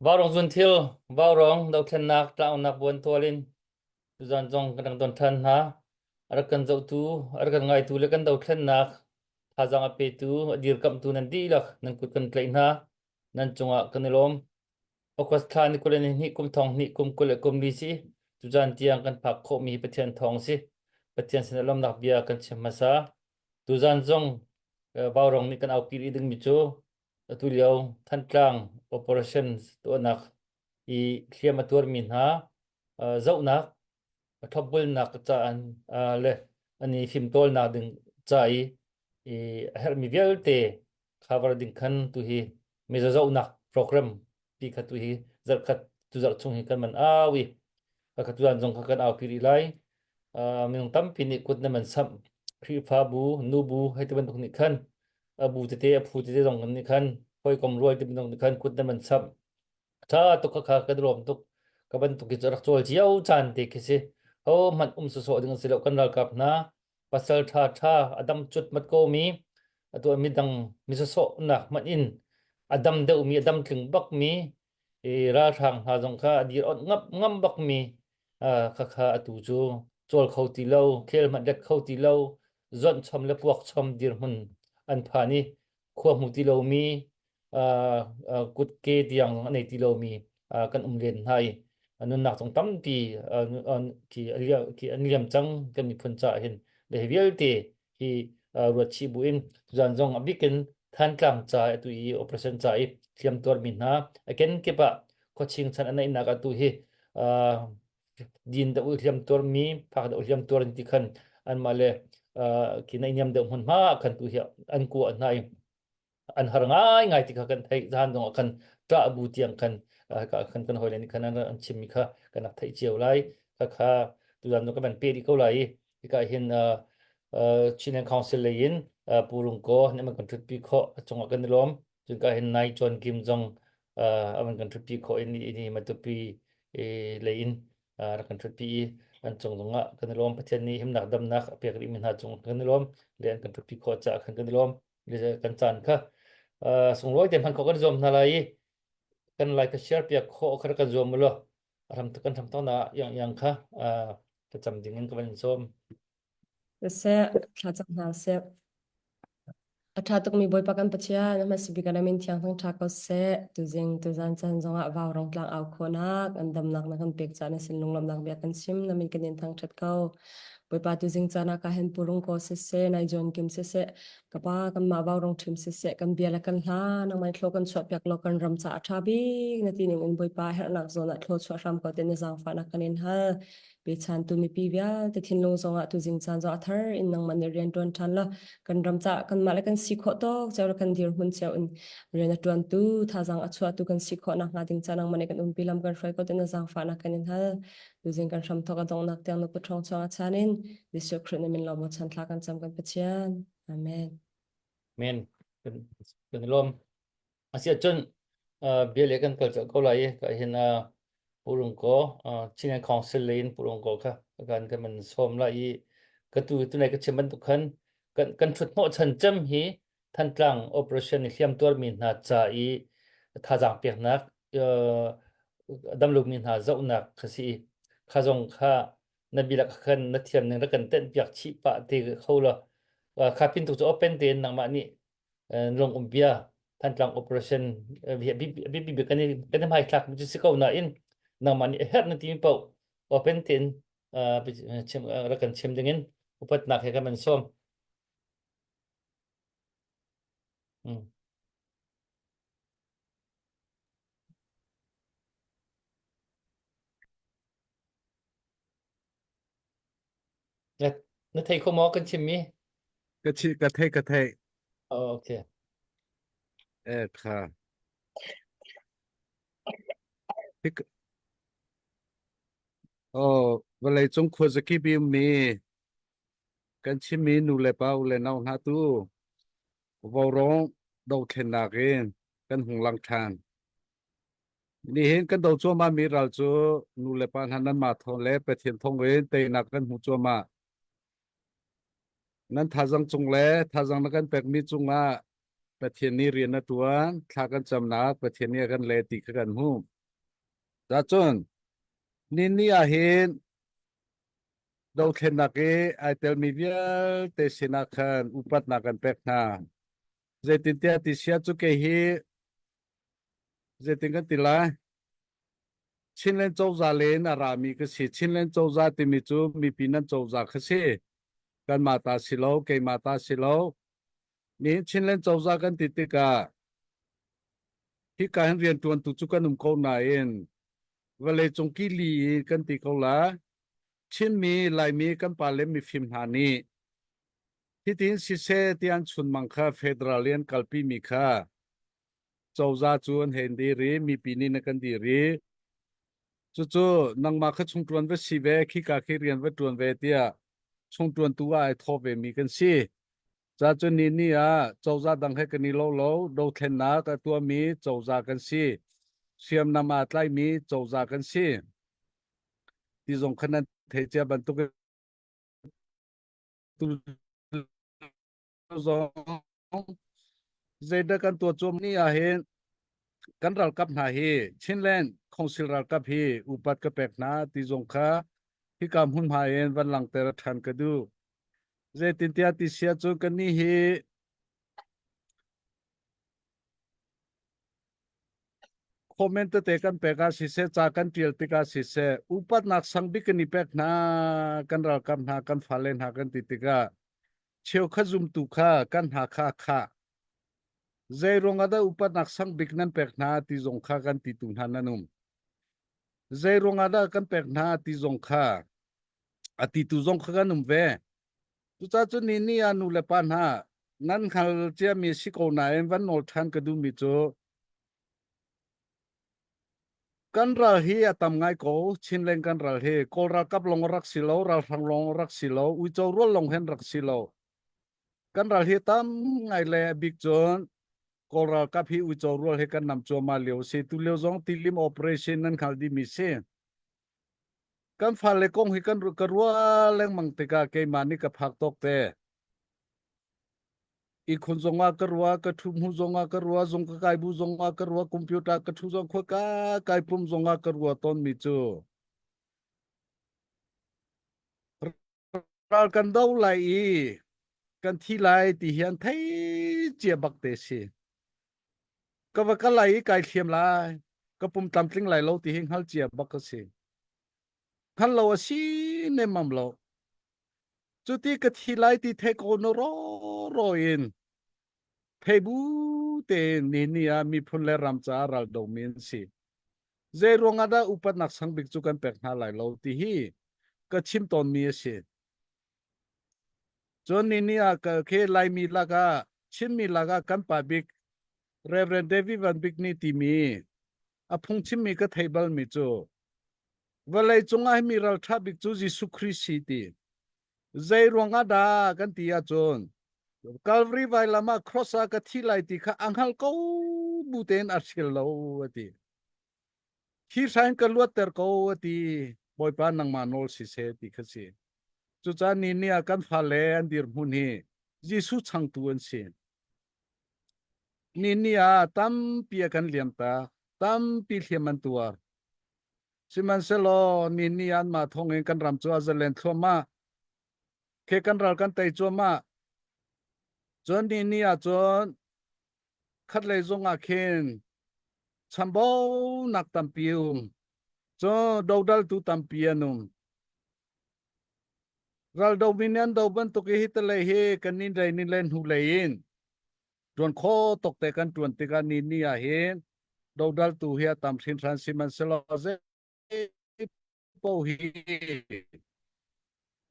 Vaurawng zunthil, vaurawng dothlennak tlangnak buantual in tuzan zong kan rak don ṭhan hna. A rak kan zohtu, a rak kan ngaitu le kan dothlennak thazaang a petu, a dirkamhtu nan dihlak nan kut kan tlaih hna. Nan cungah kan i lawm. August thla ni 22 kum thong hnih kum 24 si. Tuzan tiang kan phak khawhmi Pathian thawng si. Pathian sin lawmnak bia kan chim hmasa. Tuzan zong vaurawng nih kan aupi rih dingmi cu Atu lio Thantlang operation tuahnak i hliam a tuarmi hna zohnak, thlopbulnak ca le an i fimtawlnak ding ca i a herhmi vialte cover ding khan tuhi mizaw zohnak program ti kha tuhi zarhkhat tuzarh chung hi kan man au i ka tuan zong kha kan aupi rih lai. Minung tampi nih kut na man samh. Khrihfabu, nubu hei ti bantuk nih khan a bu tete a phu tete zong nih khan hawikom rual ti bantuk nih khan kut na man samh. Tha tuk kha kha kan rawm tuk. Ka bantuk hi cu rak cawl cio caan te khi si. Ho hmanh um sawsawh ding an si lo kan ralkap hna pasal tha tha a dam cut mat ko mi atu midang mi sawsawh nak hmanh in a dam deuh mi a dam tling bak mi i ralhrang hna zong kha a dir onh ngam ngam bak mi khakha atu cu cawl kho ti lo khel hmanh let kho ti lo zonh chom le puak chom dirhmun an phan i khua hmu ti lomi kutke tiang a nei ti lomi kan um len hna i nunnak zong tampi khi an liam cang kan miphun caah hin le hi vialte hi ruat chih bu in tuzan zong a bikin Thantlang ca atu i operation ca i hliam tuarmi hna a kenkip ah khuaching chan a neihnak atu hi din deuh hliam tuarmi phak deuh hliam tuar ti khan anmah le khi naihniam deuh hmunhma khan tu hi an kuah hna i an har ngai ngai ti kha kan theih zan zong ah khan ṭah bu tiang khan ka khan kan hawile nih khan an chimmi kha kan rak theih cio lai kha kha tuzan zong kan van pe dih ko lai i hika hin Chinland Council lei in Pu Rung Ko nih an kan ṭhutpi khawh a cungah kan i lawm cun ka hin Nai Chuan Kim zong a van kan ṭhutpi khawh in ni Matupi lei in rak kan ṭhutpi i an cung zongah kan i lawm Pathian nih himnak damnak a pek rihmi hna cung kan i lawm le an kan ṭhutpi khawh caah khan kan i lawm kan caan kha sunglawi te hman khawh kan zuam hna lai i kan lai ka share piak khawh kha kan zuam mu law ram kan ram na yang yang kha ka cam ding in ka van sawm Seh thla cam hna seh A ṭha tukmi Bawipa kan Pathian, a hmasa bik ah na min thiang thangṭha ko seh. Tuzing, tuzan caan zongah vaurawng tlang au khawhnak, an damnak na kan pek caah na sin lunglawmhnak bia kan chim, na min kan in thangṭhat ko. Bawipa tuzing caan ah ka hen purung ko siseh, nai John Kim siseh, ka pa kanmah vaurawng ṭhim siseh, kan bia le kan hla, nangmah in thlaw kan chuahpiak law kan ram caah a ṭha bik na ti ning in Bawipa herhnak zawn ah thlaw chuah hram ko ti na zaangfahnak kan in hal. Pechantu mipi vialte thinlung zongah tuzing caan zong a thar in nangmah nih rian ṭuan ṭhan la kan ram caah kanmah le kan si khawh tawk cio le kan dirhmun cio in rian a ṭuantu thazaang a chuahtu kan si khawh nakhnga ding ca nangmah nih kan umpi lam kan hruai ko ti na zaangfahnak kan in hal. Tuzing kan hramthawk a donghnak tiang na kut ṭhawng chuang a chan in Jesuh Khrih na min lawm chan thla kan cam kan Pathian. Amen. Amen. Kan lawm. Asiahcun bia le kan kal colh ko lai i ka hin Purung ko Chinland Council lei in Purung ko kha kan kan man sawm lai i ka tu tunai ka chim bantuk khan kan kan thut hnawh chan cem hi Thantlang operation i hliam tuarmi hna ca i thazaang peknak damlomi hna zohnak kha si i kha zong kha na bilak khan na thiam ning rak kan tenh piak chih pah te kho la kha pin tu cu open tein nangmah nih lung um bia Thantlang operation bipi bik kan i kan i hmaithlak mi cu si ko nain nangmah nih a herh na timi paoh open tein chim rak kan chim dingin upatnak he kan man sawm. Mm. Na, na thei kho maw kan chimmi? Ka chi ka thei ka thei. Oh, okay. Eh kha. Hik Oh, vawlei cung khuazakip i ummi kan chimmi nu le pa u le nau hna tu vaurawng dothlennak in kan hung lang ṭhan. Nihin kan do cuahmahmi ral cu nu le pa hna nanmah thawng le Pathian thawng in teinak kan hmu cuahmah. Nan thazang cung le thazang na kan pekmi cungah Pathian nih rian a ṭuan, thla kan camnak Pathian nih a kan leh ti kha kan hmuh. Cun ni ah hin dothlennak i ai telmi vialte sinah khan upatnak kan pek hna. Zeitintiah ti sia cu kei hi zeitin kan ti lai? Chinland cozah le in a rami ka si. Chinland cozah timi cu mipi nan cozah kha si. Kanmah ta si lo, keimah ta si lo. Nihin Chinland cozah kan ti tikah hika hin rianṭuantu cu kan um ko nain vawleicung kili i kan ti ko la. Chinmi, Laimi kan pale mifim hna nih hitin siseh ti an chunmang kha federal i an kalpimi kha cozah cu an hei dir i mipi nih na kan dir i cucu nangmah kha chungṭuan va si ve khika khi rian va ṭuan ve tiah chungṭuantu ah ai thawh ve mi kan si. Ca cu ni ni ah cozah dang he kan i lo lo dothlennak a tuahmi cozah kan si. Hriamnam aa tlaimi cozah kan si. Ti zong kha nan theih cia bantuk tu zong zeidah kan tuah cuam ni ah hin kan ralkap hna hi Chinland Council ralkap hi upat ka pek hna ti zong kha hika hmunhma in van langter ṭhan ka duh. Zeitintiah ti sia cu kannih hi comment tete kan pek ah siseh ca kan ṭial tikah siseh upatnak sang bik kan i pek hna kan ralkap hna kan fale hna kan ti tikah cheukhat zumtu kha kan hna kha a khah zei ruang ah dah upatnak sang bik nan pek hna ti zong kha kan ti tu hna nan um zei ruang ah dah kan pek hna ti zong kha a ti tu zong kha kan um ve cucaah cun ni ni ah nu le pa hna nan hngal ciami si ko nain van nawl ṭhan ka duhmi cu kan ral hi a tam ngai ko Chinland kan ral hi Kawl ralkap lawng rak si lo ralhrang lawng rak si lo uico rual lawng hen rak si lo kan ral hi tam ngai le a bik cun Kawl ralkap hi uico rual he kan nam cuahmah lio si tu lio zong tilim operation nan hngal dimi si Kan fale kong hi kan ka ruah lengmang tikah keimah nih ka phak tawk te. Ihkhun zongah ka ruah, ka ṭhu hmu zongah ka ruah, zung ka kai bu zongah ka ruah, computer ka ṭhu zong khua ka kai pum zongah ka ruah tawnmi cu ral kan do lai i kan thi lai ti hi an thei cia bak te si. Ka va kal lai i kai thliam lai, ka pum tlamtling lai lo ti hi hngal cia bak ka si. Hngal lo a si nemmam lo. Cuti ka thi lai ti thei ko na ro ro in thei bu tein ni ni ah miphun le ram caah ral domi an si. Zei ruangah dah upatnak sang bik cu kan pek hna lai lo ti hi ka chim tawnmi a si. Cun ni ni ah ka khi Laimi lakah Chinmi lakah kan pa bik Reverend David Van Bik nih timi a phungchimmi ka thei balmi cu vawlei cungah hi mi ralṭha bik cu Jesuh Khrih si ti. Zei ruangah dah kan ti ahcun Calvary vailam ah cross ah ka thi lai ti kha a hngal ko bu tein a hrial lo a ti. Hi hrain ka luatter ko a ti. Bawipa nangmah nawl siseh ti kha si. Cucaah ni ni ah kan fale an dirhmun hi Jesuh changtu an si. Ni ni ah tampi a kan liamtak, tampi hliam an tuar. Sihmanhsehlaw ni ni ah anmah thawngin kan ram cu a zalen thluahmah. Khi kan ral kan tei cuahmah. Cun ni ni ah cun khatlei zong ah khin chambaunak tampi um. Cun dodaltu tampi an um. Raldo mi nih an do bantuk i hi talei hi kan nin rei nin le hnu lei in ṭuan kho tok te kan ṭuan tikah ni ni ah hin dodaltu hi a tam hringhran sihmanhsehlaw zei paoh hi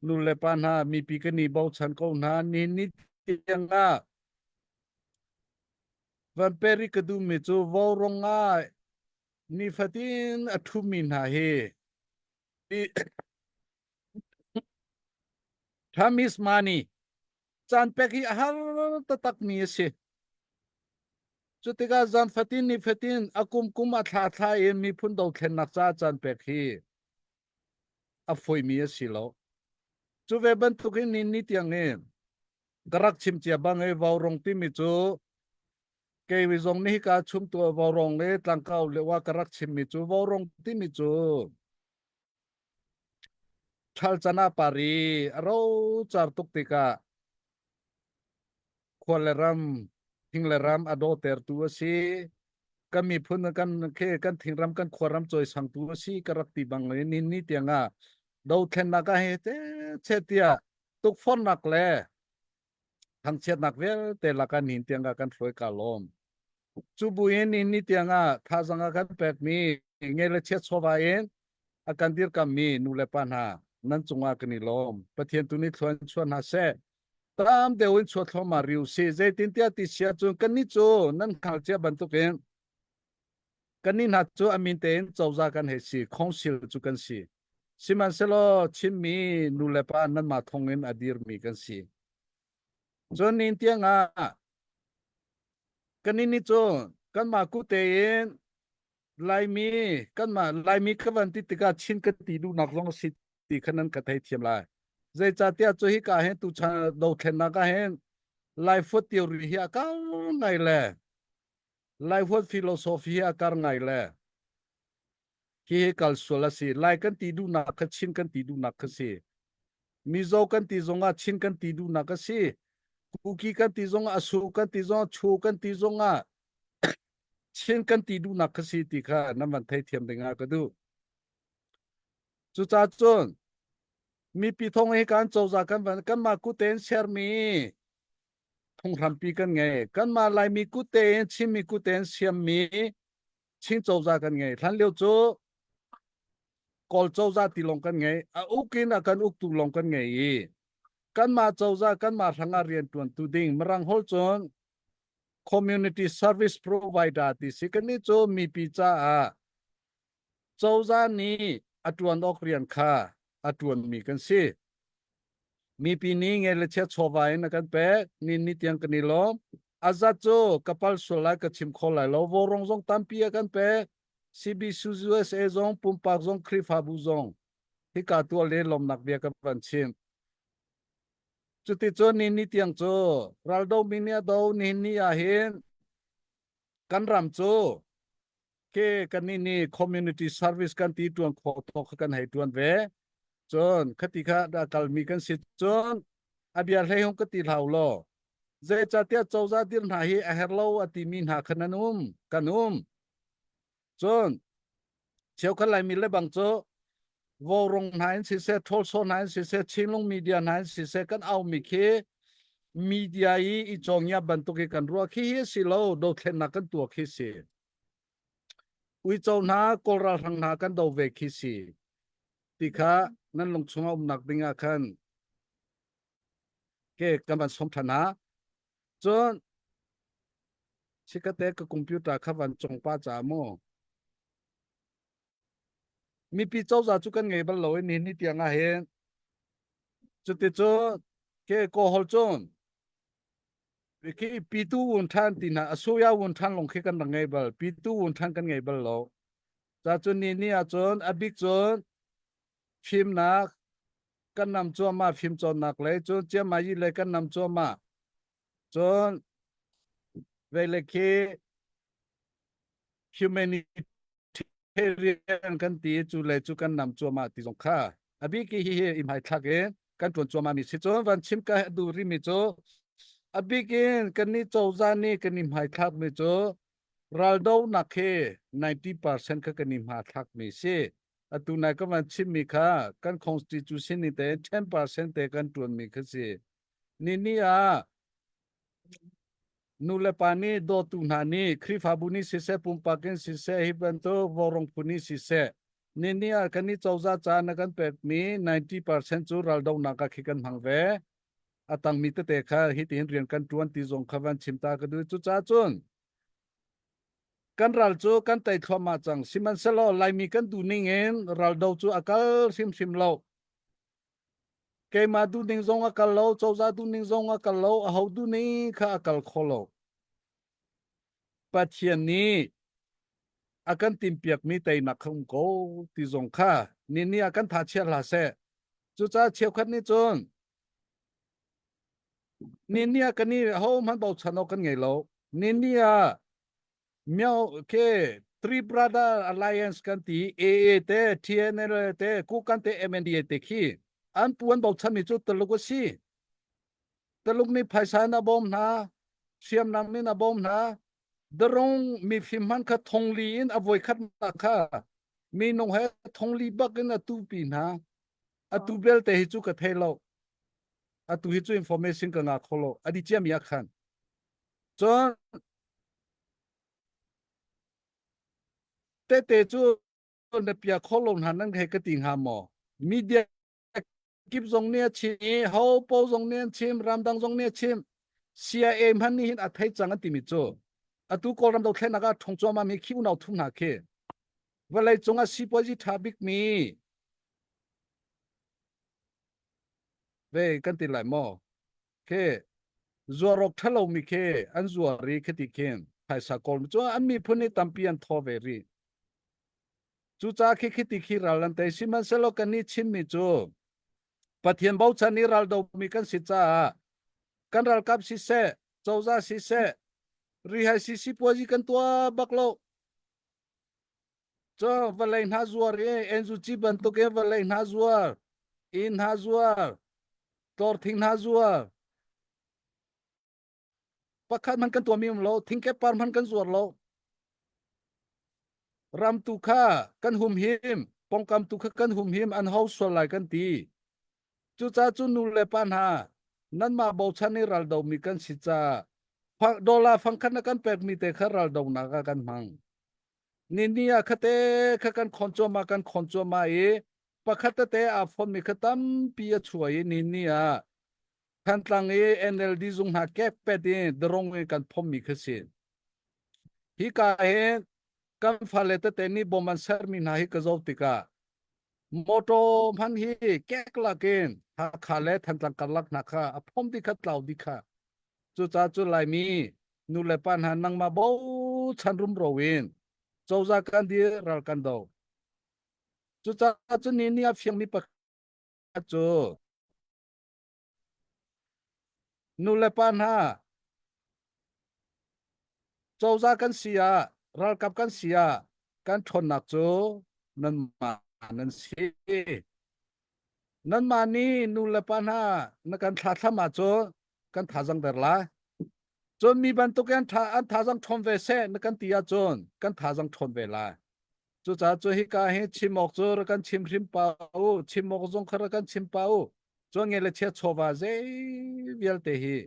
nu le pa hna mipi kan i bochan ko hna ni ni tiang ah van peri ka duhmi cu vaurawng ah nifatin a ṭhumi hna hi Time is money. Caan pek hi a har taktakmi a si. Cu tikah zan fatin ni fatin a kum kum a thla thla in miphun dothlennak caah caan pek hi a foimi a si lo. Cu ve bantuk in ni ni tiang in ka rak chim cia bang i vaurawng timi cu. Kei zong nih hika chumtu vaurawng le tlangkau le wa ka rak chimmi cu vaurawng timi cu ṭhal can ah pari a rocar tuk tikah khua le ram thing le ram a dawtertu a si. Kan miphun kan khi kan thingram kan khuaram cawisangtu a si ka rak ti bang i ni ni tiang ah dothlennak ah he te che tiah tukforhnak le thangchiatnak vialte lakah nihin tiang ah kan hruai ka lawm. Cu buin nihin ni tiang ah thazang a kan pekmi nge le chiat chawva in a kan dirkammi nu le pa hna nan cungah kan i lawm. Pathian tu nih thluan chuah hna seh. Tam deuh in chuah thluahmah riu si. Zeitintiah ti sia cun kannih cu nan hngal cia bantukin kannih hna cu a min tein cozah kan hei si, council cu kan si. Sihmanhsehlaw Chinmi nu le pa nanmah thong in a dirmi kan si. Cun nin tiang ah kanin nih cun kanmah ku tein Laimi kanmah Laimi ka van ti tikah Chin ka ti duhnak zong a si ti kha nan ka theithiam lai. Zeicahtiah cu hika hin tuchan dothlennak ah hin Laifuat theory hi a kar ngai le Laifuat philosophy hi a kar ngai le Hihi kal sual a si. Lai kan ti duhnak kha Chin kan ti duhnak kha si. Mizo kan ti zongah Chin kan ti duhnak a si. Kuki kan ti zongah Asu kan ti zongah Chu kan ti zongah Chin kan ti duhnak kha si ti kha nan van theithiam ding ah ka duh. Cucaah cun mipi thong hi kan cozah kan van kanmah kut tein sermi phunghrampi kan ngei. Kanmah Laimi kut tein Chinmi kut tein siammi Chin cozah kan ngei. Hlan lio cu Kawl cozah ti lawng kan ngei. A uk in a kan uktu lawng kan ngei i kanmah cozah kanmah hrangah rian ṭuantu ding Mirang holh cun community service provider ti si kannih cu mipi caah cozah nih a ṭuan awk rian kha a ṭuanmi kan si. Mipi nih nge le chia chawva in a kan pek. Ni ni tiang kan i lawm. A zat cu ka pal sual lai ka chim kho lai lo. Vawrong zong tampi a kan pek. CBC USA zong pumpak zong Khrihfabu zong hika tuah le lawmnak bia ka van chim. Cuticun ni ni tiang cu raldo mi nih a do ni ni ah hin kan ram cu ke kan nih nih community service kan ti tuan khawh tawk kha kan hei tuan ve cun khati kha da kalmi kan si cun a bia hlei hung ka ti hlau law zeicahtiah cozah dir hna hi a herh lo a timi hna kha nan um kan um cun cheukhat laimi le bang cu Vaurawng hna in siseh, ṭhawlsaw hna in siseh, Chinlung media hna in siseh, kan aumi khi media i i cawngia bantuk i kan ruah khi hi si lo, dothlennak kan tuah khi si. Uico hna, Kawl ralhrang hna kan do ve khi si. Ti kha nan lung chungah umnak ding ah khan ke kan van som ṭhan hna. Cun chikate ka computer kha van cong pa ca mu. Mipi cozah cu kan ngei bal lo i nihin ni tiang ah hin cuticun ke kawhol cun khi pitu wun ṭhan ti hna asuya wun ṭhan lawng khi kan rak ngei bal pitu wun ṭhan kan ngei bal lo ca cun ni ni ah cun a bik cun fimnak kan nam cuahmah fim cawnnak lei cun ciamai lei kan nam cuahmah cun vei le khi humanitarian kan ti cu le cu kan nam cuahmah ti zong kha a bik hi hi i hmaithlak in kan ṭuan cuahmah mi si cun van chim ka duh rih mi cu a bik in kan nih cozah nih kan i hmaithlak mi cu raldonak hi 90% kha kan i hmathlak mi si atu nai ka van chim mi kha kan constitution ni te 10% te kan ṭuan mi kha si ni ni ah Nu le pa nih dawtu hna nih Khrihfabu nih siseh, pumpak in siseh, hi bantuk vaurawng phu nih siseh, ni ah kan i cozah ca na kan pekmi 90% cu raldohnak ah khi kan hmang ve. A tangmi tete kha hitin rian kan ṭuan ti zong kha van chim ta ka duh. Cucaah cun kan ral cu kan tei thluahmah cang. Sihmanhsehlaw Laimi kan duh ning in raldo cu a kal hrimhrim lo. Keimah duhning zong a kal lo, cozah duhning zong a kal lo, aho duhning kha a kal kho lo. Pathian nih a kan timpiakmi teinak kha um ko ti zong kha ni ni ah kan tha chia hlah seh. Cucaah cheukhat nih cun ni ni ah kan i ho hmanh bochan awk kan ngei lo. Nini ah Myo ke Three Brother Alliance kan ti AA te TNL te Kukan te MNDA te khi an pu an bochan mi cu Tuluk a si. Tuluk nih phaisa in a bawm hna, hriamnam in a bawm hna. Darong mifim hman kha thongli in a voikhatnak kha minung he thongli bak in a tupi hna. Atu belte hi cu ka thei lo. Atu hi cu information ka ngah kho lo. Adi ciami ah khan. Cun tete cu na pia kho lo hna nan hei ka ti hnga maw? Media kip zong nih a chim i ho po zong nih an chim, ramdang zong nih a chim. CIA hmanh nih hin a thei cang an timi cu atu Kawlram dothlennak ah ṭhong cuahmah mi khi unau thum hna khi vawlei cung ah sipuazi ṭha bikmi ve kan ti lai maw? Khi zuar awk ṭhalo mi khi an zuar i khiti khin phaisa kawl cu an miphun nih tampi an thaw ve rih. Cucaah khi khiti khi ral an tei. Sihmanhsehlaw kannih Chinmi cu Pathian bochan i ral domi kan si caah kan ralkap siseh, cozah siseh, rihai si sipuazi kan tuah bak lo. Cu vawlei hna zuar i NUG bantuk in vawlei hna zuar, inn hna zuar, tlawrthing hna zuar. Pakhat hmanh kan tuahmi um lo, thingkep par hmanh kan zuar lo. Ram tu kha kan humhim, pongkam tu kha kan humhim, an ho sual lai kan ti. Cucaah cu nu le pa hna, nanmah bochan i raldomi kan si caah dollar fangkhat na kan pekmi te kha raldonak ah kan hmang. Ni ni ah khate kha kan khon cuahmah kan khon cuahmah i pakhat tete aa fonmi kha tampi a chuah i ni ni ah Thantlang i NLD zung hna kekpet i darong i kan phommi kha si. Hi ka hi kan fale tete nih bom an sermi hna hi ka zoh tikah motor hman hi kek lakin Hakha le Thantlang karlak hna kha a phom dih kha tlau dih kha. Cucaah cu Laimi nu le pa hna nangmah bochan rumro in cozah kan dir ral kan do. Cucaah cu ni ni a fiangmi pakhat cu nu le pa hna cozah kan si ah ralkap kan si ah kan ṭhawnnak cu nanmah nan si. Nanmah nih nu le pa hna na kan thlathlam ahcun kan thazang der lai. Cun mi bantuk in an thazang ṭhawn ve seh na kan ti ahcun kan thazang ṭhawn ve lai. Cucaah cu hika hi chim awk cu rak kan chim hrim pa u, chim awk zong kha rak kan chim pa u. Cun nge le chia chawva zei vialte hi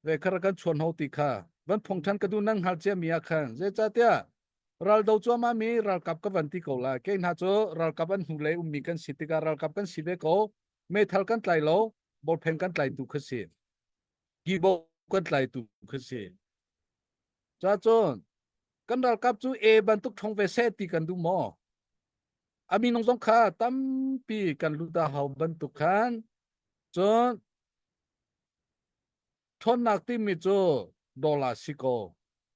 ve kha rak kan chuan ho ti kha van phung ṭhan ka duh nan hngal cia mi ah khan zeicahtiah raldo cuahmah mi ralkap ka van ti ko lai kei hna cu ralkap an hnulei ummi kan si tikah ralkap kan si ve ko meithal kan tlai lo bawlphen kan tlaitu kha si kibo kan tlaitu kha si ca cun kan ralkap cu e bantuk ṭhong ve seh ti kan duh maw a minung zong kha tampi kan lut a hau bantuk khan cun ṭhawnnak timi cu dollar si ko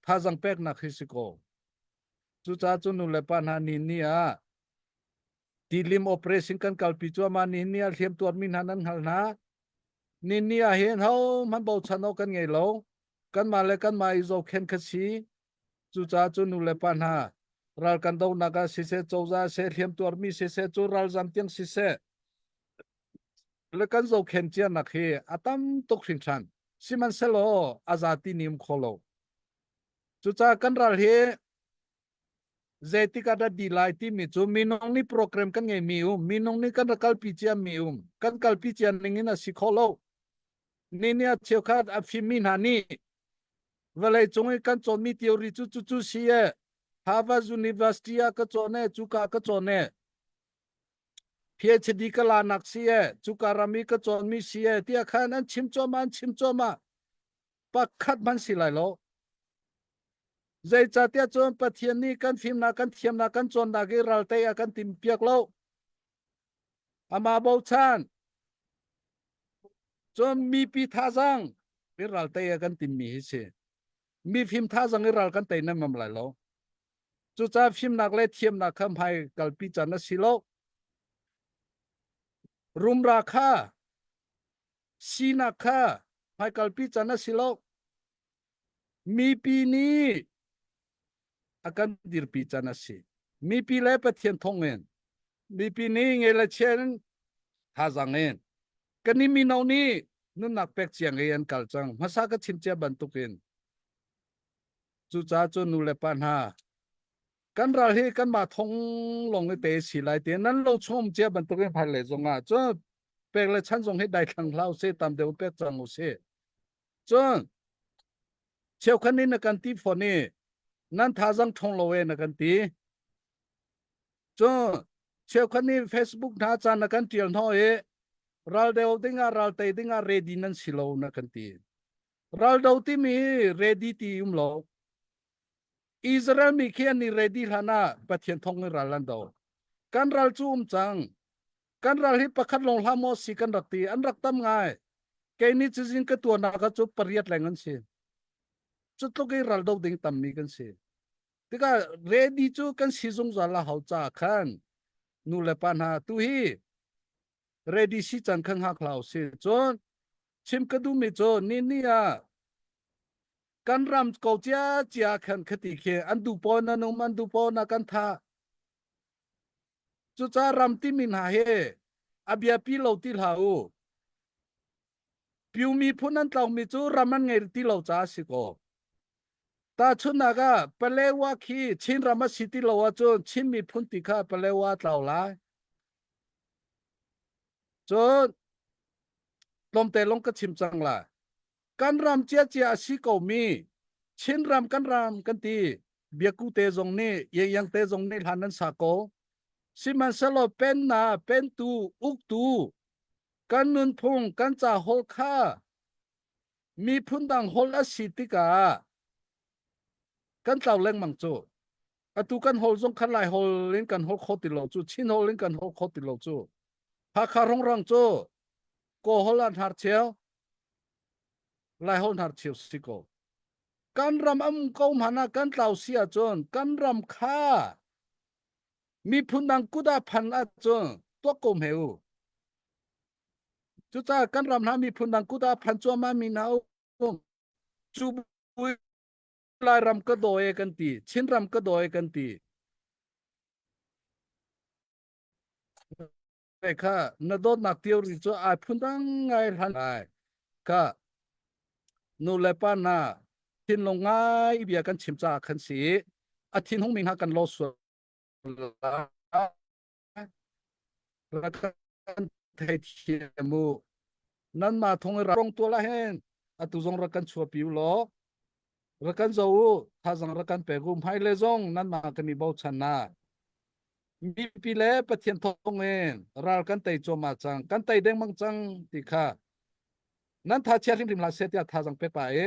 thazang peknak hi si ko cucaah cu nu le pa hna ni ni ah tilim operation kan kalpi cuahmah ni ni ah hliam tuarmi hna nan hngal hna ni ni ah hin ho hmanh bochan awk kan ngei lo kanmah le kanmah i zohkhenh kha si cucaah cu nu le pa hna ral kan donak ah siseh cozah seh hliam tuarmi siseh cu ralzam tiang siseh le kan zohkhenh cianak hi a tam tuk hringhran sihmanhsehlaw a zati ni um kho lo cucaah kan ral hi zeitik ah dah dih lai timi cu minung nih program kan ngeimi um minung nih kan rak kalpi ciami um kan kalpi cia ning in a si kho lo ni ni a cheukhat a fimmi hna nih vawlei cung i kan cawnmi theory cu cu cu si e Harvard University ah ka cawn e cuka ka cawn e PhD ka la nak si e cuka ram i ka cawnmi si e tiah khan an chim cuahmah an chim cuahmah pakhat hmanh si lai lo Zeicahtiah cun Pathian nih kan fimnak, kan thiamnak, kan cawnnak i raltei a kan timpiak lo. Amah bochan. Cun mipi thazang i raltei a kan timmi hi si. Mi fim thazang i ral kan tei nemam lai lo. Cucaah fimnak le thiamnak kha hmai kalpi can a si lo. Rumra kha sinak kha hmai kalpi can a si lo. Mipi nih a kan dirpi can a si. Mipi le Pathian thawng in mipi nih nge le chian thazang in kan i mino nih nunnak pek ciang i an kal cang. Hmasa ka chim cia bantukin cucaah cun nu le pa hna kan ral hi kanmah thong lawng i te si lai te nan lo chung cia bantukin phai le zong ah cun pek le chan zong hi daithlang hlah usih tam deuh pek cang usih. Cun cheukhat nih na kan ti fawn i nan thazang ṭhawng lo e na kan ti. Cun cheukhat nih Facebook hna ca na kan ṭial hnawh i ral deu dingah ral tei dingah ready nan si lo na kan ti. Ral do timi ready ti um lo. Israel mi khi an i ready hlan ah Pathian thong in ral an do. Kan ral cu um cang. Kan ral hi pakhat lawng hlah maw si kan rak ti. An rak tam ngai. Kei nih cizin ka tuarnak ah cu pariat leng an si. Cu tluk i ral do ding tammi kan si. Tikah ready cu kan si zungzal a hau caah khan nu le pa hna tu hi ready si can kha hngak hlah usih. Cun chim ka duhmi cu ni ni ah kan ram ko cia cia khan khati khi an duh pawn an um an duh pawn ah kan thah. Cucaah ram timi hna hi a biapi lo ti hlah u. Pyu miphun an tlaumi cu ram an ngei ti lo caah a si ko. Tahchunhnak ah Palewa khi Chinram a si ti lo ahcun Chin miphun ti kha Palewa a tlau lai. Cun tlawmte lawng ka chim cang lai. Kan ram ciacia a si komi Chinram kan ram kan ti. Biaku te zong nih Yangyang te zong nih hlan an sa ko. Sihmanhsehlaw penna, pentu, uktu, kan nunphung, kan ca holh kha miphun dang holh a si tikah kan tlau lengmang cu. Atu kan holh zong kha Lai holh in kan holh kho ti lo cu, Chin holh in kan holh kho ti lo cu. Hakha rongrang cu Kaw holh ah hnarcheu, Lai holh hnarcheu si ko. Kan ram am ko hmanh ah kan tlau si ahcun kan ram kha miphun dang kut ah phan ahcun tuak ko hme u. Cucaah kan ram hna miphun dang kut ah phan cuahmah mi hna um. Cu Lairam ka daw e kan ti, Chinram ka daw e kan ti. Kha na dawtnak theory cu ai phundang ngai hlan lai. Kha nu le pa hna thinlung ngai bia kan chim caah khan si a thinhung mi hna kan lo sual lai kan theithiam u nanmah thong i rong tual ah hin atu zong rak kan chuahpi u law rak kan zo u thazang rak kan pek u hmai le zong nanmah kan i bochan na mipi le Pathian thawng in ral kan tei cuahmah cang kan tei dengmang cang ti kha nan tha chia hrimhrim hlah seh tiah thazang pek pa i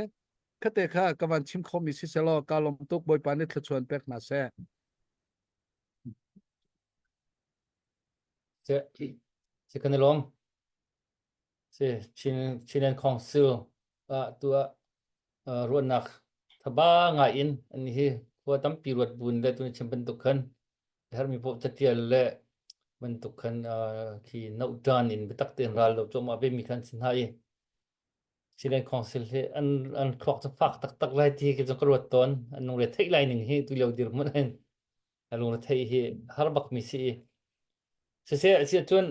khate kha ka van chim khomi si selaw ka lawm tuk Bawipa nih thluachuan pek hna seh. Si kan i lawm. Si Chin Chinland Council ah tu ah ruahnak thaba ngai in an hi khua tampi ruat bun le tun chim bantuk khan hermi poh catial le bantuk khan khi nohtan in biatak tein ral lo cuahmah ve mi khan sin hai Chinland Council hi an an thluak cu fak taktak lai ti hi ka ruat tawn an lungre theih lai ning hi tu lio dirhmun hin a lungre theih hi har bak mi si siseh si cun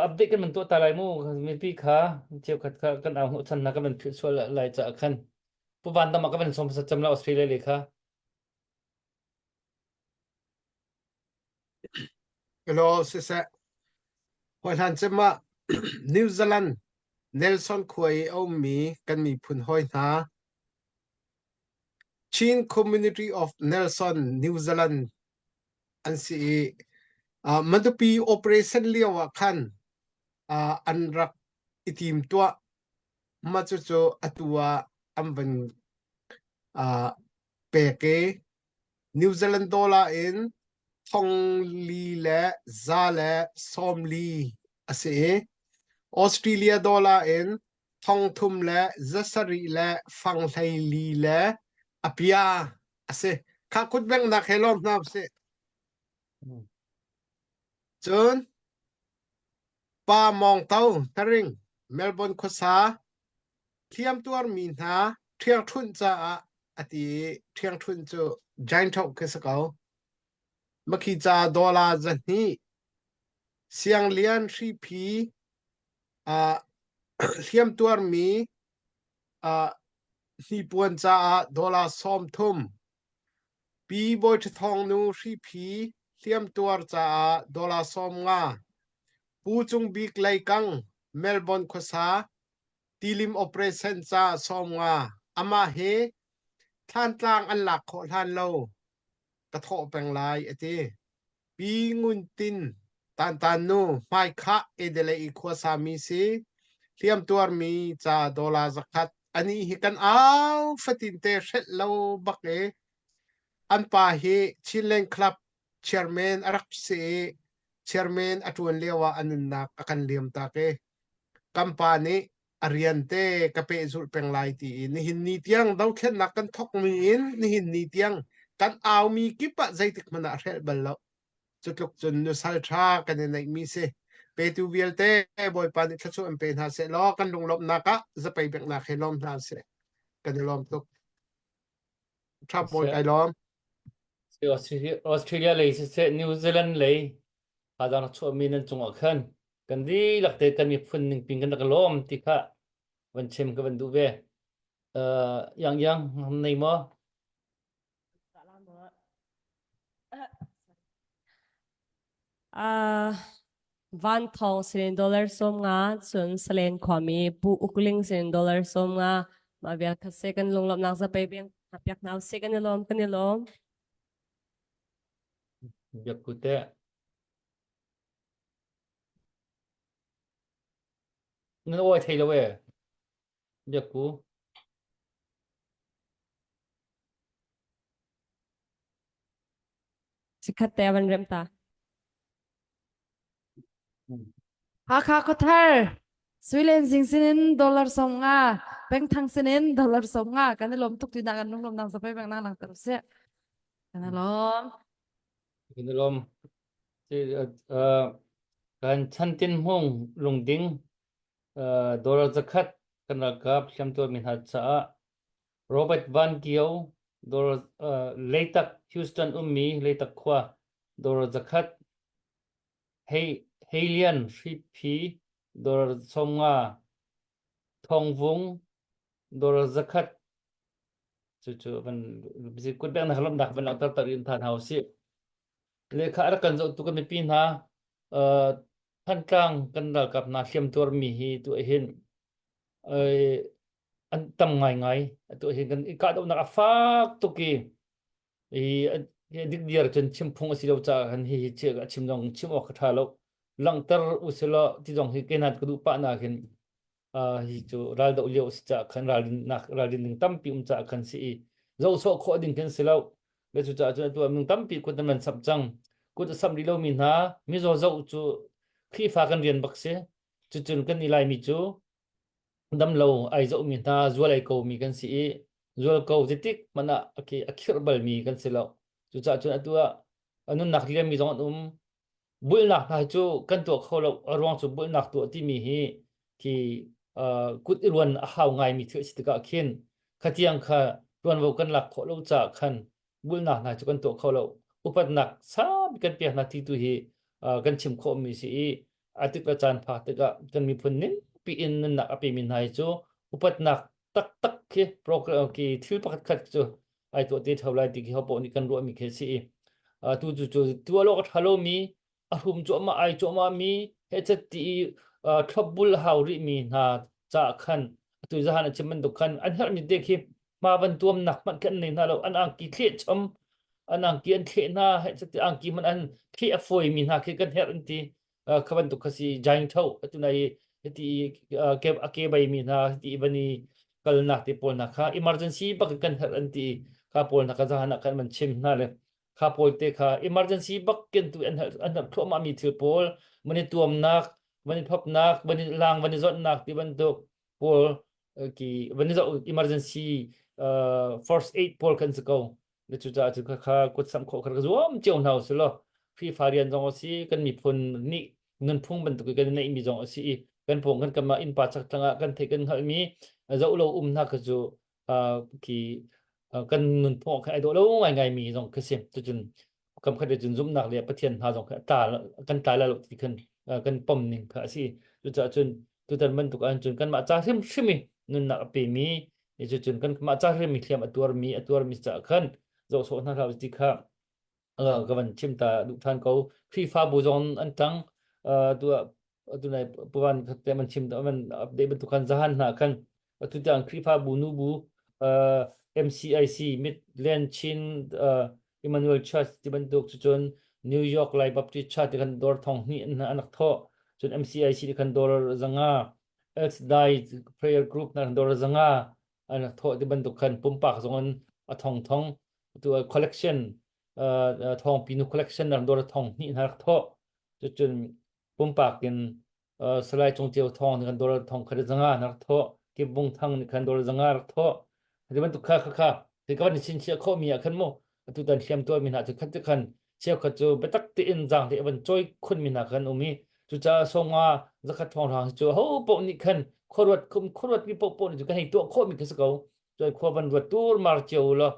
update kan man tuah ta lai mu mipi kha cheukhat kha kan au hnawh chan na kan van philh sual lai caah khan pu van dam ah ka van som sa cam la Australia le kha Hello siseh hawi hlan cem ah New Zealand Nelson khua i a ummi kan miphun hawi hna Chin Community of Nelson New Zealand an si i uh, Matupi operation lio ah khan uh, an rak i tim tuah mah cucu atu ah an van uh, pek i New Zealand dollar in thong li le za le sawm li a si i Australia dollar in thong thum le zasarih le fang hlei li le a pia a si. Kha kut benghnak he lawm hna usih. Cun Pa Mawng To Hnaring Melbourne khuasa hliamtuar mi hna. Ṭhiangṭhunh caah a ti i ṭhiangṭhunh cu Jainṭhoh khi si ko. Makhi ca dollar 200 Sianglian hriphi uh, hliamtuarmi uh, hnipuan caah dollar 30 Pi Bawi Ṭha Thawng nu hriphi hliamtuar caah dollar 50 Pu Cung Bik Leikang Melbourne khuasa tilim operation ca 50 amah hi Thlantlang an lak khawh hlan lo ka thawh peng lai a ti. Pi Ngun Tin Tantan nu hmaikhah Adelaide i khuasa mi si hliamtuarmi ca dollar 100 anih hi kan au fatin te hrelh lo bak i an pa hi Chinland Club chairman a rak si i chairman a ṭuan lio ah a nunnak a kan liam tak i kan pa nih a rian te ka pehzulh peng lai ti i nihin ni tiang dothlennak kan thawkmi in nihin ni tiang kan aumi kip ah zeitik hmanh ah a hrelh bal lo. Cutluk cun nusal ṭha kan i neihmi si. Petu vialte Bawipa nih thluachuah in pe hna seh law kan lunglawmhnak ah zapei benghnak he lawm hna seh. Kan i lawm tuk. Ṭha bawi kai lawm. Australia lei siseh New Zealand lei thazaang rak chuahmi nan cungah khan kan dihlak te kan miphun ningpin kan rak lawm ti kha van chim ka van duh ve. Uh, yang yang nei maw? Uh, Van Thawng sinin dollar 50 cun Salen khuami Pu Uk Ling sinin dollar 50 mah vial kha se kan lunglawmhnak zapei bing piak hna usih kan i lawm kan i lawm. Biak ku te. Nan awi thei lo e. Biak ku. Sikhat te van rem ta. Hakha khuathar Suilen zing sinin dollar 50 pengthang sinin dollar 50 kan i lawm tuk ti nak kan lunglawm nang zapai bang nang lang ter sih kan i lawm Kan i lawm. Kan chantin hmung lungding dollar 100 kan ralkap hliamtuar mi hna caah Robert Van Kio dollar Leitak Houston ummi Leitak khua dollar 100 Hei Heilian Hriphi dollar 50 Thawngvung dollar 100 cucu van kut bek nak lomnak van langhter tar in than hau si lekha a rak kan zohtu kan mipi hna Thantlang kan ralkap hna hliamtuar mi hi tu hin an tam ngaingai atu hin kan i kahdohnak a fak tuk i i dikdiar cun chim phung a si lo caah khan hi hi a chim zong chim awk a ṭha lo langhter usilaw ti zong hi kei ka duh pah na khin hi cu raldoh lio a si caah khan ralrinnak ralrin ding tampi um caah khan si i zoh sawh khawh ding khin si lo le cu caah cun atu ah minung tampi kut an van samh cang kut a samh rih lomi hna mizaw zoh cu Khrihfa kan rian bak si cucun kan i Laimi cu damlo ai zohmi hna zual ai komi kan si i zual ko zeitik hmanh ah a khirh balmi kan si lo cucaah cun atu ah nunnak liammi zong an um bulnak hna cu kan tuah kho lo a ruang cu bulnak tuah timi hi khi kut i ruan a hau ngaimi thil a si tikah khin khatiang kha tuanvo kan lak khawh lo caah khan bulnak hna cu kan tuah kho lo upatnak sang kan pek hna ti tu hi kan chim khawhmi si i a tik le caan phak tikah kan miphun ning piin nunnak a pemi hna hi cu upatnak taktak khi program ki thil pakhat khat cu ai tuah te theu lai ti khi hopoh nih kan ruahmi khi si i tu cu cu tuah lo a ṭha lomi a hrum cuahmah ai cuahmah mi hechet ti i thlopbul hau rih mi hna caah khan atu zahan a chim bantuk khan an herhmi te khi hma van tuamnak hmanh khi an nei hna lo an angki thleh chom an angki an thleh hna hechet ti angki hmanh an thleh a fawi mi hna khi kan herh an ti kha bantuk kha si jaing tho atu nai hiti ke a ke bai mi hna hiti van i kalnak te pawl hna kha emergency bak kan herh an ti kha pawl hna kha zahan ah khan man chim hna le kha pawl te kha emergency bak ken tu an an herh thluahmah mi thil pawl man i tuamnak van i phopnak van i lang van i zonnak ti bantuk pawl ki van i zoh emergency first aid pawl kan si ko na cucaah cu kha kut samh khawh kha ka zuam cio hna usih law Khrihfa rian zong a si kan miphun nih nunphung bantuk i kan neihmi zong a si i kan pawng kan kam ah innpa chak tlang ah kan theih kan hngalhmi zoh lo um hna kha cu Khi kan nunphung ah khan ai dawh lo ngaingai mi zong khi si. Cucun kam khat cun zumhnak le Pathian hna zong kha tla kan tla lai lo ti khan kan pom ning kha a si. Cucaah cun tutan bantuk ahcun kanmah ca hrimhrim i nunnak a pemi cucun kanmah ca hrim i hliam a tuarmi a tuarmi caah khan zoh sawh hna hlah ti kha ka van chim ta duh than ko. Khrihfabu zong an tang tu tunai puan te man chim man update bantuk khan zahan hna khan atu tiang Khrihfabu nubu MCIC Midland Chin Emmanuel Church ti bantuk cucun New York Lai Baptist Church ti khan dawr thong hnih an an rak thawh. Cun MCIC ti khan dawr zanga Elsdai Prayer Group na dawr zanga an rak thawh ti bantuk khan pumpak zong in a thong thong tu collection thongpi nu collection na dawr thong hnih na rak thawh. Cucun pumpak in Salai Cung Ceu Thawng nih kan dawr thong khat zanga na rak thawh. Kip Vung Thang nih khan dawr zanga rak thawh. Ti bantuk kha kha kha ti ka van chinchiah khawh mi ah khan mu atu tan hliam tuar mi hna cu khat cu khan cheukhat cu biatak tein zaang te van cawi khun mi hna khan um i cucaah songa zakhat thong hrang cu ho paoh nih khan khuaruat khuaruat mi paoh paoh nih cu kan hei tuah khawh mi khi si ko. Cun khua van ruat tur mar cio law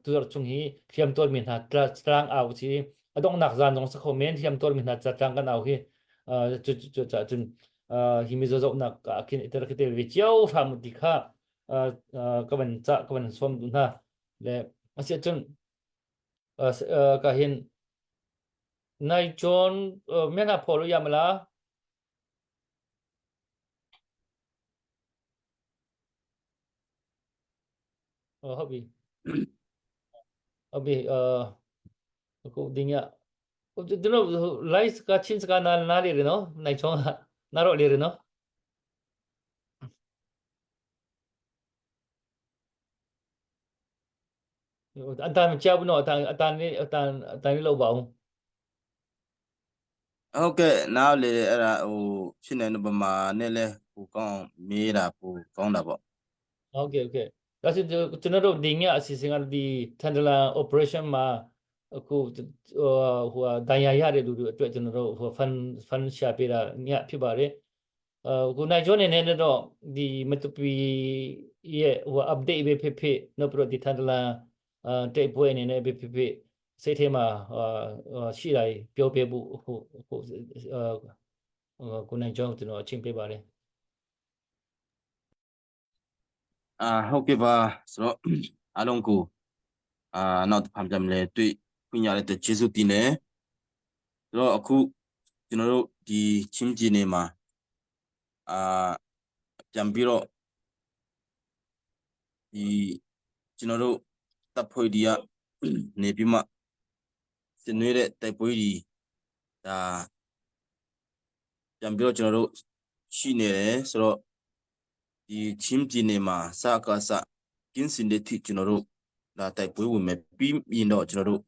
tuzarh chung hi hliam tuarmi hna tlang au si a donghnak zan zong si kho men hliam tuarmi hna tlang kan au hi cu cu caah cun hi mizaw zohnak ah khin i tel tel ve cio hram ti kha ka van cah ka van sawm duh hna le asiah cun ka hin nai chon mena pholo yamala ဟုတ်ပြီဟုတ်ပြီအာအခုဒီညကျွန်တော် live ကချင်းစကနာနားလေနော်နိုင်ချောင်းနားတော့လေနော်အတန်မကြောက်ဘူးနော်အတန်အတန်လေးအတန်အတန်လေးလောက်ပါအောင် ဟုတ်ကဲ့နားလေအဲ့ဒါဟိုဖြစ်နေတဲ့ဗမာနဲ့လဲဟိုကောင်းမေးတာပိုကောင်းတာပေါ့ ဟုတ်ကဲ့ဟုတ်ကဲ့ဒါဆိုကျွန်တော်တို့ဒီညအစီအစဉ်ကဒီထန်တလန် operation မှာအခုဟိုဟိုဒဏ်ရာရတဲ့လူတွေအတွက်ကျွန်တော်တို့ဟို fund fund ရှာပေးတာညဖြစ်ပါတယ်အခုနိုင်ကျော်နေနေတော့ဒီမတူပီရဲ့ဟို update ပဲဖြစ်ဖြစ်နောက်ပြီးတော့ဒီထန်တလန်အဲတိတ်ပွဲအနေနဲ့ပဲဖြစ်ဖြစ်စိတ်ထဲမှာရှိတာပြောပြဖို့ဟိုဟိုကိုနိုင်ကျော်ကျွန်တော်အချိန်ပေးပါတယ် အာဟုတ်ကဲ့ပါဆိုတော့အားလုံးကိုအာနောက်တစ်ဖန်ပြန်လဲတွေ့ခွင့်ရတဲ့ကျေးဇူးတင်တယ်ဆိုတော့အခုကျွန်တော်တို့ဒီချင်းပြည်နယ်မှာအာပြန်ပြီးတော့ဒီကျွန်တော်တို့တပ်ဖွဲ့ဒီကနေပြီးမှစနွေးတဲ့တိုက်ပွဲဒီဒါပြန်ပြီးတော့ကျွန်တော်တို့ရှိနေတယ်ဆိုတော့ဒီချင်းပြည်နယ်မှာစကားစကင်းစင်တဲ့ထိကျွန်တော်တို့ဒါတိုက်ပွဲဝင်မယ်ပြီးရင်တော့ကျွန်တော်တို့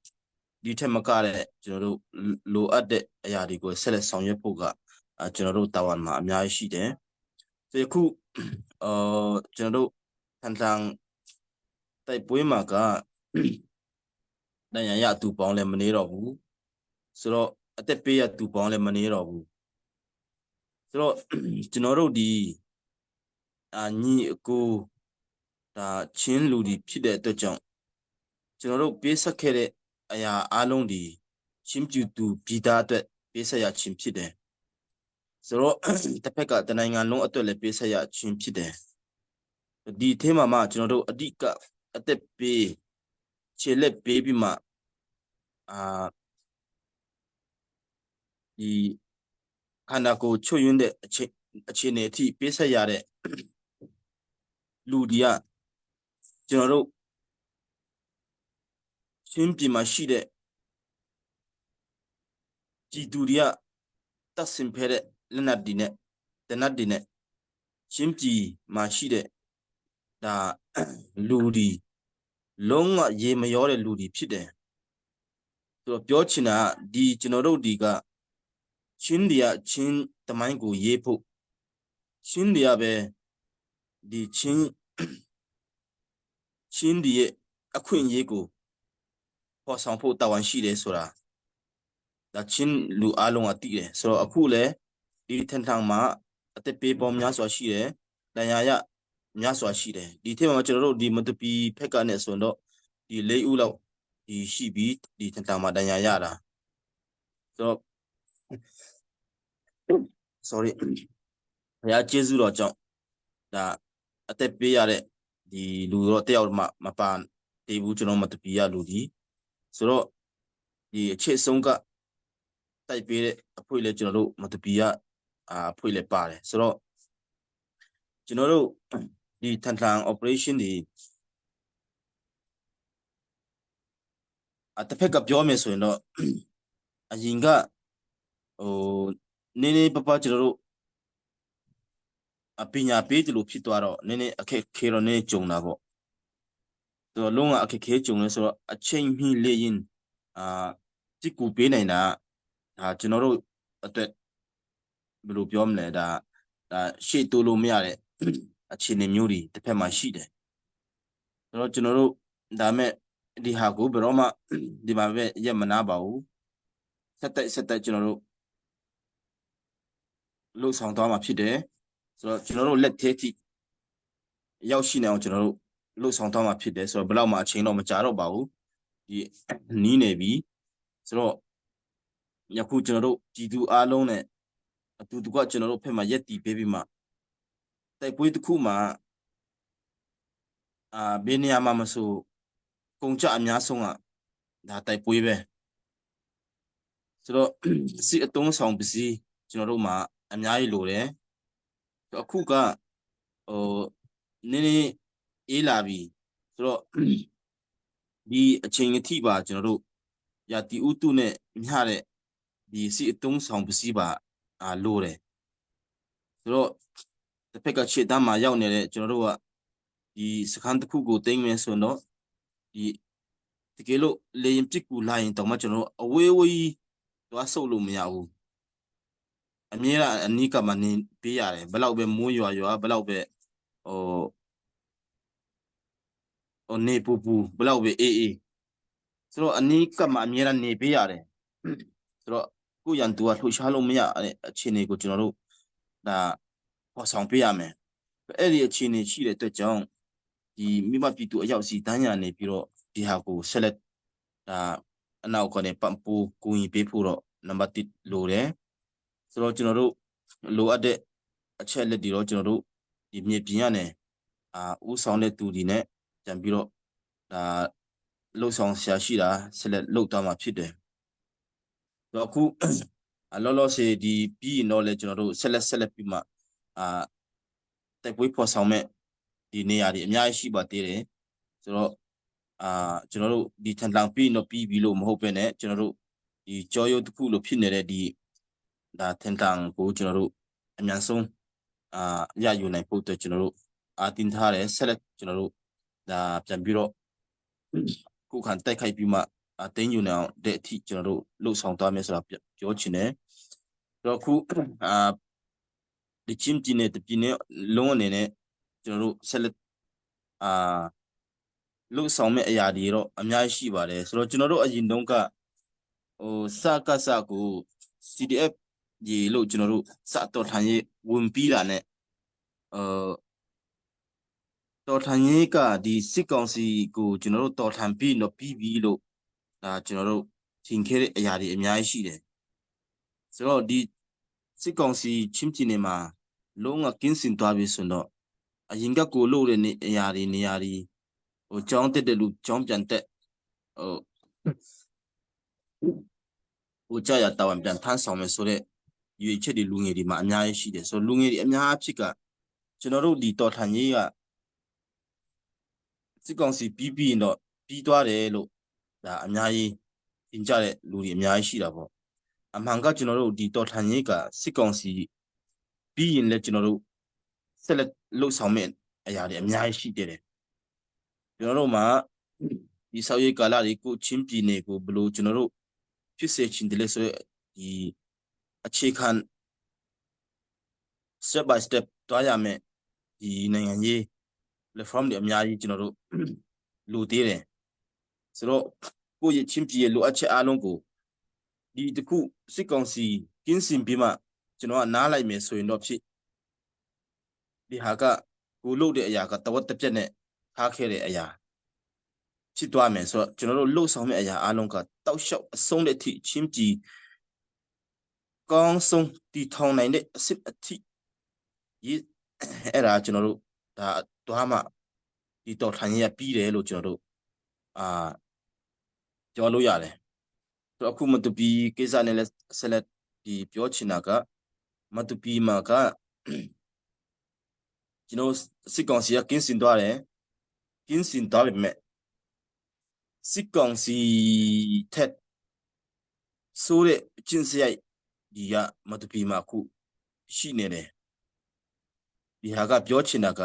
ဒီထက်မကတဲ့ကျွန်တော်တို့လိုအပ်တဲ့အရာတွေကိုဆက်လက်ဆောင်ရွက်ဖို့ကကျွန်တော်တို့တာဝန်မှာအများကြီးရှိတယ်။ဆိုခုအော်ကျွန်တော်တို့ထန်ထန်တိုက်ပွဲမှာကတန်ရရသူပေါင်းလည်းမနေတော့ဘူးဆိုတော့အသက်ပေးရသူပေါင်းလည်းမနေတော့ဘူးဆိုတော့ကျွန်တော်တို့ဒီအာညီအကိုဒါချင်းလူဒီဖြစ်တဲ့အတွက်ကြောင့်ကျွန်တော်တို့ပေးဆက်ခဲ့တဲ့အရာအလုံးဒီချင်းပြူသူပြည်သားအတွက်ပေးဆက်ရခြင်းဖြစ်တယ်ဆိုတော့တစ်ဖက်ကတနိုင်ငံလုံးအတွက်လည်းပေးဆက်ရခြင်းဖြစ်တယ်ဒီအထဲမှာမှကျွန်တော်တို့အဓိကအသက်ပေးခြေလက်ပေးပြီးမှအာဒီခန္ဓာကိုယ်ချွတ်ယွင်းတဲ့အခြေအခြေအနေအထိပေးဆက်ရတဲ့လူတွေကကျွန်တော်တို့ချင်းပြည်မှာရှိတဲ့ကြည်သူတွေကတပ်ဆင်ဖဲတဲ့လက်နက်တွေနဲ့တနတ်တွေနဲ့ချင်းပြည်မှာရှိတဲ့ဒါလူဒီလုံးဝရေမရောတဲ့လူတွေဖြစ်တယ်ဆိုတော့ပြောချင်တာကဒီကျွန်တော်တို့ဒီကချင်းတွေကချင်းတမိုင်းကိုရေးဖို့ချင်းတွေကပဲဒီချင်းချင်းတွေရဲ့အခွင့်အရေးကိုပေါ်ဆောင်ဖို့တာဝန်ရှိတယ်ဆိုတာဒါချင်းလူအားလုံးကသိတယ်ဆိုတော့အခုလည်းဒီထန်ထန်မှာအသက်ပေးပေါင်းများစွာရှိတယ်။တရားရ များစွာရှိတယ်ဒီထဲမှာကျွန်တော်တို့ဒီမတပီဖက်ကနေဆိုတော့ဒီ၄ဦးလောက်ဒီရှိပြီးဒီထန်တန်မှာတန်ရာရတာဆိုတော့ sorry ဘုရားကျေးဇူးတော်ကြောင့်ဒါအသက်ပေးရတဲ့ဒီလူတော့တယောက်မှမပါသေးဘူးကျွန်တော်မတပီရလူဒီဆိုတော့ဒီအခြေဆုံးကတိုက်ပေးတဲ့အဖွဲ့လည်းကျွန်တော်တို့မတပီရအာအဖွဲ့လည်းပါတယ်ဆိုတော့ကျွန်တော်တို့ဒီထန်ထန် operation ဒီအတစ်ဖက်ကပြောမယ်ဆိုရင်တော့အရင်ကဟိုနည်းနည်းပပကျွန်တော်တို့အပညာပေးတယ်လို့ဖြစ်သွားတော့နည်းနည်းအခက်ခဲတော့နည်းကြုံတာပေါ့ဆိုတော့လုံးဝအခက်ခဲကြုံလဲဆိုတော့အချိန်မီလေရင်အာကြစ်ကူပေးနိုင်တာဒါကျွန်တော်တို့အတွက်ဘယ်လိုပြောမလဲဒါဒါရှေ့တိုးလို့မရတဲ့အခြေအနေမျိုးတွေတစ်ဖက်မှာရှိတယ်ဆိုတော့ကျွန်တော်တို့ဒါမဲ့ဒီဟာကိုဘယ်တော့မှဒီမှာပဲရက်မနာပါဘူးဆက်တိုက်ဆက်တိုက်ကျွန်တော်တို့လှုပ်ဆောင်သွားမှာဖြစ်တယ်ဆိုတော့ကျွန်တော်တို့လက်သေးထိရောက်ရှိနေအောင်ကျွန်တော်တို့လှုပ်ဆောင်သွားမှာဖြစ်တယ်ဆိုတော့ဘယ်တော့မှအချိန်တော့မကြာတော့ပါဘူးဒီနီးနေပြီဆိုတော့ယခုကျွန်တော်တို့ပြည်သူအားလုံးနဲ့အတူတကွကျွန်တော်တို့ဖက်မှာရက်တီပေးပြီးမှတိုက်ပွဲတစ်ခုမှာအာဘယ်နေရာမှာမဆိုကုန်ကြအများဆုံးကဒါတိုက်ပွဲပဲဆိုတော့စီအတုံးဆောင်ပစ္စည်းကျွန်တော်တို့မှာအများကြီးလိုတယ်အခုကဟိုနည်းနည်းအေးလာပြီဆိုတော့ဒီအချိန်အထိပါကျွန်တော်တို့ရာတီဥတုနဲ့မျှတဲ့ဒီစီအတုံးဆောင်ပစ္စည်းပါအာလိုတယ်ဆိုတော့တစ်ဖက်ကခြေတန်းမှာရောက်နေတဲ့ကျွန်တော်တို့ကဒီစခန်းတစ်ခုကိုတင်မယ်ဆိုတော့ဒီတကယ်လို့လေရင်ပစ်ကူလာရင်တော့မှကျွန်တော်တို့အဝေးဝေးသွားဆုပ်လို့မရဘူးအမြဲတမ်းအနီးကမှနေပေးရတယ်ဘလောက်ပဲမိုးရွာရွာဘလောက်ပဲဟိုဟိုနေပူပူဘလောက်ပဲအေးအေးဆိုတော့အနီးကမှအမြဲတမ်းနေပေးရတယ်ဆိုတော့ကိုရန်သူကလှုပ်ရှားလို့မရတဲ့အခြေအနေကိုကျွန်တော်တို့ဒါပေါ်ဆောင်ပေးရမယ်အဲ့ဒီအခြေအနေရှိတဲ့အတွက်ကြောင့်ဒီမိဘပြည်သူအရောက်စီတန်းရနေပြီးတော့ဒီဟာကိုဆက်လက်ဒါအနောက်ကနေပံ့ပိုးကူညီပေးဖို့တော့နံပါတ်1လိုတယ်ဆိုတော့ကျွန်တော်တို့လိုအပ်တဲ့အချက်လက်တွေတော့ကျွန်တော်တို့ဒီမြေပြင်ကနေအာဥဆောင်တဲ့သူတွေနဲ့ပြန်ပြီးတော့ဒါလှုပ်ဆောင်ဆရာရှိတာဆက်လက်လှုပ်သွားမှာဖြစ်တယ်တော့အခုအလောလောစေဒီပြီးရင်တော့လေကျွန်တော်တို့ဆက်လက်ဆက်လက်ပြီးမှအာတိုက်ပွဲဖော်ဆောင်မဲ့ဒီနေရာတွေအများကြီးရှိပါသေးတယ်ဆိုတော့အာကျွန်တော်တို့ဒီထန်တန်ပြီးတော့ပြီးပြီလို့မဟုတ်ပဲနဲ့ကျွန်တော်တို့ဒီကြောရုပ်တစ်ခုလို့ဖြစ်နေတဲ့ဒီဒါထန်တန်ကိုကျွန်တော်တို့အမြန်ဆုံးအာရယူနိုင်ဖို့အတွက်ကျွန်တော်တို့အာတင်ထားတယ်ဆက်လက်ကျွန်တော်တို့ဒါပြန်ပြီးတော့ခုခံတိုက်ခိုက်ပြီးမှအတင်းယူနေအောင်တဲ့အထိကျွန်တော်တို့လှုပ်ဆောင်သွားမယ်ဆိုတာပြောချင်တယ်။တော့ခုအာဒီချင်းပြည်နယ်တပြည်နယ်လုံးအနေနဲ့ကျွန်တော်တို့ဆက်လက်အာလှုပ်ဆောင်မဲ့အရာတွေတော့အများကြီးရှိပါတယ်ဆိုတော့ကျွန်တော်တို့အရင်တုန်းကဟိုစကစကို CDF ဒီလို့ကျွန်တော်တို့စတော်ထန်ရေးဝင်ပြီးတာနဲ့အဲတော်ထန်ရေးကဒီစစ်ကောင်စီကိုကျွန်တော်တို့တော်ထန်ပြီးတော့ပြီးပြီလို့ဒါကျွန်တော်တို့ထင်ခဲ့တဲ့အရာတွေအများကြီးရှိတယ်ဆိုတော့ဒီစစ်ကောင်စီချင်းပြည်နယ်မှာလုံးဝကင်းစင်သွားပြီဆိုတော့အရင်ကကိုလို့တဲ့နေအရာတွေနေရာတွေဟိုကြောင်းတက်တဲ့လူကြောင်းပြန်တက်ဟိုဟိုကြာရတာဝန်ပြန်ထမ်းဆောင်မယ်ဆိုတော့ရွေချက်တွေလူငယ်တွေမှာအများကြီးရှိတယ်ဆိုတော့လူငယ်တွေအများအဖြစ်ကကျွန်တော်တို့ဒီတော်ထန်ကြီးကစစ်ကောင်စီပြီးပြီးရင်တော့ပြီးသွားတယ်လို့ဒါအများကြီးသင်ကြတဲ့လူတွေအများကြီးရှိတာပေါ့အမှန်ကကျွန်တော်တို့ဒီတော်ထန်ကြီးကစစ်ကောင်စီပြီးရင်လည်းကျွန်တော်တို့ဆက်လက်လှုပ်ဆောင်မဲ့အရာတွေအများကြီးရှိတယ်တယ်ကျွန်တော်တို့မှာဒီဆောက်ရေးကာလတွေကိုချင်းပြည်နယ်ကိုဘယ်လိုကျွန်တော်တို့ဖြစ်စေချင်တယ်လဲဆိုတော့ဒီအခြေခံ step by step တွားရမယ်ဒီနိုင်ငံရေး platform တွေအများကြီးကျွန်တော်တို့လိုသေးတယ်ဆိုတော့ကိုယ့်ရဲ့ချင်းပြည်ရဲ့လိုအပ်ချက်အားလုံးကိုဒီတခုစစ်ကောင်စီကင်းစင်ပြီးမှကျွန်တော်ကနားလိုက်မယ်ဆိုရင်တော့ဖြစ်ဒီဟာက ကိုလုပ်တဲ့အရာကတဝက်တစ်ပြက်နဲ့ထားခဲ့တဲ့အရာဖြစ်သွားမယ်ဆိုတော့ကျွန်တော်တို့လှုပ်ဆောင်မယ့်အရာအလုံးကတောက်လျှောက်အဆုံးတဲ့အထိချင်းပြည်ကောင်းဆုံးတည်ထောင်နိုင်တဲ့အစစ်အထိရေးအဲ့ဒါကျွန်တော်တို့ဒါသွားမှဒီတော်ထိုင်ရပြီးတယ်လို့ကျွန်တော်တို့အာပြောလို့ရတယ်ဆိုတော့အခုမတူပီကိစ္စနဲ့လည်းဆက်လက်ဒီပြောချင်တာကမတူပီမှာကကျွန်တော်စစ်ကောင်စီကကင်းစင်သွားတယ်ကင်းစင်သွားပေမဲ့စစ်ကောင်စီထက်ဆိုးတဲ့အကျင့်စရိုက်ဒီကမတူပီမှာအခုရှိနေတယ်ဒီဟာကပြောချင်တာက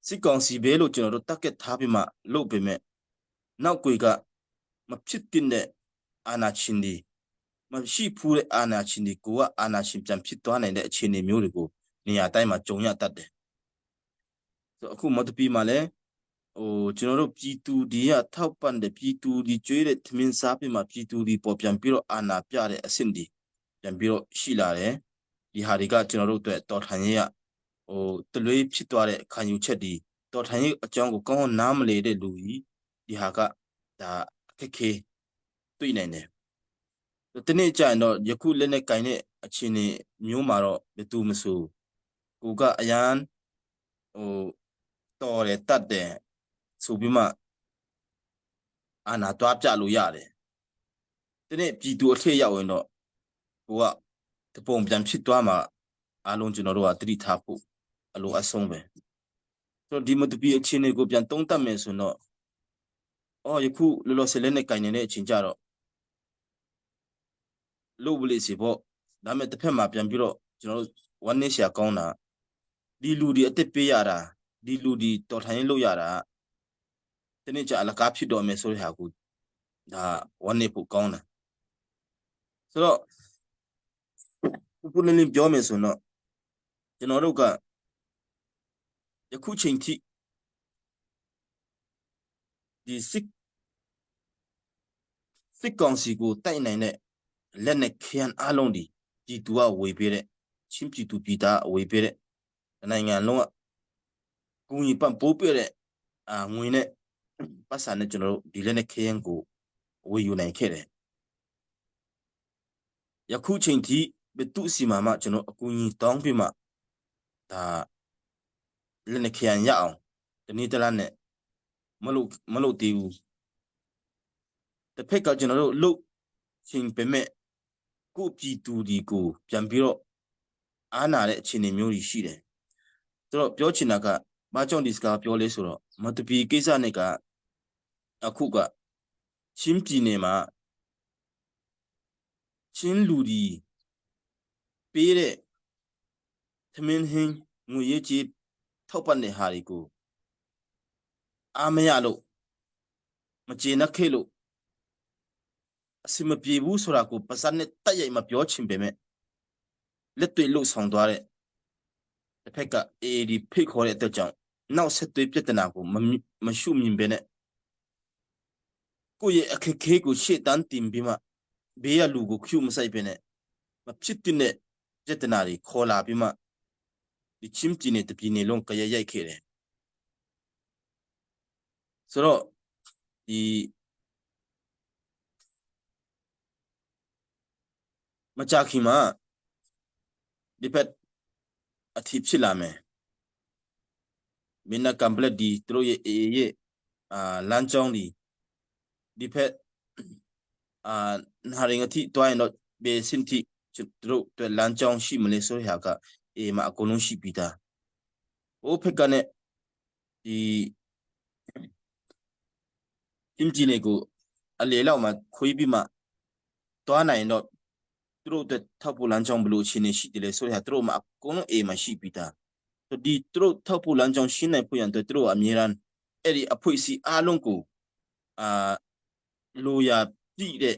စစ်ကောင်စီပဲလို့ကျွန်တော်တို့တက်ကက်ထားပြီးမှလုပ်ပေမဲ့နောက်ကွေကမဖြစ်တဲ့အာနာရှင်ဒီမရှိဖူးတဲ့အာနာရှင်ဒီကိုကအာနာရှင်ပြန်ဖြစ်သွားနိုင်တဲ့အခြေအနေမျိုးတွေကိုနေရာတိုင်းမှာကြုံရတတ်တယ်ဆိုအခုမတပီမှာလည်းဟိုကျွန်တော်တို့ပြည်သူဒီကထောက်ပံ့တဲ့ပြည်သူဒီကျွေးတဲ့သမင်းစားပြီးမှပြည်သူဒီပေါ်ပြန်ပြီးတော့အာနာပြတဲ့အဆင့်ဒီပြန်ပြီးတော့ရှိလာတယ်ဒီဟာတွေကကျွန်တော်တို့အတွက်တော်ထန်ရဟိုတလွေးဖြစ်သွားတဲ့ခံယူချက်ဒီတော်ထန်ရအကြောင်းကိုကောင်းကောင်းနားမလည်တဲ့လူကြီးဒီဟာကဒါအခက်ခဲတွေ့နိုင်တယ်တနေ့ကျရင်တော့ယခုလက်နဲ့ကင်တဲ့အခြေအနေမျိုးမှာတော့ဘယ်သူမဆိုကိုကအရန်ဟိုတော်တယ်တတ်တယ်ဆိုပြီးမှအာနာတွားပြလို့ရတယ်တနေ့ပြည်သူအထက်ရောက်ရင်တော့ကိုကတပုံပြန်ဖြစ်သွားမှာအားလုံးကျွန်တော်တို့ကတတိထားဖို့အလိုအဆုံးပဲဆိုတော့ဒီမတပီအခြေအနေကိုပြန်တုံးတက်မယ်ဆိုတော့အော်ယခုလောလောဆယ်လက်နဲ့ကင်နေတဲ့အချိန်ကြတော့လို့ပလေစီပေါ့ဒါပေမဲ့တစ်ဖက်မှာပြန်ပြီးတော့ကျွန်တော်တို့ဝမ်းနေရှာကောင်းတာဒီလူဒီအစ်စ်ပေးရတာဒီလူဒီတော်ထိုင်လို့ရတာတနေ့ကျအလကားဖြစ်တော်မယ်ဆိုတဲ့ဟာကိုဒါဝမ်းနေဖို့ကောင်းတယ်ဆိုတော့ပုလင်းလင်းပြောမယ်ဆိုတော့ကျွန်တော်တို့ကယခုချိန်ထိဒီစစ်စစ်ကောင်စီကိုတိုက်နိုင်တဲ့လက်နဲ့ခရန်အလုံးဒီပြည်သူကဝေပေးတဲ့ချင်းပြည်သူပြည်သားဝေပေးတဲ့နိုင်ငံလုံးကကူညီပံ့ပိုးပေးတဲ့အာငွေနဲ့ပတ်စံနဲ့ကျွန်တော်တို့ဒီလက်နဲ့ခရန်ကိုဝေယူနိုင်ခဲ့တယ်ယခုချိန်ထိဘသူစီမာမှကျွန်တော်အကူအညီတောင်းပြီးမှဒါလက်နဲ့ခရန်ရအောင်တနေ့တလားနဲ့မလို့မလို့သေးဘူးတစ်ဖက်ကကျွန်တော်တို့လုတ်ချိန်ပေမဲ့ကိုပြည်သူဒီကိုပြန်ပြီးတော့အားနာတဲ့အခြေအနေမျိုးတွေရှိတယ်ဆိုတော့ပြောချင်တာကဘာကြောင့်ဒီစကားပြောလဲဆိုတော့မတပီကိစ္စနဲ့ကအခုကချင်းပြည်နယ်မှာချင်းလူဒီပေးတဲ့သမင်းဟင်းငွေရေးကြီးထောက်ပံ့တဲ့ဟာတွေကိုအားမရလို့မကျေနပ်ခဲ့လို့အစမပြေဘူးဆိုတာကိုပါစနဲ့တက်ရိုက်မပြောချင်ပေမဲ့လက်တွေလှုပ်ဆောင်သွားတဲ့တစ်ဖက်က AAD ဖိတ်ခေါ်တဲ့အတွက်ကြောင့်နောက်ဆက်သွေးပြဿနာကိုမမရှုမြင်ပဲနဲ့ကိုယ့်ရဲ့အခက်ခဲကိုရှေ့တန်းတင်ပြီးမှဘေးကလူကိုခွမဆိုင်ပဲနဲ့မဖြစ်တဲ့ပြဿနာတွေခေါ်လာပြီးမှဒီချင်းပြည်နယ်တပြည်နယ်လုံးကြရရိုက်ခဲ့တယ်ဆိုတော့ဒီမကြခင်မှာဒီဖက်အထီဖြစ်လာမယ်မင်းနကမ်ပလက်ဒီသူတို့ရဲ့အေရဲ့အာလမ်းကြောင်းဒီဒီဖက်အာနာရင်အထိတွိုင်းတော့ဘေစင်တီသူတို့အတွက်လမ်းကြောင်းရှိမလဲဆိုတဲ့ဟာကအေမှာအကုန်လုံးရှိပြီးသားဟိုဖက်ကနဲ့ဒီအင်ဂျင်နီကိုအလေလောက်မှာခွေးပြီးမှတွားနိုင်တော့သူတို့အတွက်ထောက်ပို့လမ်းကြောင်းဘလို့အခြေအနေရှိတယ်လေဆိုတဲ့ဟာသူတို့မှာအကုန်လုံးအေမှာရှိပြီးသားဒီသူတို့ထောက်ပို့လမ်းကြောင်းရှင်းနိုင်ဖို့ရန်အတွက်သူတို့အမြဲတမ်းအဲ့ဒီအဖွဲ့အစည်းအားလုံးကိုအာလိုရာပြည့်တဲ့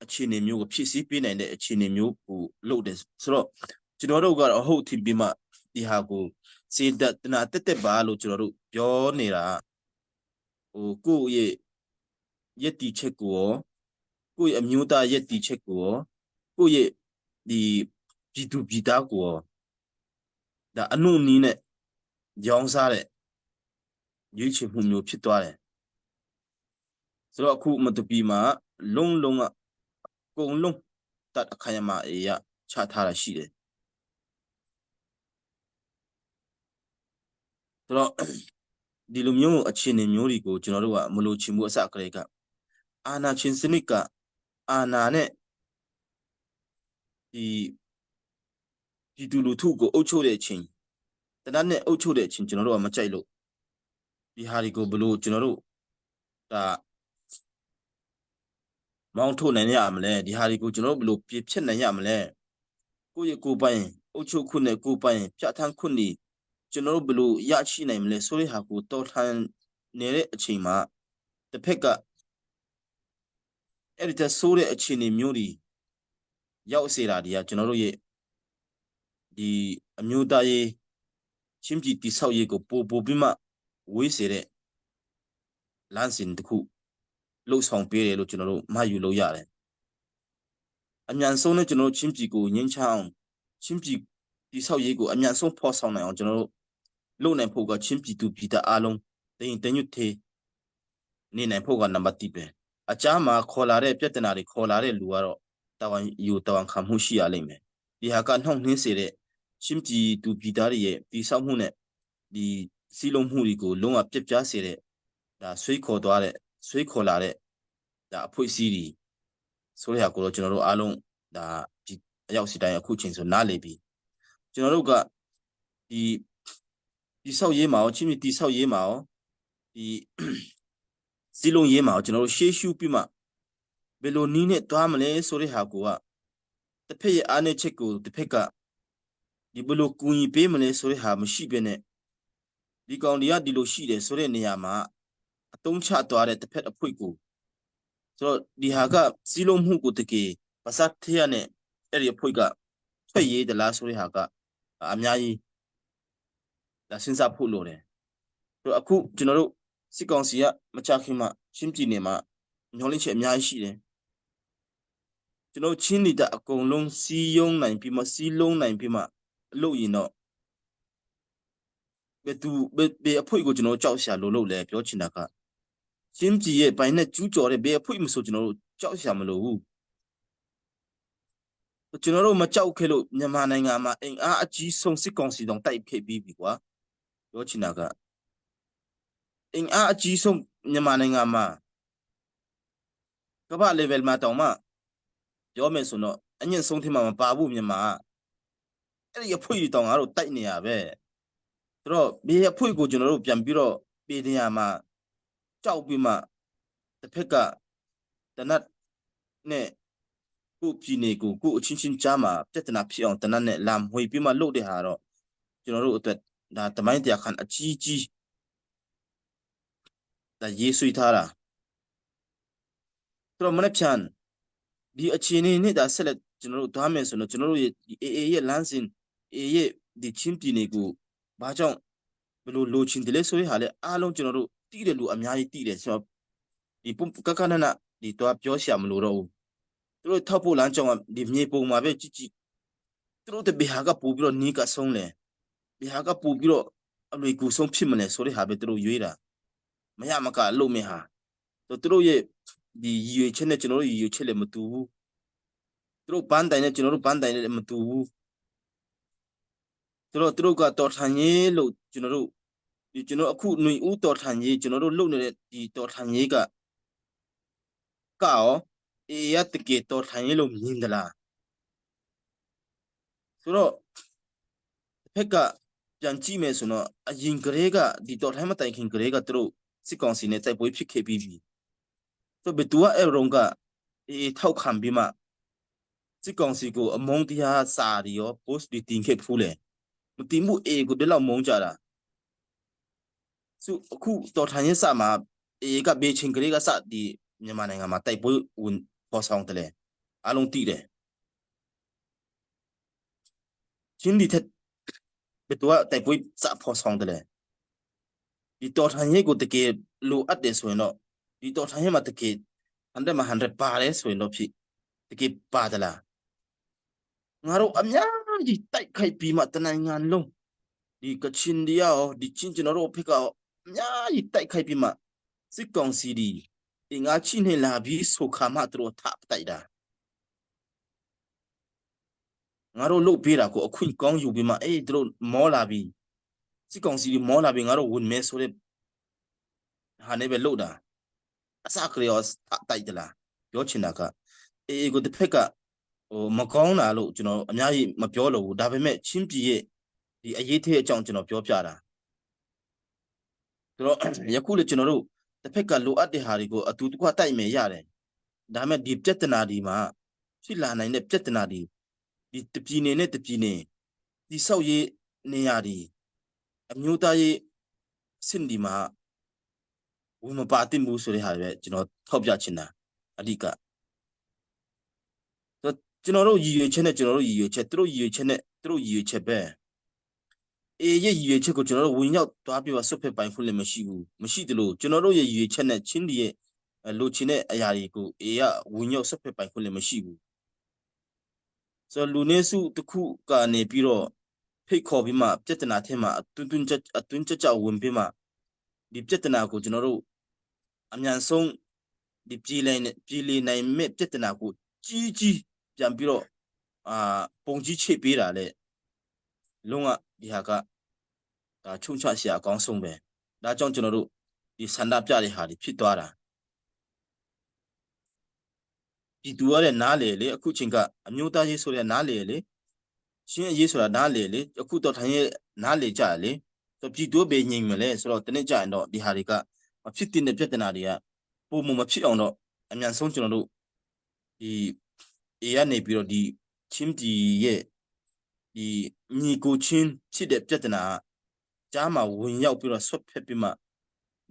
အခြေအနေမျိုးကိုဖြည့်ဆည်းပေးနိုင်တဲ့အခြေအနေမျိုးကိုလုပ်တယ်ဆိုတော့ကျွန်တော်တို့ကတော့ဟုတ်ထင်ပြီးမှဒီဟာကိုစေတနာတက်တက်ပါလို့ကျွန်တော်တို့ပြောနေတာဟိုကိုယ့်ရဲ့ရက်တီချက်ကိုရောကိုယ့်ရဲ့အမျိုးသားရက်တီချက်ကိုရောကိုယ့်ရဲ့ဒီပြည်သူပြည်သားကိုရောဒါအနုနီးနဲ့ ရောင်းစားတဲ့ရွေးချယ်မှုမျိုးဖြစ်သွားတယ်ဆိုတော့အခုမတူပီမှာလုံးလုံးကအကုန်လုံးတတ်အခိုင်အမာအေးရချထားတာရှိတယ်ဆိုတော့ဒီလိုမျိုးအခြေအနေမျိုးတွေကိုကျွန်တော်တို့ကမလိုချင်ဘူးအစကတည်းကအာနာချင်းစနစ်ကအာနာနဲ့ဒီပြည်သူလူထုကိုအုပ်ချုပ်တဲ့အချိန်တနက်နဲ့အုပ်ချုပ်တဲ့အချိန်ကျွန်တော်တို့ကမကြိုက်လို့ဒီဟာတွေကိုဘလို့ကျွန်တော်တို့ဒါမောင်းထုတ်နိုင်ရမလဲဒီဟာတွေကိုကျွန်တော်တို့ဘလို့ပြဖြစ်နိုင်ရမလဲကိုယ့်ရဲ့ကိုယ်ပိုင်အုပ်ချုပ်ခွင့်နဲ့ကိုယ်ပိုင်ပြဋ္ဌာန်းခွင့်တွေကျွန်တော်တို့ဘလို့ရရှိနိုင်မလဲဆိုတဲ့ဟာကိုတော်လှန်နေတဲ့အချိန်မှာတစ်ဖက်ကအဲ့ဒီတဆိုးတဲ့အခြေအနေမျိုးတွေရောက်စေတာတွေကကျွန်တော်တို့ရဲ့ဒီအမျိုးသားရေးချင်းပြည်တိဆောက်ရေးကိုပို့ပို့ပြီးမှဝေးစေတဲ့လမ်းစဉ်တစ်ခုလှုပ်ဆောင်ပေးတယ်လို့ကျွန်တော်တို့မှတ်ယူလို့ရတယ်အမြန်ဆုံးနဲ့ကျွန်တော်တို့ချင်းပြည်ကိုငင်းချအောင်ချင်းပြည်တိဆောက်ရေးကိုအမြန်ဆုံးဖော်ဆောင်နိုင်အောင်ကျွန်တော်တို့လုပ်နိုင်ဖို့ကချင်းပြည်သူပြည်သားအားလုံးတင်တင်ညွတ်သေးနေနိုင်ဖို့ကနံပါတ်1ပဲအကြမှာခေါ်လာတဲ့ပြဿနာတွေခေါ်လာတဲ့လူကတော့တာဝန်ယူတာဝန်ခံမှုရှိရလိမ့်မယ်ဒီဟာကနှောင့်နှင်းစေတဲ့ချင်းပြည်သူပြည်သားတွေရဲ့တိဆောက်မှုနဲ့ဒီစီလုံးမှုတွေကိုလုံးဝပြစ်ပြားစေတဲ့ဒါဆွေးခေါ်သွားတဲ့ဆွေးခေါ်လာတဲ့ဒါအဖွဲ့အစည်းတွေဆိုတဲ့ဟာကိုတော့ကျွန်တော်တို့အားလုံးဒါဒီအရောက်စီတိုင်းအခုချိန်ဆိုနားလေပြီကျွန်တော်တို့ကဒီတိဆောက်ရေးမှာရောချင်းပြည်တိဆောက်ရေးမှာရောဒီစီလုံးရေးမှာရောကျွန်တော်တို့ရှေးရှုပြီးမှဘယ်လိုနည်းနဲ့တွားမလဲဆိုတဲ့ဟာကိုကတစ်ဖက်ရဲ့အားနည်းချက်ကိုတစ်ဖက်ကဒီဘယ်လိုကူညီပေးမလဲဆိုတဲ့ဟာမရှိဘဲနဲ့ဒီကောင်တွေကဒီလိုရှိတယ်ဆိုတဲ့နေရာမှာအတုံးချသွားတဲ့တစ်ဖက်အဖွင့်ကိုဆိုတော့ဒီဟာကစီလုံးမှုကိုတကယ်ပါစထရနဲ့အဲ့ဒီအဖွင့်ကထွက်ရေးသလားဆိုတဲ့ဟာကအများကြီးဒါစဉ်းစားဖို့လိုတယ်ဆိုတော့အခုကျွန်တော်တို့စစ်ကောင်စီကမချခင်မှာချင်းပြည်နယ်မှာညှော်လင့်ချက်အများကြီးရှိတယ်ကျွန်တော်ချင်းနေတာအကုန်လုံးစီယုံနိုင်ပြီးမှစီလုံးနိုင်ပြီးမှလုပ်ရင်တော့ဘယ်သူဘယ်ဘယ်အဖွဲ့ကိုကျွန်တော်ကြောက်ရှာလို့လို့လဲပြောချင်တာကချင်းပြည်ရဲ့ပိုင်နဲ့ကျူးကျော်တဲ့ဘယ်အဖွဲ့မဆိုကျွန်တော်တို့ကြောက်ရှာမလို့ဘူးကျွန်တော်တို့မကြောက်ခဲ့လို့မြန်မာနိုင်ငံမှာအင်အားအကြီးဆုံးစစ်ကောင်စီတောင်တိုက်ခဲ့ပြီးပြီကွာပြောချင်တာကအင်အားအကြီးဆုံးမြန်မာနိုင်ငံမှာကမ္ဘာ level မှာတောင်မှပြောမယ်ဆိုတော့အညံ့ဆုံးထင်မှာမပါဘူးမြန်မာအဲ့ဒီအဖွဲ့ကြီးတောင်ငါတို့တိုက်နေရပဲဆိုတော့ဘေးအဖွဲ့ကိုကျွန်တော်တို့ပြန်ပြီးတော့ပေးနေရမှာကြောက်ပြီးမှတစ်ဖက်ကတနတ်နဲ့ကိုပြည်နေကိုကိုအချင်းချင်းကြားမှာပြဿနာဖြစ်အောင်တနတ်နဲ့လာမွေပြီးမှလုပ်တဲ့ဟာတော့ကျွန်တော်တို့အတွက်ဒါတမိုင်းတရားခန့်အကြီးကြီးဒါရေးဆွေးထားတာဆိုတော့မနေ့ဖြန်ဒီအခြေအနေနဲ့ဒါဆက်လက်ကျွန်တော်တို့သွားမယ်ဆိုတော့ကျွန်တော်တို့ရဲ့ဒီ AA ရဲ့လမ်းစဉ် AA ရဲ့ဒီချင်းပြည်နယ်ကိုဘာကြောင့်ဘယ်လိုလိုချင်တယ်လဲဆိုတဲ့ဟာလဲအားလုံးကျွန်တော်တို့တိတယ်လို့အများကြီးတိတယ်ဆိုတော့ဒီပုံကကနနဒီတော့ပြောရှာမလို့တော့ဘူးသူတို့ထောက်ဖို့လမ်းကြောင်းကဒီမြေပုံမှာပဲကြည့်ကြည့်သူတို့တဘဟာကပို့ပြီးတော့နီးကဆုံးလဲဘဟာကပို့ပြီးတော့အလွေကူဆုံးဖြစ်မလဲဆိုတဲ့ဟာပဲသူတို့ရွေးတာမရမကလို့မေဟာသူတို့ရဲ့ဒီရည်ရွယ်ချက်နဲ့ကျွန်တော်တို့ရည်ရွယ်ချက်လည်းမတူဘူးသူတို့ပန်းတိုင်နဲ့ကျွန်တော်တို့ပန်းတိုင်နဲ့လည်းမတူဘူးသူတို့သူတို့ကတော်ထန်ရေးလို့ကျွန်တော်တို့ဒီကျွန်တော်အခုຫນွေဦးတော်ထန်ရေးကျွန်တော်တို့လုပ်နေတဲ့ဒီတော်ထန်ရေးကကရောအေရတကေတော်ထန်ရေးလို့မြင်သလားဆိုတော့တစ်ဖက်ကပြန်ကြည့်မယ်ဆိုတော့အရင်ကလေးကဒီတော်ထန်မတိုင်ခင်ကလေးကသူတို့စစ်ကောင်စီနဲ့တိုက်ပွဲဖြစ်ခဲ့ပြီးပြီဆိုဘယ်သူကအဲ့ရုံကအေးထောက်ခံပြီးမှစစ်ကောင်စီကိုအမုန်းတရားစာတွေရော post တွေတင်ခဲ့ဖူးလေမတင်မှုအေကိုဒီလောက်မုန်းကြတာဆိုအခုတော်ထန်ရေးစမှာအေကဘေချင်းကလေးကစဒီမြန်မာနိုင်ငံမှာတိုက်ပွဲဝင်ပေါ်ဆောင်တယ်လေအလုံးတိတယ်ချင်းဒီထက်ဘယ်သူကတိုက်ပွဲစပေါ်ဆောင်တယ်လေဒီတော်ထန်ရေးကိုတကယ်လိုအပ်တယ်ဆိုရင်တော့ဒီတော်ထန်ရေးမှာတကယ်100မှာ100ပါတယ်ဆိုရင်တော့ဖြစ်တကယ်ပါသလားငါတို့အများကြီးတိုက်ခိုက်ပြီးမှတနိုင်ငံလုံးဒီ ဒီကချင်ဒီရောဒီချင်းကျွန်တော်တို့ဖက်ကရောအများကြီးတိုက်ခိုက်ပြီးမှစစ်ကောင်စီဒီအင်အားချိနေလာပြီးဆိုခါမှသူတို့ထတိုက်တာငါတို့လုတ်ပေးတာကိုအခွင့်ကောင်းယူပြီးမှအေးသူတို့မောလာပြီးစစ်ကောင်စီဒီမောလာပြီးငါတို့ဝင်မဲဆိုတဲ့ဟာနေပဲလုတ်တာအစကရောတိုက်တလားပြောချင်တာကအေးကိုတစ်ဖက်ကဟိုမကောင်းတာလို့ကျွန်တော်အများကြီးမပြောလို့ဘူးဒါပေမဲ့ချင်းပြည်ရဲ့ဒီအရေးသေးအကြောင်းကျွန်တော်ပြောပြတာဆိုတော့ယခုလေကျွန်တော်တို့တစ်ဖက်ကလိုအပ်တဲ့ဟာတွေကိုအတူတကွတိုက်မယ်ရတယ်ဒါပေမဲ့ဒီပြဿနာဒီမှာဖြစ်လာနိုင်တဲ့ပြဿနာဒီဒီတပြည်နယ်နဲ့တပြည်နယ်ဒီဆောက်ရေးနေရာဒီအမျိုးသားရေးစင်ဒီမှာဝင်မပါတင်ဘူးဆိုတဲ့ဟာတွေပဲကျွန်တော်ထောက်ပြချင်တာအဓိကကျွန်တော်တို့ရည်ရွယ်ချက်နဲ့ကျွန်တော်တို့ရည်ရွယ်ချက်သူတို့ရည်ရွယ်ချက်နဲ့သူတို့ရည်ရွယ်ချက်ပဲအေးရဲ့ရည်ရွယ်ချက်ကိုကျွန်တော်တို့ဝင်ရောက်သွားပြပါဆွတ်ဖက်ပိုင်ခွင့်လည်းမရှိဘူးမရှိသလိုကျွန်တော်တို့ရဲ့ရည်ရွယ်ချက်နဲ့ချင်းဒီရဲ့လိုချင်တဲ့အရာတွေကိုအေးကဝင်ရောက်ဆွတ်ဖက်ပိုင်ခွင့်လည်းမရှိဘူးဆိုတော့လူနေစုတစ်ခုကနေပြီးတော့ဖိတ်ခေါ်ပြီးမှပြဿနာထဲမှာအတွန်းတွန်းကြအတွန်းကြကြဝင်ပြီးမှဒီပြဿနာကိုကျွန်တော်တို့အမြန်ဆုံးဒီပြည်လဲပြည်လေနိုင်မဲ့ပြဿနာကိုကြီးကြီးပြန်ပြီးတော့အာပုံကြီးချိတ်ပေးတာလေလုံးဝဒီဟာကဒါချုံချစရာအကောင်းဆုံးပဲဒါကြောင့်ကျွန်တော်တို့ဒီဆန္ဒပြတဲ့ဟာတွေဖြစ်သွားတာပြည်သူရတဲ့နားလေလေအခုချိန်ကအမျိုးသားရေးဆိုတဲ့နားလေလေရှင်းအရေးဆိုတာနားလေလေအခုတော့ထိုင်ရဲ့နားလေကြလေဆိုပြည်သူပဲညင်မလဲဆိုတော့တနေ့ကျရင်တော့ဒီဟာတွေကမဖြစ်တဲ့ပြဿနာတွေကပုံမမဖြစ်အောင်တော့အမြန်ဆုံးကျွန်တော်တို့ဒီအေကနေပြီးတော့ဒီချင်းတီရဲ့ဒီညီကိုချင်းဖြစ်တဲ့ပြဿနာကြားမှာဝင်ရောက်ပြီးတော့ဆွတ်ဖက်ပြီးမှ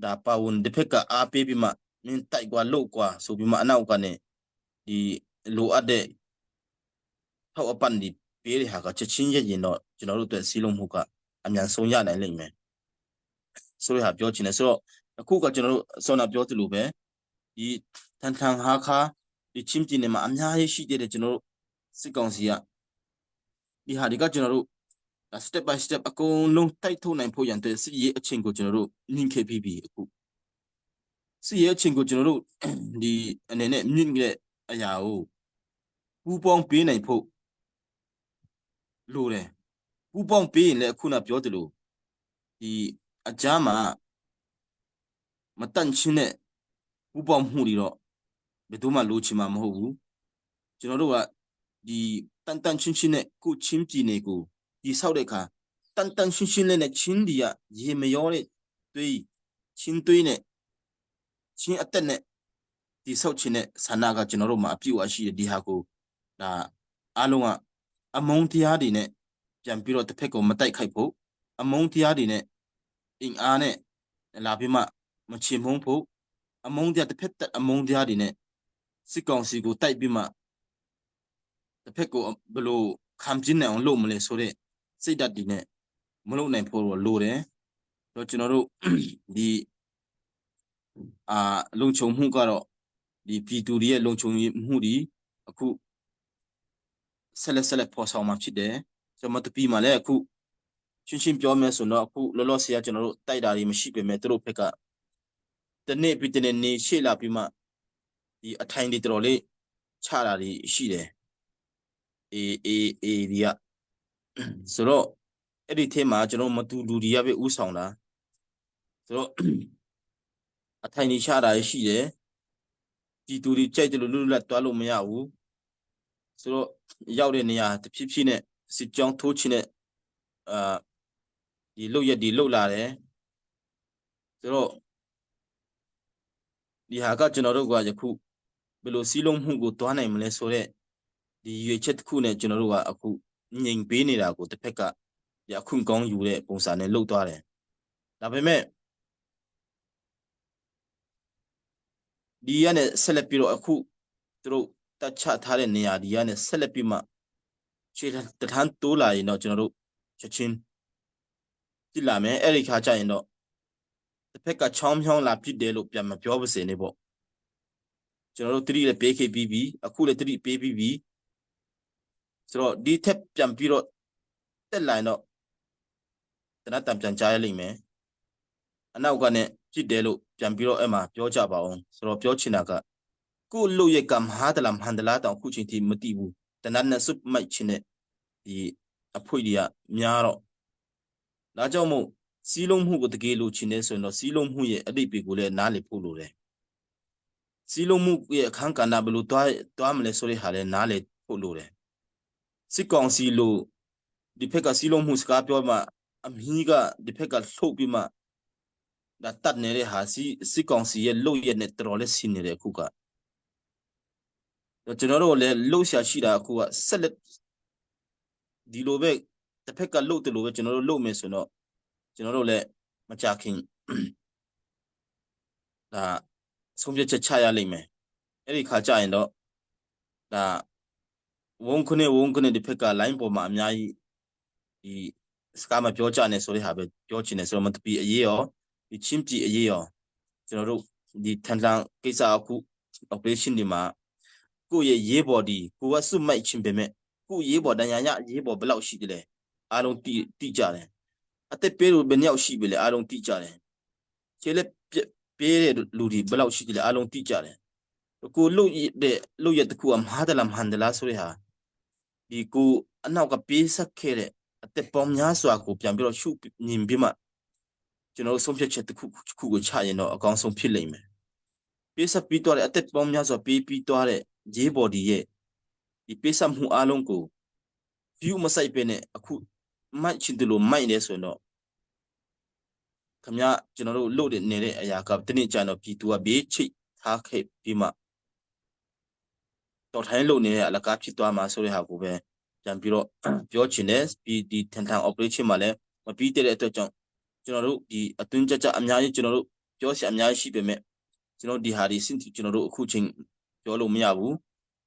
ဒါပါဝင်တစ်ဖက်ကအားပေးပြီးမှမင်းတိုက်ကွာလို့ကွာဆိုပြီးမှအနောက်ကနေဒီလိုအပ်တဲ့ထောက်အပံ့ဒီပေးတဲ့ဟာကချက်ချင်းရရင်တော့ကျွန်တော်တို့အတွက်စီးလုံးမှုကအမြန်ဆုံးရနိုင်လိမ့်မယ်ဆိုရဟာပြောချင်တယ်ဆိုတော့အခုကကျွန်တော်တို့ဆောနာပြောသလိုပဲဒီထန်ထန်ဟာခါဒီချင်းပြည်နယ်မှာအများကြီးရှိတဲ့ကျွန်တော်တို့စစ်ကောင်စီကဒီဟာဒီကကျွန်တော်တို့ step by step အကုန်လုံးတိုက်ထုတ်နိုင်ဖို့ရန်တဲ့စစ်ရေးအချင်းကိုကျွန်တော်တို့မြင့်ခဲ့ပြီးပြီအခုစစ်ရေးအချင်းကိုကျွန်တော်တို့ဒီအနေနဲ့မြင့်တဲ့အရာကိုပူပေါင်းပေးနိုင်ဖို့လိုတယ်ပူပေါင်းပေးရင်လည်းအခုနပြောသလိုဒီအကြားမှာမတန့်ချင်းတဲ့ပူပေါင်းမှုတွေတော့ဘယ်သူမှလိုချင်မှာမဟုတ်ဘူးကျွန်တော်တို့ကဒီတန်တန်ချင်းချင်းနဲ့ကိုချင်းပြည်နယ်ကိုဒီဆောက်တဲ့အခါတန်တန်ရှင်းရှင်းလေးနဲ့ချင်းဒီကရေမရောတဲ့သွေးချင်းသွေးနဲ့ချင်းအသက်နဲ့ဒီဆောက်ချင်းနဲ့ဆန္ဒကကျွန်တော်တို့မှာအပြည့်အဝရှိတဲ့ဒီဟာကိုဒါအားလုံးကအမုန်းတရားတွေနဲ့ပြန်ပြီးတော့တစ်ဖက်ကိုမတိုက်ခိုက်ဖို့အမုန်းတရားတွေနဲ့အင်အားနဲ့လာပြီးမှမချေမုန်းဖို့အမုန်းတရားတစ်ဖက်သက်အမုန်းတရားတွေနဲ့စစ်ကောင်စီကိုတိုက်ပြီးမှတစ်ဖက်ကိုဘယ်လိုခံပြင်းနိုင်အောင်လုပ်မလဲဆိုတဲ့စိတ်ဓာတ်တွေနဲ့မလုပ်နိုင်ဖို့လိုတယ်တော့ကျွန်တော်တို့ဒီအာလုံခြုံမှုကတော့ဒီပြည်သူတွေရဲ့လုံခြုံမှုတွေအခုဆက်လက်ဆက်လက်ဖော်ဆောင်မှာဖြစ်တယ်ကျွန်တော်တပီမှာလည်းအခုရှင်းရှင်းပြောမယ်ဆိုတော့အခုလောလောဆယ်ကကျွန်တော်တို့တိုက်တာတွေမရှိပေမဲ့သူတို့ဘက်ကတနေ့ပြီးတနေ့နေရှေ့လာပြီးမှဒီအထိုင်တွေတော်တော်လေးချတာတွေရှိတယ်အေးအေးအေးဒီကဆိုတော့အဲ့ဒီထဲမှာကျွန်တော်မတူလူတွေကပဲဥဆောင်တာဆိုတော့အထိုင်တွေချတာရှိတယ်ဒီတူတွေကြိုက်တယ်လို့လွတ်လပ်တွားလို့မရဘူးဆိုတော့ရောက်တဲ့နေရာတဖြည်းဖြည်းနဲ့စစ်ကြောင်းထိုးချင်တဲ့အာဒီလုတ်ရက်ဒီလုတ်လာတယ်ဆိုတော့ဒီဟာကကျွန်တော်တို့ကယခုဘယ်လိုစီးလုံးမှုကိုတွားနိုင်မလဲဆိုတော့ဒီရွေချက်တစ်ခုနဲ့ကျွန်တော်တို့ကအခုညင်ပေးနေတာကိုတစ်ဖက်ကဒီအခုကောင်းယူတဲ့ပုံစံနဲ့လှုပ်သွားတယ်ဒါပေမဲ့ဒီရနဲ့ဆက်လက်ပြီးတော့အခုသူတို့တတ်ချထားတဲ့နေရာဒီရနဲ့ဆက်လက်ပြီးမှခြေတထန်းတိုးလာရင်တော့ကျွန်တော်တို့ချက်ချင်းကြည့်လာမယ်အဲ့ဒီခါကျရင်တော့တစ်ဖက်ကချောင်းဖြောင်းလာပြစ်တယ်လို့ပြန်မပြောပါစေနဲ့ပေါ့ကျွန်တော်တို့တတိလည်းပေးခဲ့ပြီးပြီအခုလည်းတတိပေးပြီးပြီဆိုတော့ဒီထက်ပြန်ပြီးတော့တက်လာရင်တော့ တနတ်တံပြန်ကြားရလိမ့်မယ်အနောက်ကနဲ့ပြစ်တယ်လို့ပြန်ပြီးတော့အဲ့မှာပြောကြပါအောင်ဆိုတော့ပြောချင်တာကကို့လို့ရဲ့ကမဟာတလားမဟန်တလားတောင်အခုချိန်ထိမသိဘူးတနတ်နဲ့စွတ်မိုက်ချင်တဲ့ဒီအဖွေတွေကများတော့ဒါကြောင့်မို့စီးလုံးမှုကိုတကယ်လို့ချင်နေဆိုရင်တော့စီးလုံးမှုရဲ့အတိတ်တွေကိုလည်းနားလည်ဖို့လိုတယ်စီးလုံးမှုရဲ့အခန်းကဏ္ဍဘယ်လိုတွားတွားမလဲဆိုတဲ့ဟာလည်းနားလည်ဖို့လိုတယ်စစ်ကောင်စီလို့ဒီဖက်ကစီးလုံးမှုစကားပြောမှအမီးကဒီဖက်ကလှုပ်ပြီးမှဒါတတ်နေတဲ့ဟာစီစစ်ကောင်စီရဲ့လှုပ်ရက်နဲ့တော်တော်လေးဆင်းနေတယ်အခုကကျွန်တော်တို့လည်းလှုပ်ရှားရှိတာအခုကဆက်လက်ဒီလိုပဲတစ်ဖက်ကလှုပ်တယ်လို့ပဲကျွန်တော်တို့လှုပ်မယ်ဆိုတော့ကျွန်တော်တို့လည်းမကြခင်ဒါဆုံးဖြတ်ချက်ချရလိမ့်မယ်အဲ့ဒီခါကျရင်တော့ဒါဝုန်းခနဲ့ဝုန်းခနဲ့ဒီဖက်က line ပေါ်မှာအများကြီးဒီစကားမပြောကြနဲ့ဆိုတဲ့ဟာပဲပြောချင်တယ်ဆိုတော့မတပီအရေးရောဒီချင်းပြည်အရေးရောကျွန်တော်တို့ဒီထန်ထန်ကိစ္စအခု operation ဒီမှာကိုယ့်ရဲ့ရေးဘော်ဒီကိုကစွတ်မိုက်ချင်းပဲမဲ့ကိုယ့်ရေးဘော်တန်ရာရရေးဘော်ဘယ်လောက်ရှိတယ်လဲအားလုံးတိတိကြတယ်အသက်ပေးလို့ဘယ်နှစ်ယောက်ရှိပြီလဲအားလုံးတိကြတယ်ခြေလက်ပေးတဲ့လူတွေဘယ်လောက်ရှိတယ်လဲအားလုံးတိကြတယ်ကိုလုတ်တဲ့လုတ်ရတခုအမှားတယ်လားမှန်တယ်လားဆိုတဲ့ဟာဒီကိုအနောက်ကပေးဆက်ခဲ့တဲ့အသက်ပေါင်းများစွာကိုပြန်ပြီးတော့ရှုမြင်ပြီးမှကျွန်တော်တို့ဆုံးဖြတ်ချက်တစ်ခုခုကိုချရင်တော့အကောင်းဆုံးဖြစ်လိမ့်မယ်ပေးဆက်ပြီးတော့တဲ့အသက်ပေါင်းများစွာပေးပြီးတော့တဲ့ရေးဘော်ဒီရဲ့ဒီပေးဆက်မှုအလုံးကို view မဆိုင်ပဲနဲ့အခုမိုက်ချင်တယ်လို့မိုက်နေဆိုရင်တော့ခမရကျွန်တော်တို့လုတ်တဲ့နေတဲ့အရာကတနေ့ကျတော့ပြည်သူကဘေးချိတ်ထားခဲ့ပြီးမှတော်ထိုင်းလုတ်နေတဲ့အလကားဖြစ်သွားမှာဆိုတဲ့ဟာကိုပဲပြန်ပြီးတော့ပြောချင်တယ်ဒီဒီထန်ထန် operation မှာလည်းမပြီးတဲ့အတွက်ကြောင့်ကျွန်တော်တို့ဒီအတွင်းကြကြအများကြီးကျွန်တော်တို့ပြောစရာအများကြီးရှိပေမဲ့ကျွန်တော်ဒီဟာဒီစင်ကျွန်တော်တို့အခုချိန်ပြောလို့မရဘူး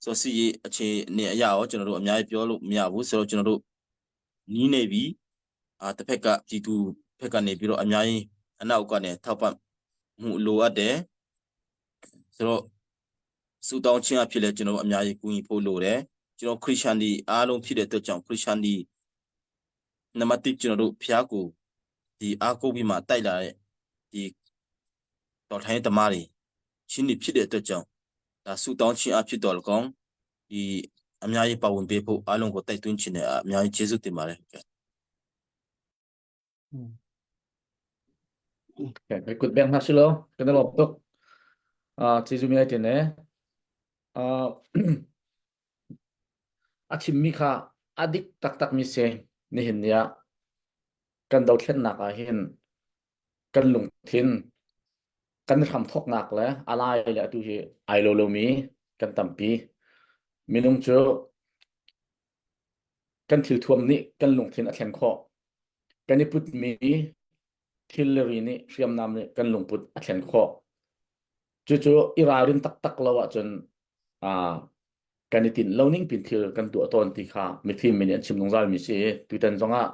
ဆိုတော့စီရေးအခြေအနေအရာရောကျွန်တော်တို့အများကြီးပြောလို့မရဘူးဆိုတော့ကျွန်တော်တို့နီးနေပြီအာတစ်ဖက်ကပြည်သူဖက်ကနေပြီးတော့အများကြီးအနောက်ကနေထောက်ပံ့မှုလိုအပ်တယ်ဆိုတော့စူတောင်းခြင်းအဖြစ်လဲကျွန်တော်အများကြီးကူညီဖို့လိုတယ်ကျွန်တော်ခရစ်ယာန်ဒီအားလုံးဖြစ်တဲ့အတွက်ကြောင့်ခရစ်ယာန်ဒီနံပါတ်1ကျွန်တော်တို့ဖျားကိုဒီအားကိုးပြီးမှတိုက်လာတဲ့ဒီတော်ထိုင်းသမားတွေချင်းတွေဖြစ်တဲ့အတွက်ကြောင့်ဒါဆူတောင်းခြင်းအဖြစ်တော်လကောင်းဒီအများကြီးပါဝင်ပေးဖို့အားလုံးကိုတိုက်တွန်းခြင်းနဲ့အများကြီးကျေးဇူးတင်ပါတယ်ဟုတ်ကဲ့ Okay, very good bang hna silo kan lawm tuk ah chizu mi ai tin ne ah a chimmi kha a dik taktak mi si nihin ni ah kan dothlennak ah hin kan lungthin kan hramthawknak le a lai le atu hi ai lo lomi kan tampi minung cu kan thilthuam nih kan lungthin a thlen khawh kan i putmi thil le ri nih hriamnam nih kan lungput a thlen khawh cucu i ralrin taktak lo ahcun ah kan i tinh lo ning pin thil kan tuah tawn ti kha mifim mi nih an chim zungzal mi si tutan zongah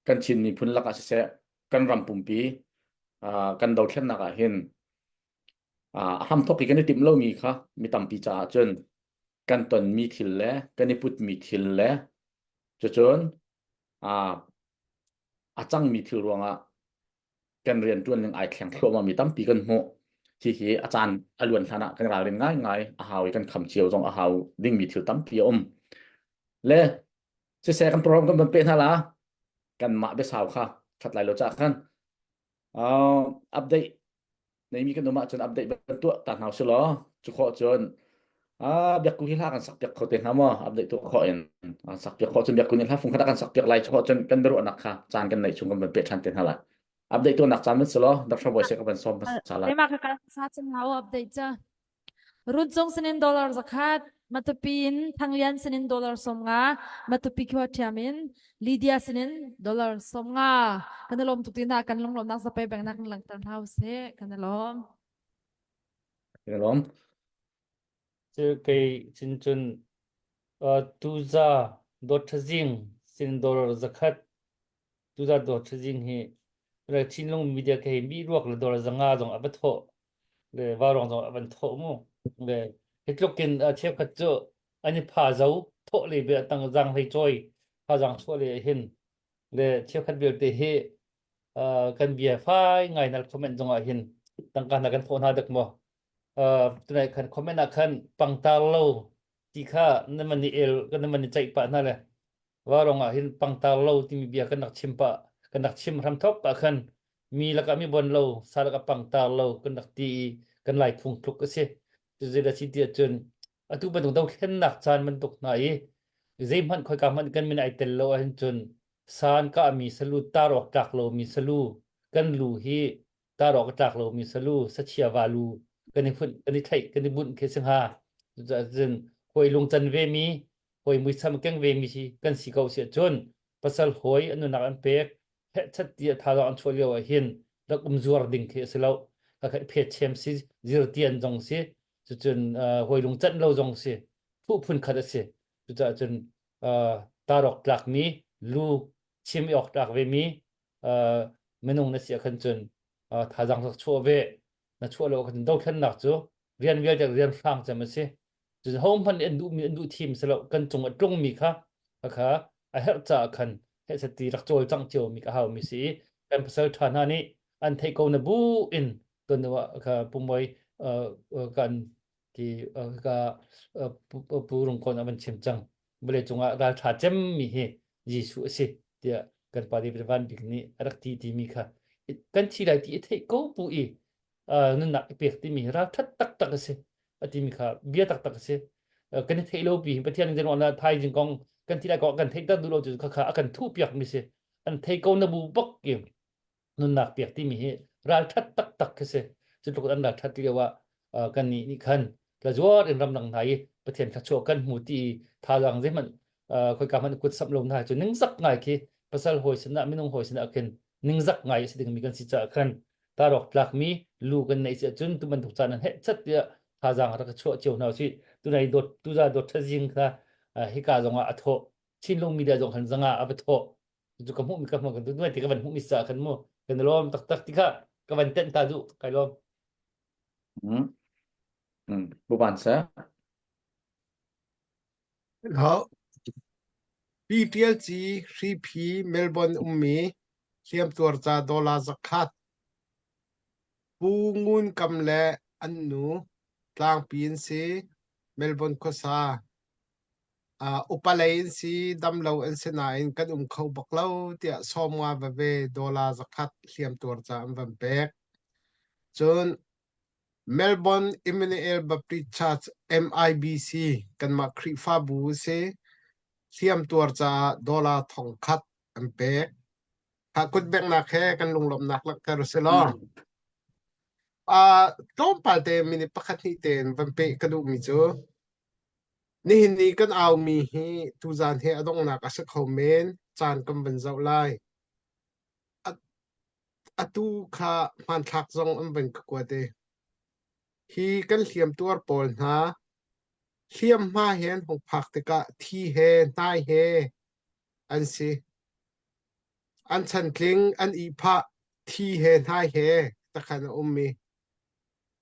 kan Chin miphun lakah siseh kan ram pumpi kan dothlennak ah hin a hramthok i kan i timh lomi kha mi tampi caah cun kan tonmi thil le kan i putmi thil le cucun a cangmi thil ruangah kan rian ṭuan ning ai thleng thluahmah mi tampi kan hmuh. Hihi a caan a luan hlan ah kan ralrin ngaingai a hau i kan kham cio zong a hau dingmi thil tampi a um. Le siseh kan program kan van peh hna la kanmah biasau kha that lai lo ca khan uh, update neimi kan um ahcun update ban tuah ta hna usih law cu khawh cun ah biakku hi hla kan sak piak kho te hnga maw update tuah khawh in sak piak khawh cun biakku nih hla fung khat kan sak piak lai cu khawh cun kan biaruahnak kha caan kan neih chung kan van pe ṭhan te hna lai update tuahnak caan van si law Dr. Boy se ka van sawm hmasa lai Keimah ka kal sa cang lau update ca Runcung sinin dollar zakhat, Matupi in Thanglian sinin dollar 50, Matupi khua ṭhiam in Lydia sinin dollar 50. Kan i lawm tuk ti na kan lunglawmnak zapei bengnak in langhter hna usih. Kan i lawm. Kan i lawm. Cu kei cun cun tuza dawt ṭhazing sin dollar zakhat tuza dawt ṭhazing hi Chinlung media ke hi mi ruak le dollar 500 zong a va thawh le vaurawng zong a van thawh mu le hi tluk in cheukhat cu an i pha zo thawh le bia tang zang hlei cawi pha zang chuah le hin le cheukhat vialte hi. Kan bia fai ngai nal comment zong ah hin tangka hna kan thawh hna dek maw? Tunai khan comment ah khan pangtar lo ti kha na man i el kan man i ceih pah hna le Vaurawng ah hin pangtar lo timi bia kan rak chim pah kan rak chim hramthok ah khan mi lakah mi bon lo sa lakah pangtar lo kan rak ti i kan lai phung tluk a si. Cucu a si ti ahcun atu bantuk dothlennak caan bantuk hna i zeihmanh khoika hmanh kan min ai tel lo ahhin cun san kahmi salu tar awk tlak lomi salu kan lu hi tar awk a tlak lomi salu sachia valu kan i funh kan i thlaih kan i bunh khi si hnga. Cucaah hawi lung can ve mi hawi muisam keng ve mi si kan si ko si ahcun pasal hawi an nunak an pek hehchat ti a thazaang an chuah lio ah hin rak um zuar ding khi a si lo. Ka kha phet chem si zirtian zong si cucun hawi lung canh lo zong si phu phun khat a si. Cucaah cun tarok tlakmi lu chim i awk tlak ve mi minung na si ah khan cun thazaang rak chuah ve na chuah lo khan dothlennak cu rian vialte rian hrang cem a si. Cun hohmanh nih an duhmi an duh thim si lo kan cung a tlungmi kha kha a herh caah khan hehsati rak cawlcangh ciomi ka haumi si i kan pasal ṭha hna nih an theih ko na bu in tuan deuh ah kha pumoi kan ti ka pu rungkawn a van chim cang vawlei cungah ralṭha cemmi hi Jesuh a si tiah kan pa David Van Bik nih a rak ti timi kha kan thi lai ti i theih ko bu i nunnak i pek timi hi ralṭhat taktak a si a timi kha bia taktak a si kan i theih lo pi Pathian in zenuah thaizing kong kan thi lai kong kan theih ter duh lo cu kha kha a kan thuh piak mi si an thei ko na bu bak ki nunnak pek timi hi ralṭhat taktak khi si cu tluk an ralṭhat lio ah kan nih nih khan tlazuar in ramdang hna i Pathian thluachuah kan hmu ti thazaang zeihmanh khoika hmanh kut samh lo hna cu ningzak ngai khi pasal hawi sinah minung hawi sinah khin ningzak ngai a si dingmi kan si caah khan tarok tlakmi lu kan neih si ahcun tu bantuk caan an heh chat tiah thazaang rak chuah cio hna usih tunai dot tuza dot thazing kha hika zongah a thawh Chinlung media zong khan zanga a va thawh cu ka hmuhmi ka hmuh kan tu ti ka van hmuhmi caah khan mu kan lawm taktak ti kha ka van tenh ta duh kai lawm Mm. Mm. Buban sa. Ho. PTLC Hriphi Melbourne ummi hliamtuar ca dollar zakhat Pu Ngun Kam le an nu tlangpi an si Melbourne khuasa uh, upa lei an si damlo an si nain kan um kho bak lo tiah sawmnga veve dollar zakhat hliamtuar ca an van pek cun Melbourne Emmanuel Baptist Church MIBC kanmah Khrihfabu a si. Hliamtuar caah dollar 1000 an pek. Ha kutbengnak he kan lunglawmhnak langhter u si law. Uh, tlawmpal te minute pakhat hnih tein van peh ka duhmi cu nihin ni kan aumi hi tuzan he a donghnak a si kho men caan kan van zoh lai. Atu kha hmanthlak zong an van ka kuat i hi kan hliamtuar pawl hna hliamhma he an hung phak tikah thi he hnai he an si. An chantling, an ihphah, thi he hnai he takhan a um i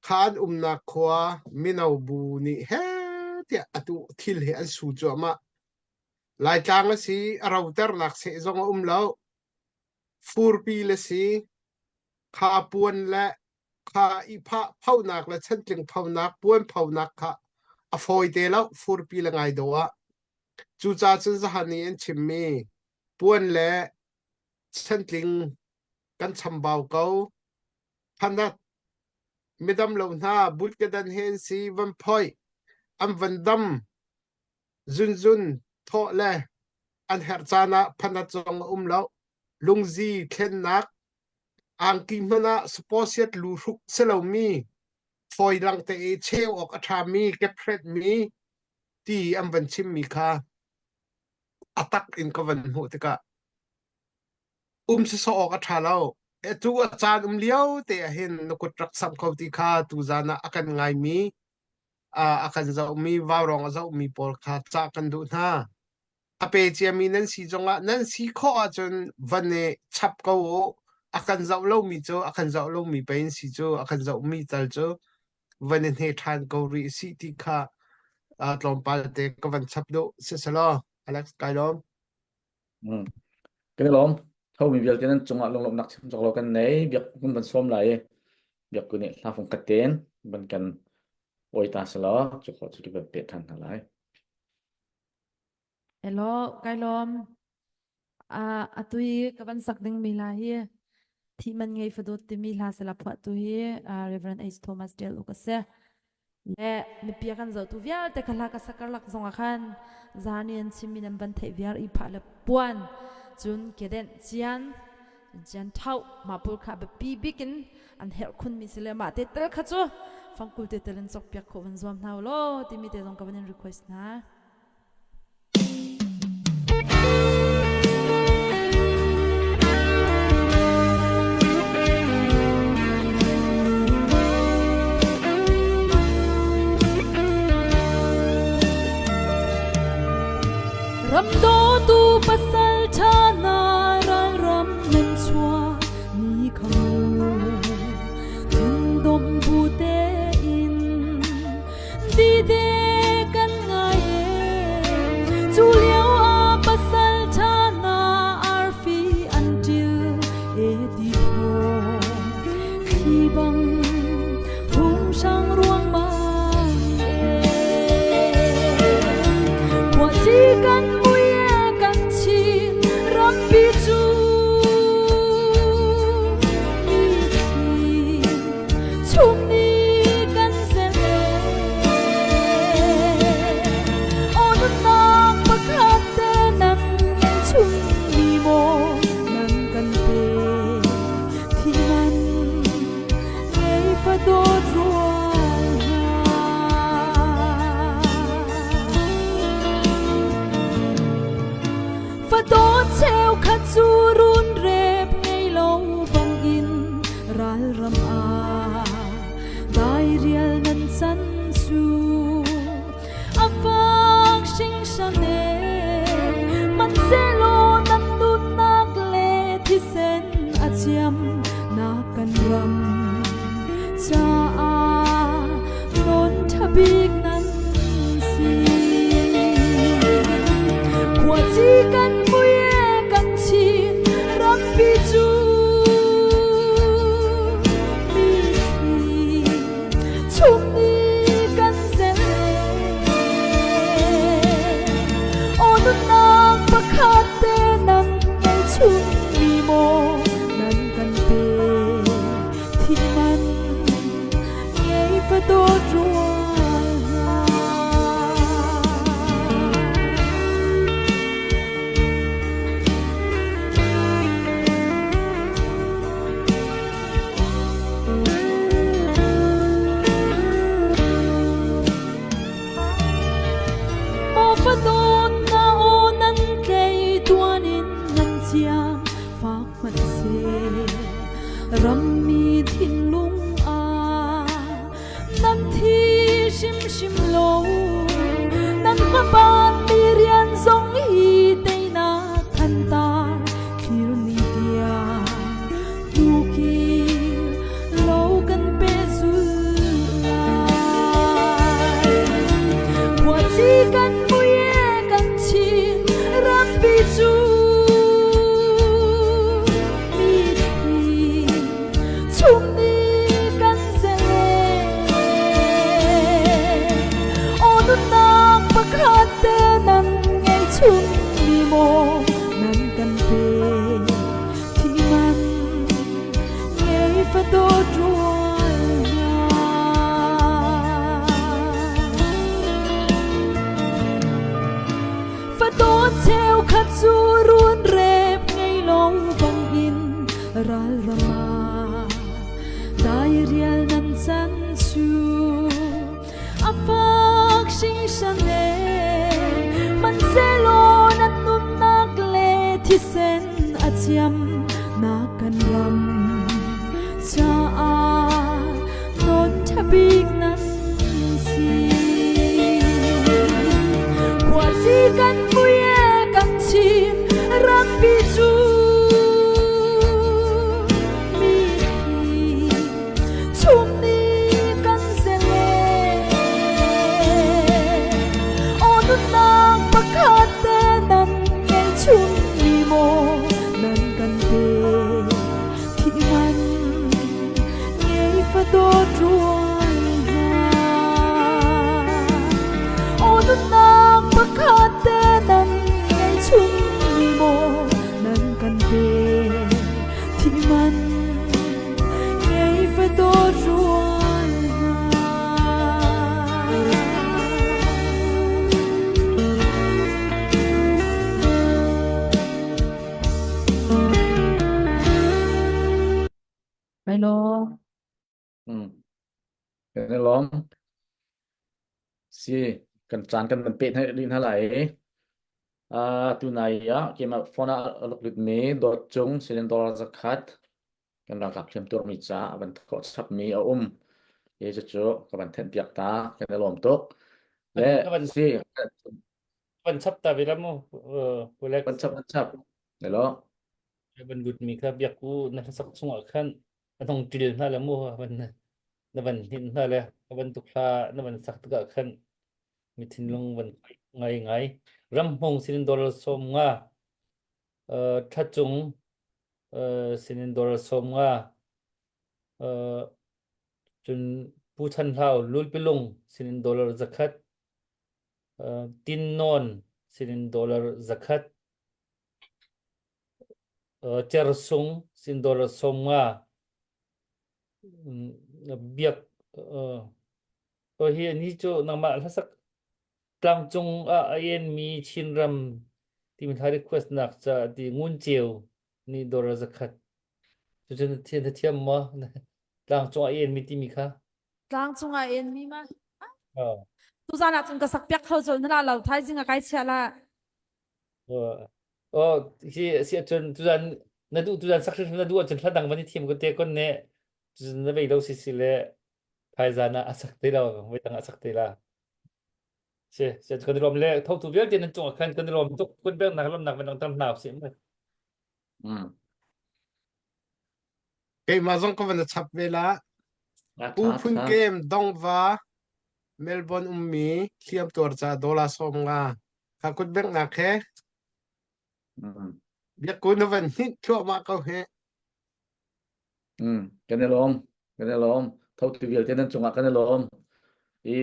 kha an umnak khua mino bu nih heh tiah atu thil hi an su cuahmah. Laitlang a si, a roternak seh zong a um lo. Furpi le si, kha puan le kha i phah phonak le chantling phonak, puan phonak kha a fawi te lo furpi le ngai dawh ah. Cucaah cun zahan i an chimmi puan le chantling kan chambau ko. Phanat midam lo hna but ka dan he an si van phoih an van dam Zunzun thawh le an herh caan ah phanat zong a um lo. Lungzi thlennak angki hmanh ah supawsiat lu hruk si lomi fawilang te i cheu awk a ṭhami kephretmi ti an van chimmi kha a tak in ka van hmuh tikah um sawsawh awk a ṭha lo. Atu a caan um lio te ah hin na kut rak samh ko ti kha tuzan ah a kan ngaimi a kan zohmi vaurawng a zohmi pawl kha cah kan duh hna. A pe ciami nan si zongah nan si khawh ahcun van i chap ko u. A kan zoh lomi cu a kan zoh lomi pei in si cu a kan zohmi tal cu van i hne ṭhan ko rih sih ti kha tlawmpal te ka van chap duh. Siselaw, Alex kai lawm. Mm. Kan i lawm. Thomi vialte nan cungah lunglawmhnak chim cawk lo kan nei. Biak kun van sawm lai i biak kun nih hla fung khat tein van kan oi ta selaw cu khawh cu ki van pe ṭhan hna lai. Hello, kai lawm. Atu i ka van sak dingmi hla hi Thih man ngei fadawt timi hla sala phuahtu hi Reverend H. Thomas Tial Uk a si. Le mipi a kan zohtu vialte kha hla ka sak karlak zongah khan zarni an chimmi nan van theih viar i phah le puan cun kedenh cian cian thau mah pawl kha biapi bik in an herh khunmi si le mah te tel kha cu fangkul te tel in cawkpiak khawh van zuam hna u law timi te zong ka van in request hna. Ram dawtu pasal ṭha hna ralram nan chuah ni kha mu thindomh bu tein Dide kan ngai e cu lio ah pasal ṭha hna arfi an ṭil e ti thaw thli bang hung hrang ruangmang e khuaci kan mui e kan chin rampi cu mi chung ni kan zel e aw nunnak pakhat te nan ngei chung mi maw nan kan pe thi man ngei fa dawt rual hna fa dawt cheukhat cu run rep ngei lo bang in ralram ah dairial nan can cu a fak hringhran e hmanhsehlaw nan nunnak le thisen a ciam nak kan ram caah non ṭha bik nan si khuaci kan mui e kan chin rampi cu mi chung ni kan zel aw nunnak pakhat te nan ngei chung mi maw nan kan pe thi man ngei fa dawt rual hna. Maw fa dawt na aw nan tlei tuan in nan chiang fak hmanh seh rammi thinlung ah nan thi hrimhrim lo nan hmaban mi rian zong hi teinak thantar thlir ni tiang tukir lo kan pe zul lai khuaci kan mui e kan chin rampi cu mi thi chung ni kan zel aw nunnak pakhat te nan ngei chung mi maw nan kan pe thi man ngei fa dawt rual hna fa dawt cheukhat cu run rep ngei lo bang in ralram ah dairial nan can cu a fak hringhran e hmanhsehlaw nan nunnak le thisen a ciam nak kan ram caah non ṭha bik nan si khuaci kan mui e kan chin rampi cu mi thi chung ni kan zel e aw nunnak pakhat te nan ngei chung mi maw nan kan pe. dawt rual hna. Aw nunnak pakhat te nan ngei chung ni maw nan kan pe thi man ngei va dawt rual hna. Hello. Mm. Kan i lawm. Si, kan caan kan van peh hna rih hna lai. Uh, tunai ah keimah phone ah a rak lutmi dawt cung sinin dollar zakhat kan ralkap hliam tuarmi ca a van thawh chapmi a um. I cucu ka van thenh piak ta kan i lawm tuk. Le si van chap ta ve la mu Alex. Van chap van chap. Hello. Van lut mi kha biak u na hlasak chungah khan a hong ṭil hna le mu van na van hnin hna le a bantuk hla na van sak tikah khan mi thinlung van ngai ngai ram hmong sinin dollar 50 ṭha cung sinin dollar 50 cun Pu Chan Hlau Lulpilung sinin dollar 100 Tin Nawn sinin dollar 100 Cersung sin dollar 50 biak hi ni cu nangmah hlasak tlangcung ah a enmi Chinram timi hla request nak ca ti ngun ceu nih dollar 100 cucun na thiam maw tlangcung ah a enmi timi kha Tlangcung ah enmi ma tuzan ah cun ka sak piak kho col na la lo thaizing a kai chia la Oh, hi si ahcun tuzan na duh tuzan sak hrimhrim na duh ahcun hla dang van i thim ko te kon ne tuzan na vei lo si si le thaizan ah a sak te lo voi dang ah sak te la si si kan i lawm le thotu vialte nan cung ah khan kan i lawm tuk kun pek nak lawmnak van lang tam hna usih mu Mm. Keimah zong ka van chap ve la. Pu Phun Kem Dongva Melbourne ummi hliam tuar ca dollar 50 Kha kut benghnak he biakku na van hninh thluahmah ko he. Mm, kan i lawm, kan i lawm. Thotu vialte nan cungah kan i lawm. I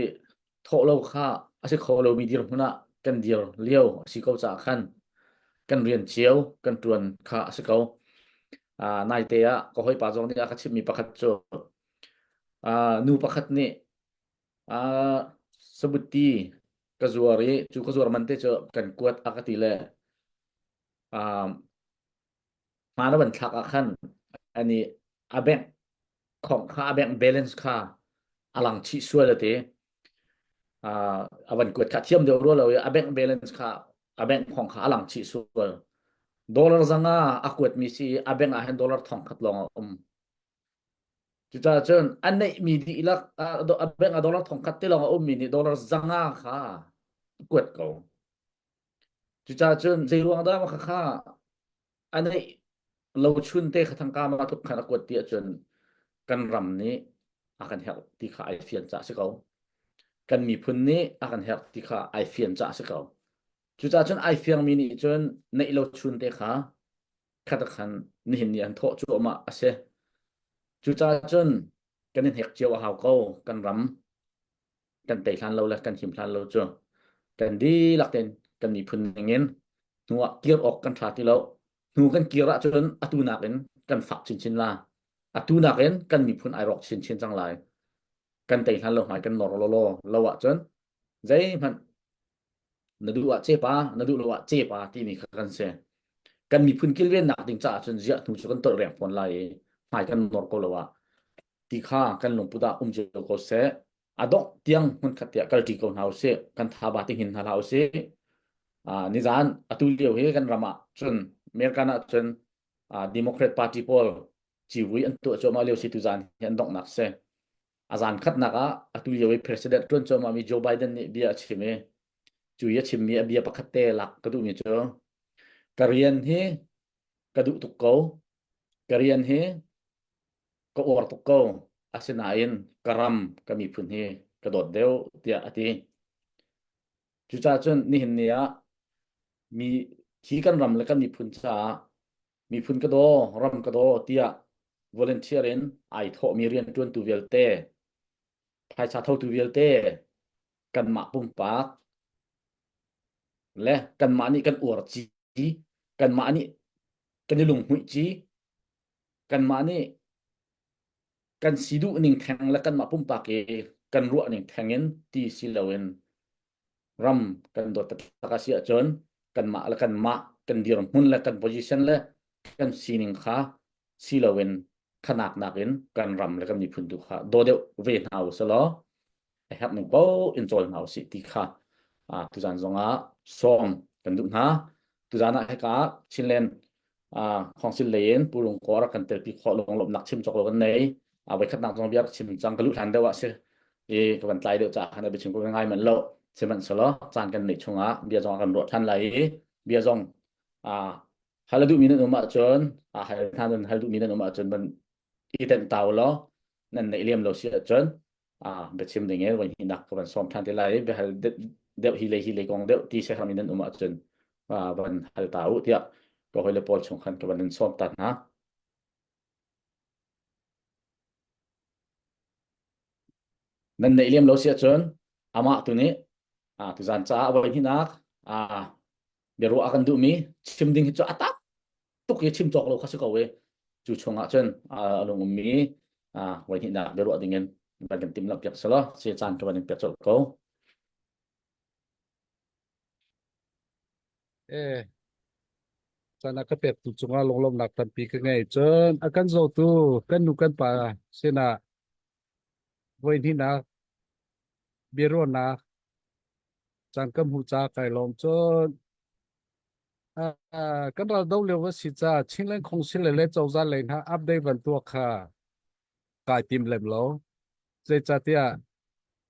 thawh lo kha a si kho lomi dirhmun ah kan dir lio a si ko caah khan kan rian cio kan ṭuan kha a si ko. Uh, naite ah ka hawipa zong nih a ka chimhmi pakhat cu uh, nu pakhat nih uh, sabuti ka zuar i cu ka zuar man te cu kan kuat a ka ti le um, hma na van thlak ah khan ani a bank khong kha a bank balance kha a lang chih sual a ti uh, a van kuat kha thiam deuh rua lo i a bank balance kha a bank khong kha a lang chih sual dollar zanga a kuat mi si a bank ah hin dollar thong khat lawng a um Cucaah cun a neihmi dihlak a bank ah dollar thongkhat te lawng a ummi nih dollar 500 kha a kuat ko. Cucaah cun zei ruang dah mah khakha a neih lo chun te kha thangka ma tluk khan a kuat ti ahcun kan ram nih a kan herh ti kha ai fian caah si ko. Kan miphun nih a kan herh ti kha ai fian caah si ko. Cucaah cun ai fiangmi nih cun neih lo chun te kha khat khan nihin ni an thawh cuahmah a si. Cucaah cun kan i hnek cio a hau ko kan ram kan tei hlan lo le kan him hlan lo cu kan dihlak tein kan miphun ning in hnu ah kir awk kan tha ti lo hnu kan kir ahcun atu nakin kan fak chinchin la atu nakin kan miphun ai rawk chinchin cang lai kan tei hlan lo hmai kan nor lo lo lo ahcun zeihmanh na duh ah cepa na duh lo ah cepa timi kha kan si kan miphun kilvennak ding caah cun ziah hnu cu kan tolh reng fawn lai i hmai kan nor ko lo ah ti kha kan lungput ah um cio ko seh a dongh tiang hmunkhat tiah kalṭi ko hna usih kan thaba ti hin hna hlah usih nizan atu lio hi kan ram ah cun American ah cun Democrat Party pawl civui an tuah cuahmah lio si tuzan hi an donghnak si A zan khatnak ah atu lio i president ṭuan cuahmahmi Joe Biden nih bia a chim i cu i a chimmi a bia pakhat te lak ka duhmi cu ka rian hi ka duh tuk ko ka rian hi ka uar tuk ko asinain ka ram ka miphun hi ka dawt deuh tiah a ti cucaah cun nihin ni ah mi hi kan ram le kan miphun caah miphun ka daw ram ka daw tiah. Volunteer in ai thawhmi rianṭuantu vialte, phaisa thotu vialte, kanmah pumpak le kanmah nih kan uar ci, kanmah nih kan i lunghmuih ci, kanmah nih kan si duh ning theng le kanmah pumpak i kan ruah ning theng in ti si loin ram kan dawt taktak a si ahcun kanmah le kanmah kan dirhmun le kan position le kan sining kha si loin khanak nakin kan ram le kan miphun tu kha daw deuh ve hna u selaw a herh ning paoh in cawl hna usih ti kha tuzan zongah sawm kan duh hna. Tuzan ah hika Chinland Council lei in Pu Rung Kaw rak kan telpi khawh lunglawmhnak chim cawk lo kan nei. Voikhatnak zong bia rak chim cang ka luh hlan deuh ah si i ka van tlai deuh caah khan a biachim ko ngai manh lo. Sihmanhsehlaw caan kan neih chungah bia zong kan ruah than lai i bia zong hal a duhmi nan um ahcun hal hna nan hal duhmi nan um ahcun van i tenh ta law nan neih liam lo si ahcun biachim ding in voi hnihnak ka van sawm ṭhan te lai i biahal deuh hi le hi le kong deuh ti siaherhmi nan um ahcun van hal ta u tiah ka hawile pawl chung khan ka van in sawm ta hna. Nan neih liam lo si ahcun amah tu nih tuzan caah voi hnihnak biaruah a kan duhmi chim ding hi cu a tak tuk i chim cawk lo kha si ko i cu chungah cun a lung ummi voi hnihnak biaruah ding in van kan timhlamh piak selaw si caan ka van in piak colh ko. Eh, caan a ka pek tu cungah lunglawmhnak tampi ka ngei. Cun a kan zotu kan nu kan pa sinah voi hnihnak biaruahnak caan ka hmuh ca kai lawm. Cun kan ral do lio a si ca Chinland Council le cozah lei hna update van tuah kha kai tim lem lo. Zeicahtiah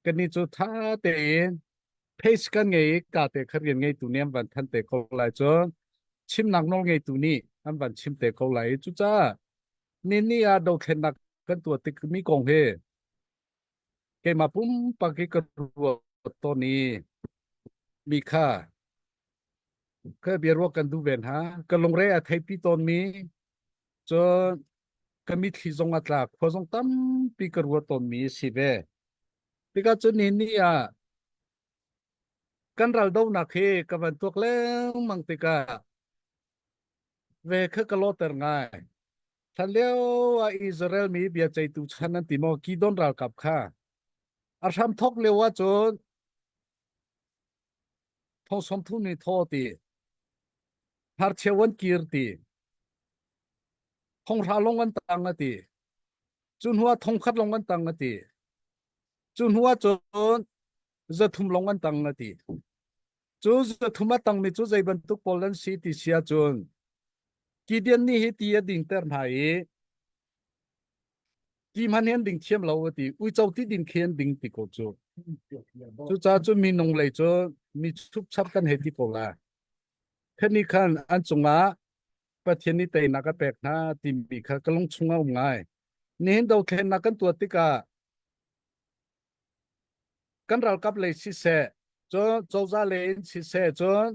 kannih cu tha tein page kan ngei i ka te kha rian ngeitu nih an van thanh te ko lai cun chimnak nawl ngeitu nih an van chim te ko lai i cucaah ni ni ah dothlennak kan tuah tik mi kong hi keimah pumpak hi ka ruat tawn i mi kha ka biaruah kan duh ve hna ka lungre a theipi tawn mi cun ka mitthli zong a tla khua zong tampi ka ruat tawn mi a si ve tikah cun ni ni ah kan ral donak hi ka van tuak lengmang tikah ve kha ka lawter ngai Hlan lio ah Israel mi biaceihtu chan an ti maw Kidon ralkap kha a hram thok lio ah cun thong som thum ni thaw ti hnarcheu an kir ti thonghra long an tang a ti cu hnu ah thongkhat long an tang a ti cu hnu ah cun zathum long an tang a ti cu zathum a tangmi cu zei bantuk pawl an si ti si ahcun Gideon nih hi ti a dingter hna i ti hmanh hi an ding thiam lo a ti uico ti din khi an ding ti ko cu cucaah cu minung lei cu mi chupchap kan hei ti ko la khani khan an cungah Pathian nih teinak a pek hna timi kha ka lung chung a um ngai nihin dothlennak kan tuah tikah kan ralkap lei siseh cun cozah lei in siseh cun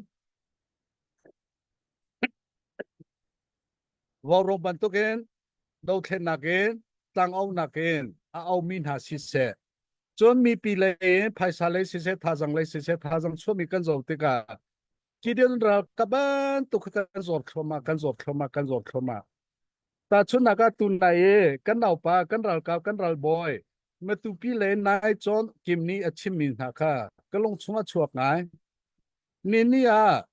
Vaurawng bantukin dothlennak in tlangonak in a aumi hna siseh cun mipi lei in phaisa lei siseh thazang lei siseh thazang chuahmi kan zoh tikah Gideon ralkap bantuk kha kan zor thluahmah kan zor thluahmah kan zor thluahmah tahchunhnak ah tunai i kan naupa kan ralkap kan ralbawi Matupi le nai cawn Kim nih a chimmi hna kha ka lung chung a chuak ngai ni ni ah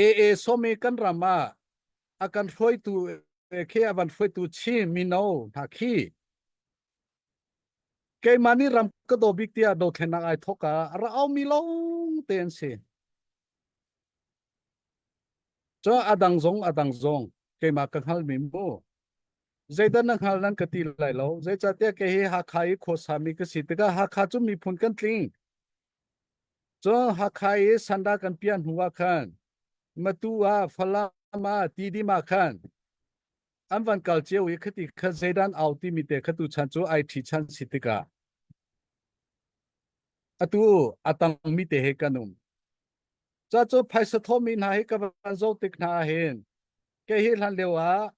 AA sawmi kan ram ah a kan hruaitu khi a van hruaitu Chin mino hna khi keimah nih ram ka daw bik tiah dothlennak ai thawk ah a ra aumi lawng te an si. Cun a dang zong a dang zong keimah ka hngalmi mu. Zeidah na hngal nan ka ti lai lo. Zeicahtiah kei hi Hakha i khuasami ka si tikah Hakha cu miphun kan tling. Cun Hakha i Sanda kan piah hnu ah khan Matu ah Falam ah Tidim ah khan an van kal cio i khati kha zeidan au timi te kha tu chan cu ai ṭhi chan si tikah atu a tangmi te he kan um. Ca cu phaisa thawmi hna hi ka van zoh tik hna ah hin kei hi hlan lio ah.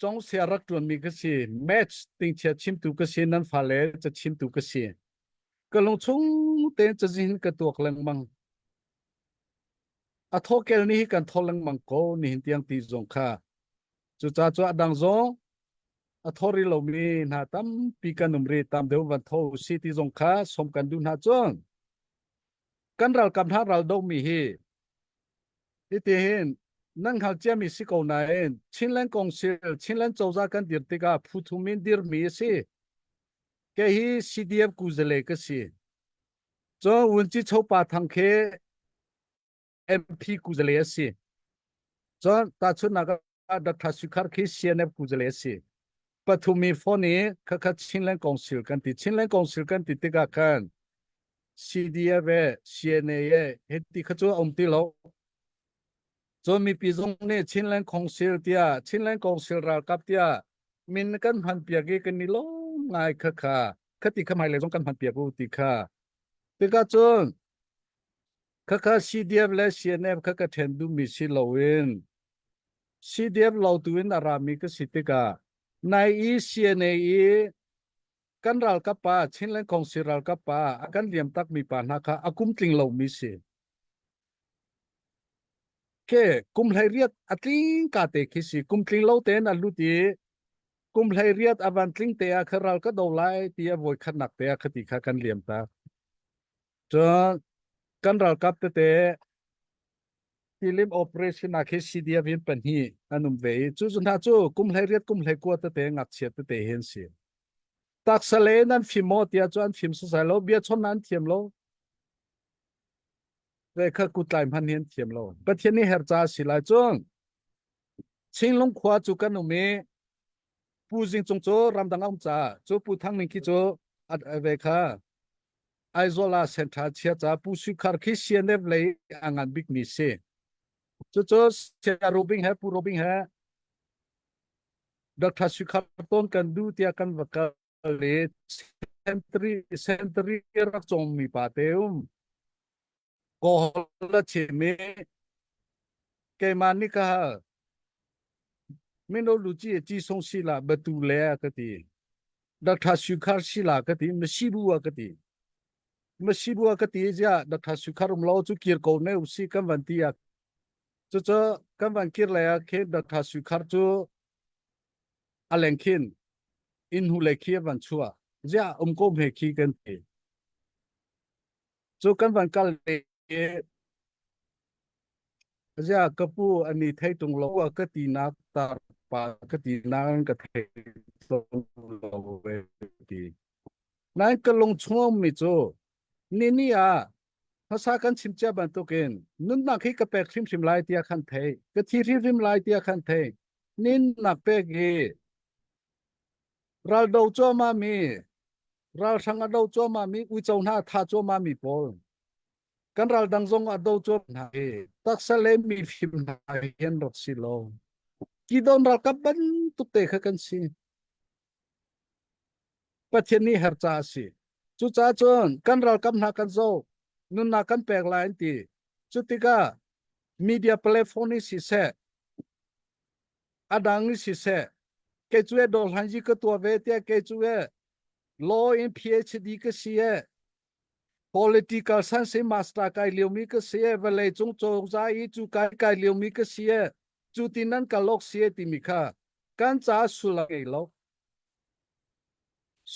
Congsia rak ṭuanmi ka si. Match tingchia chimtu ka si, nan fale ca chimtu ka si. Ka lungchung tein cazin ka tuak lengmang. A thawkel ni hi kan thaw lengmang ko nihin tiang ti zong kha. Cucaah cu a dang zong a thaw rih lomi hna tampi kan um rih tam deuh van tho si ti zong kha som kan duh hna cun kan ralkap hna ral domi hi Hitihin nan hngalh ciami si ko nain Chinland Council, Chinland cozah kan dir tikah phu thum in dirmi a si. Kei hi CDF kuzale ka si. Cun Wunci Chopa Thang khi MP kuzale a si. Cun tahchunhnak ah Dr. Sukhar khi CNF kuzale a si. Pathum i phone i khakha Chinland Council kan ti. Chinland Council kan ti tikah khan CDF e CNA e hiti kha cu a um ti lo. Cun mipi zong nih Chinland Council tiah Chinland Council ralkap tiah min kan hman piak i kan i lawm ngai kha kha khati kha hmailei zong kan hman piak u ti kha. Tikah cun khakha CDF le CNF kha ka ṭhen duhmi si loin CDF lo tu in a rami ka si tikah nai i CNA i kan ralkap pa Chinland Council ralkap pa a kan liam takmi pa hna kha a kum tling lomi si. Ke kum hlei riat a tling ka te khi si kum tling lo tein a lut i kum hlei riat a van tling te ah kha ral ka do lai ti a voi khatnak te ah khati kha kan liam tak. Cun kan ralkap tete Tilim operation ah khi CDF in pahnih an um ve i cu cu hna cu kum hlei riat kum hlei kua tete ngakchia tete hi an si. Taksa le nan fim maw tiah cu an fim sasai lo bia chon an thiam lo. Ve kha kutlai hman hi an thiam lo. Pathian nih her ca si lai cun Chinglung khua cu kan um i Pu Zing Cung cu ramdang a um caah cu Pu Thang Ning khi cu ve kha Aizawl ah senṭha chia ca Pu Sui Khar khi CNF lei a ngan bikmi si. Cucu Saya Robing he Pu Robing he Dr. Sui Khar tawn kan duh tiah kan va kal i sentry sentry rak cawngmi pa te um. Kawl a chim i keimah nih ka hal. Mino lu ci ci song si la batu le a ka ti. Dr. Sukhar si la ka ti, masibu a ka ti. Masibu a ka ti zia Dr. Sukhar um lo cu kir ko ne usi kan van ti a. Cu cu kan van kir le a khin Dr. Sukhar cu a leng khin in hu le khi a van chua. Zia um ko me khi kan ti. Cu kan van kal le Ziah ka pu an i thei tung lo a ka tinak tarpa ka tinak an ka thei tung lo ve ti. Nain ka lung chung mi cu ni ni ah hmasa kan chim cia bantukin nunnak hi ka pek hrimhrim lai tiah khan thei ka thi hrimhrim lai tiah khan thei ninnak pek hi ral do cuahmah mi ralhrang a do cuahmah mi uico hna tha cuahmah mi pawl kan ral dang zong a do cuam hna i taksa le mi fim hna hian rak si lo kidon ralkap bantuk te kha kan si Pathian nih her ca a si cucaah cun kan ralkap hna kan zo nunnak kan pek lai an ti cu tikah media platform nih siseh a dang nih siseh kei cu e dawr hlan ji ka tua ve tiah kei cu e law in PhD ka si e Political science master kai liomi ka si e vawlei cung cozah i cu kai kai liomi ka si e cu ti nan ka lok si e timi kha kan caah sullam ngei lo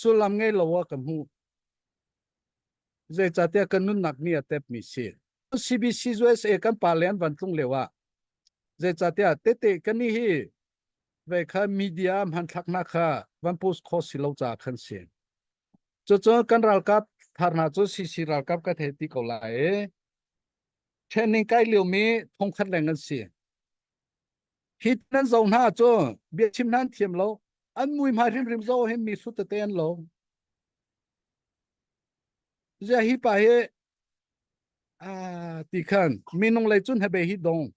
sullam ngei lo ah ka hmuh zeicahtiah kan nunnak nih a tepmi si CBC USA kan pa le an van tlung lio ah zeicahtiah tete kan ni hi ve kha media hmanthlak hna kha van post kho si lo caah khan si Cucu kan ralkap thar hna cu CC ralkap ka thei ti ko lai i training kai liomi thongkhat leng an si. Hi nan zo hna cu biachim hna an thiam lo. An mui hmai hrimhrim zo hin mi hrut tete an lo. Zia hi pa hi ah ti khan minung lei cun habe hi dong.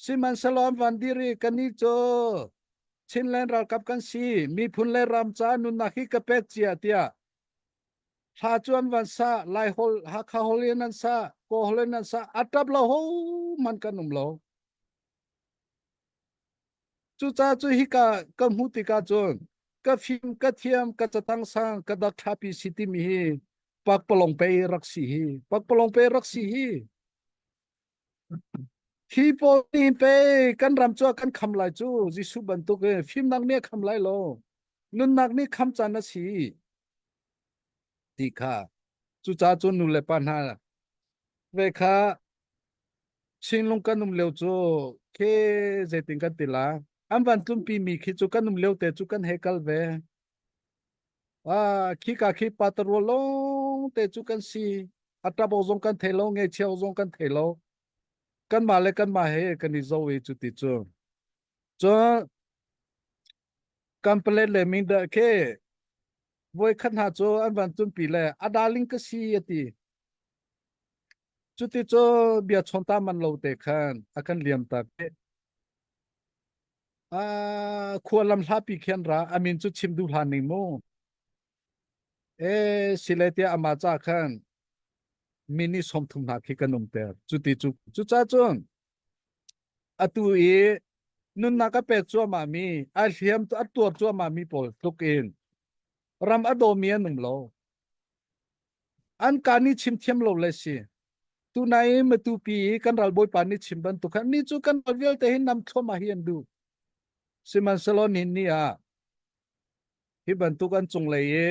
Sihmanhsehlaw an van dir i kannih cu Chinland ralkap kan si, miphun le ram ca nunnak hi ka pek cia tiah hla cu an van sa, Lai holh, Hakha holh in an sa, Kaw holh in an sa, a ṭap lo ho man kan um lo. Cucaah cu hika ka hmuh tikah cun ka fim ka thiam ka catang sang ka dak ṭhapi si timi hi pakpalawng pei rak si hi pakpalawng pei rak si hi hi pawl nih pei kan ram cu a kan kham lai cu Jesuh bantuk in fimnak nih a kham lai lo nunnak nih kham caan a si ti kha cucaah cun nu le pa hna ve kha Chinlung kan um lio cu khi zeitin kan ti la an van tlunpi mi khi cu kan um lio te cu kan he kal ve ah khi ka khi pa tarual lawng te cu kan si a tabo zong kan thei lo ngeichia zong kan thei lo kan mah le kan mah he kan i zo i cu ti cu cun kan palet le ming dah khi voi khat hna cu an van tlunpi le a darling ka si a ti Cuti cu bia chawnta man lo te khan a kan liam tak. Ah, khua lam hlapi khian ra amin cu chim duh hlan ning mu. E sile tiah ama cha khan mini 30 hna khi kan um ter. Cuti cu cuca cun atu i nunnak a pek cuahmah mi a hliam a tuar cuahmah mi pawl tluk in ram a dawmi an um lo. An ka nih chim thiam lo le si. Tunai Matupi i kan ralbawipa nih chim bantuk khan ni cu kan ral vialte hi nam thluahmah hi an duh. Sihmanhsehlaw nihin ni ah hi bantuk an cunglei i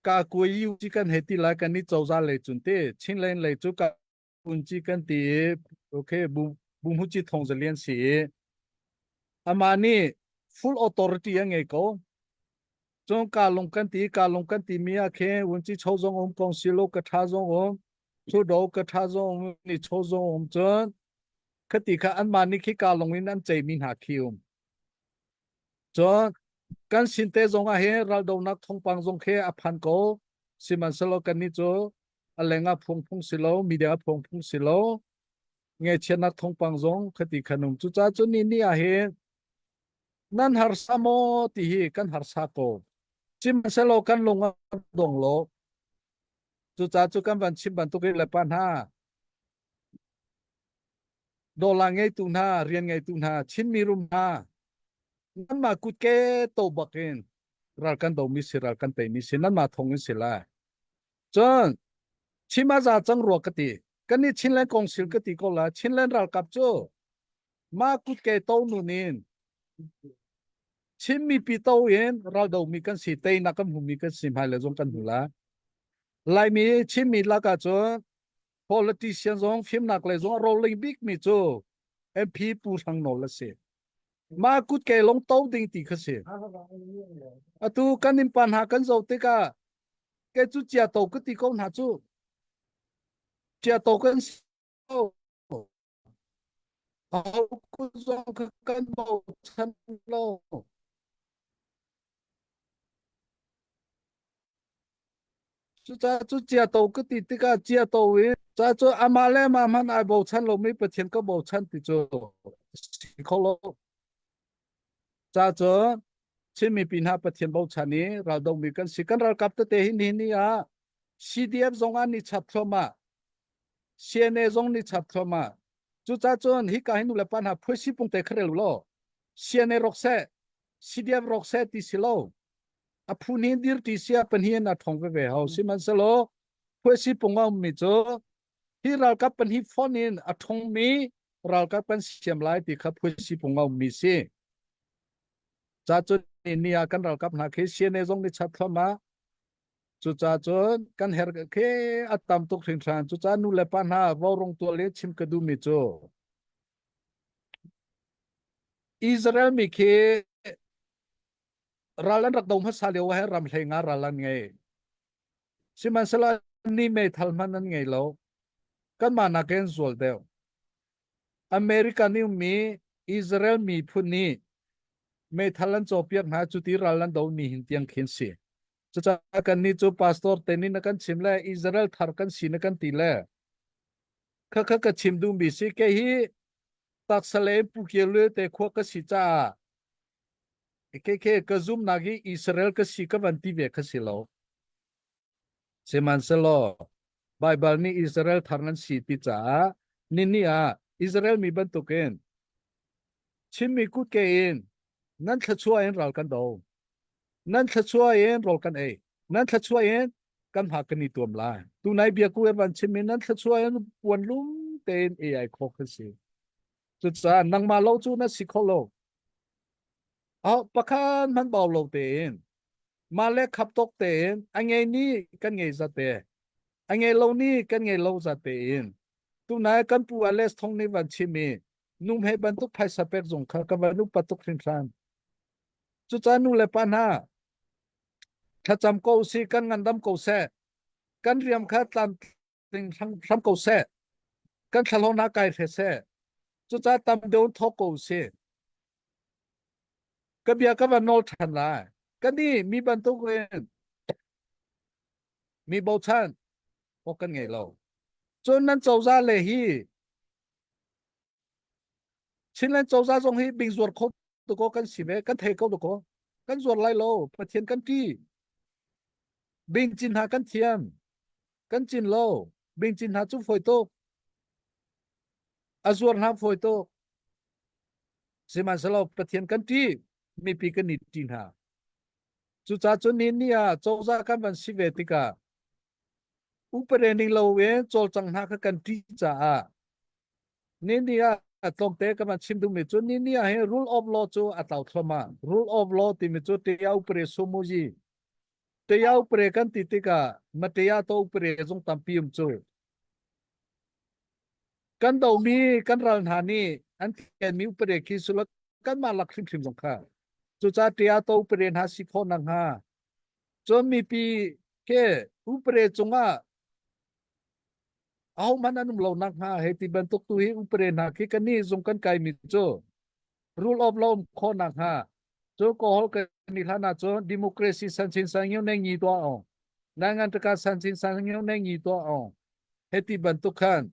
ka kuai ci kan hei ti lai kan i cozah lei cun ti Chinland lei cu ka unci kan ti i okay bu bu ci thong zalian si i amah nih full authority a ngei ko Cun kaa lung kan ti, kaa lung kan timi ah khin vunci cho zong um, kong silo ka ṭha zong um, thudo ka ṭha zong um, ni cho zong um cun khati kha anmah nih khi kaa lung in an ceimi hna khi um. Cun kan sin te zong ah hin raldonak thawngpang zong khi a phan ko. Sihmanhsehlaw kannih cu a leng ah phung phung si lo, media phung phung si lo, ngaihchiatnak thawngpang zong khati khan um. Cucaah cun ni ni ah hin Nan harsa maw ti hi kan harsa ko. Sihmanhsehlaw kan lung a dong lo. Cucaah cu kan van chim bantuk in le pa hna, dawla ngeitu hna, rian ngeitu hna, Chinmi rum hna, nanmah kutke to bak in ral kan domi si ral kan teimi si nanmah thong in si lai. Cun chim a za cang rua ka ti. Kan nih Chinland Council ka ti ko la. Chinland ralkap cu mah kutke to nun in Chin mipi to in raldo mi kan si teinak kan hmu mi kan si hmai le zong kan hmu la. Laimi Chinmi lakah cun politician zong fimnak le zong a rolling bik mi cu MP Pu Hrang Nawl a si. Mah kutke long to ding ti kha si. Atu kan in pa hna kan zo tikah ke cu chia to ka ti ko hna cu. Chia to kan si ko. Aho zong kha kan bochan lo. Cucaah cu chiato ka ti tikah chiato i ca cu amah le amah hmanh ai bochan lomi Pathian ka bochan ti cu si kho lo. Ca cu Chin mipi hna Pathian bochan i raldomi kan si. Kan ralkap tete hi nihin ni ah CDF zong ah ni chap thluahmah. CNA zong nih chap thluahmah. Cucaah cun hika hi nulepa hna phuaisi pung te kha rel law CNA rawk seh, CDF rawk seh ti si lo. A phu hnih dir ti sia pahnih in a ṭhawng veve ho. Sihmanhsehlaw phuaisi pung a ummi cu hi ralkap pahnih fon in a ṭhawngmi ralkap kan siam lai ti kha phuaisi pung a ummi si. Ca cun ni ah kan ralkap hna khi CNA zong nih chap thluahmah. Cucaah cun kan her khi a tam tuk hringhran. Cucaah nu le pa hna vaurawng tual i chim ka duhmi cu Israel mi khi ral an rak do hmasa lio ah ram hlei nga ral an ngei. Sihmanhsehlaw ni meithal hmanh an ngei lo. Kanmah nakin zual deuh. America nih ummi Israel miphun nih meithal an cawpiak hna cu ti ral an do ni hin tiang khin si. Cucaah kannih cu pastor te nih na kan chim le Israel thar kan si na kan ti le khakha ka chim duhmi si kei hi taksa le pukir le te khua ka si caah keke ka zumnak hi Israel ka si ka van ti ve kha si lo. Sihmanhsehlaw Baibal nih Israel thar nan si ti caah nini ah Israel mi bantukin. Chinmi kutke in nan thluachuah in ral kan do. Nan thluachuah in rawl kan ei. Nan thluachuah in kan hma kan i tuam lai. Tunai biaku van chim in nan thluachuah in puan lum tein AI kho kan si. Cucaah nangmah lo cu na si kho lo. Oh, pakhan man bau lo tein mah le khap tawk tein a ngei ni kan ngei za te a ngei lo ni kan ngei lo za tein tunai kan pu Alex Thong nih van chim i numhe bantuk phaisa pek zong kha ka van upat tuk hringhran. Cucaah nu le pa hna thlacam ko si kan ngandam ko seh kan riam kha tlamtling hram ko seh kan thlahlawh hna kai hre seh cucaah tam deuh thawk ko si ka bia ka van nawl ṭhan lai ka nih mi bantuk in mi bochan awk kan ngei lo cun nan cozah le hi Chinland cozah zong hi bing zuar kho ko kan si ve kan thei ko ko kan zuar lai lo Pathian kan ṭi bing cin hna kan thiam kan cin lo bing cin hna cu fawi tuk a zuar hna fawi tuk sihmanhsehlaw Pathian kan ṭi mipi kan i ṭi hna cucaah cun ni ni ah cozah kan van si ve tikah upade ning lo in cawlcang hna kha kan ṭih caah ni ni ah tlawmte ka van chim duhmi cu ni ni ah hin rule of law cu a tlau thluahmah rule of law timi cu tia upare sumuji tia upare kan ti tikah matia to upare zong tampi um cu kan domi kan ral hna nih an kenmi upare khi sula kanmah lak hrimhrim zong kha cucaah tia to upare hna si khawh nakhnga cun mipi ke upare cungah ahohmanh an um lo nakhnga hei ti bantuk tu hi upare hna khi kan nih zung kan kaimi cu rule of law um khawh nakhnga cu kawhol kan ni hlan ah cun democracy san chin san ngiu nei ngi tuah ong nangan taka san chin san ngiu nei ngi tuah ong hei ti bantuk khan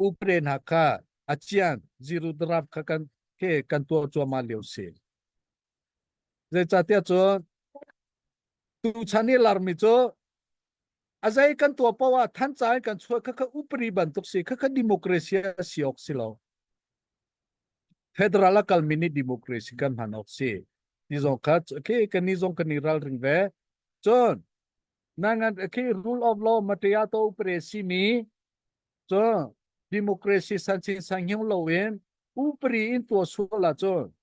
upare hna kha achian zero draft kha kan ke kan tuah cuahmah lio si zeicahtiah cun tuchan i larmi cu a zei kan tuah paoh ah thanca in kan chuah khakha upari bantuk si khakha democracy a si awk si lo federal a kalmi nih democracy kan hman awk si ti zong kha khi kan ni zong kan i ralring ve cun nangan khi rule of law matia to upare si mi cun democracy san chin sang hiu lo in upari in tua sual la cun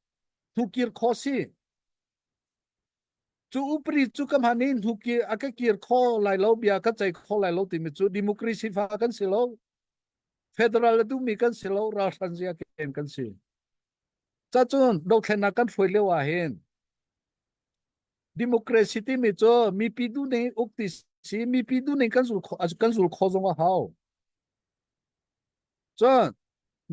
thukir kho si Cu upri cu ka hman i hnukir a ka kir kho lai lo bia ka ceih kho lai lo timi cu democracy fa kan si lo. Federal a duhmi kan si lo, ralhran zia ken kan si. Cacun dothlennak kan hruai lio ah hin democracy timi cu mipi duhning uk ti si mipi duhning kan zul kho kan zul kho zong a hau. Cun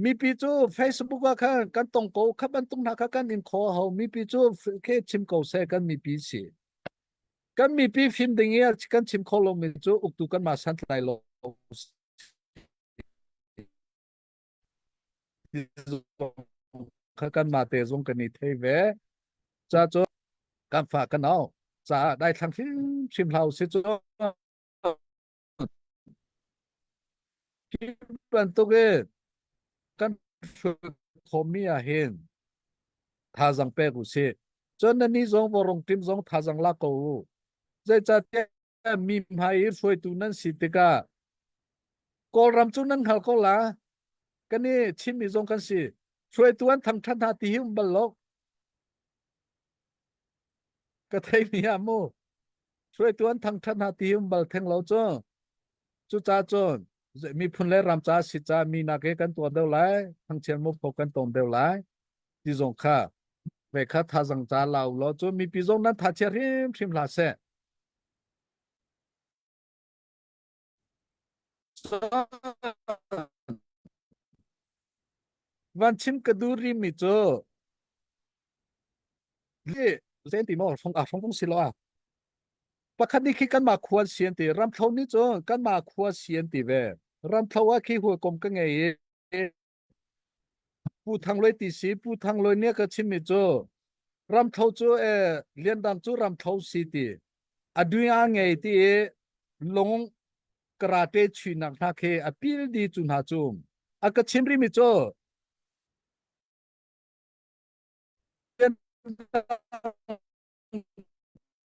mipi cu Facebook ah khan kan tong ko kha bantuk hna kha kan in kho ho mipi cu ke chim ko seh kan mipi si. Kan mipi fim ding i kan chim kho lomi cu uktu kan mah santlai lo kha kan mah te zong kan i thei ve. Ca cu kan fa kan au caah daithlang hrimhrim hlau si cu Hi bantuk in kan hruai khawhmi ah hin thazaang pek u sih. Cun nannih zong vawrong ṭim zong thazaang lak ko u. Zeicahtiah mi hmai i hruaitu nan si tikah Kawlram cu nan hngal ko la. Kan i Chinmi zong kan si. Hruaitu an thangṭhat hna ti hi um bal lo. Ka theimi ah mu. Hruaitu an thangṭhat hna ti hi um bal theng lo cu. Cucaah cun miphun le ram ca si ca mi nak he kan tuan deuh lai, thangchiat mupho kan ton deuh lai ti zong kha ve kha thazang ca la u law cu mipi zong nan tha chia hrimhrim hlah seh. Van chim ka duh rimi cu zen ti maw hrong a hrong si lo a pakhat nih khi kanmah khua si an ti ramthlo nih cun kanmah khua si an ti ve ramthlo ah khi hawikom ka ngei i Pu Thang Luai ti si Pu Thang Luai nih a ka chimmi cu ramthlo cu e Liandang cu ramthlo si ti a dui a ngei ti i lung karate chuinak hna khi a pil di cu hna cu a ka chim rimi cu.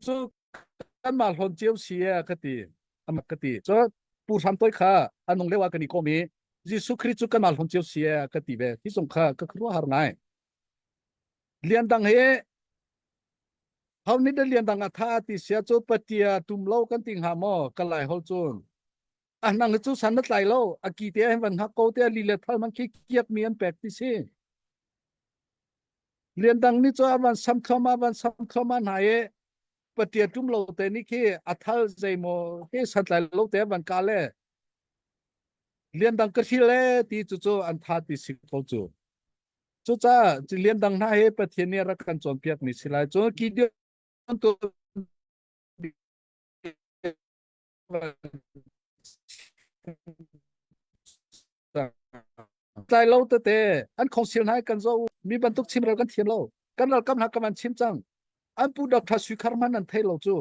Cu kanmah hlawn cio si e ka ti. Amak ka ti. Cun Pu Hram Toi kha a nung lio ah kan i kom i Jesuh Khrih cu kanmah hlawn cio si e ka ti ve. Hi zong kha ka khuaruahhar ngai. Lian Dang hi ho nih dah Lian Dang a tha ti sia cu patia tum lo kan ti hnga maw ka lai hol cun. A nang cu san na tlai lo a ki te hin van hngak ko te li le thal man khi kiak mi an pek ti si. Lian Dang nih cu a van sam thluahmah van sam thluahmah hna i patia tum lo te nih khi a thal zeimaw te santlai lo te van ka le Lian Dang ka hril e ti cu cu an tha ti si ko cu. Cucaah Lian Dang hna hi Pathian nih a rak kan cawnpiak mi si lai. Cun Gideon tu Tlai lo tete an khongsil hna kan zo mi bantuk chimrel kan thiam lo kan ralkap hna kan chim cang an pu Dr. Sui Khar hman an thei lo cu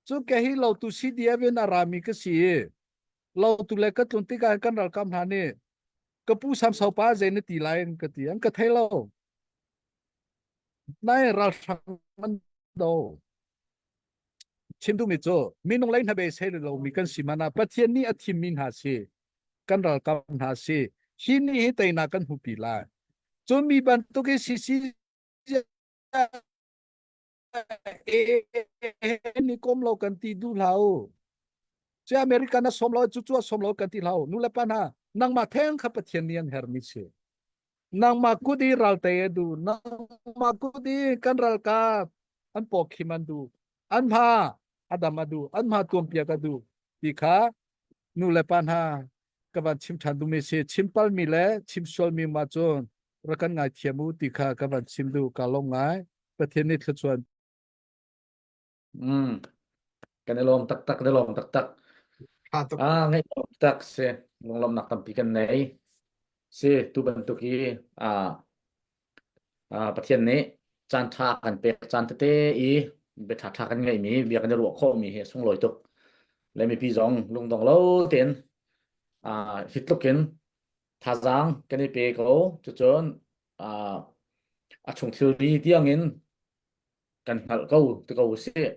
cu ke hi lo tu CDF in a rami ka si i lo tu le ka tlun tikah kan ralkap hna nih ka pu Sam Sau pa zei na ti lai an ka ti an ka thei lo nai ralhrang an do Chim duhmi cu minung lei hnabei lomi kan si hmanh ah Pathian nih a thimmi hna si, kan ralkap hna si, hi ni hi teinak kan hmupi lai. Cun mi bantuk hi CC ni kom lo kan ti duh hlah u. Cu America na som lo cu cu a som lo kan ti hlah u. Nu le pa hna nangmah theng kha Pathian nih an hermi si. Nangmah kut i ral tei a duh. Nangmah kut i kan ralkap an pawkhim an duh. An hma a dam a duh. An hma tuampiak a duh ti kha nu le pa hna ka van chim ṭhan duhmi si. Chim palmi le chim sualmi ma cun rak kan ngaithiam u ti kha ka van chim duh. Ka lawm ngai. Pathian nih thluachuah Mm. Kan i lawm taktak, kan i lawm taktak. Tha tuk. Ah, ngaih tak si. Lunglawmhnak tampi kan nei. Si, tu bantuk i ah, ah, Pathian nih caan ṭha kan pek caan tete i bia ṭha kan ngeihmi, bia kan i ruah khawhmi hi a sunglawi tuk. Le mipi zong lungdong lo tein ah, hi tluk in thazaang kan i pe ko. Cucun ah, a chung thilri tiangin kan hngalh ko ti ko usih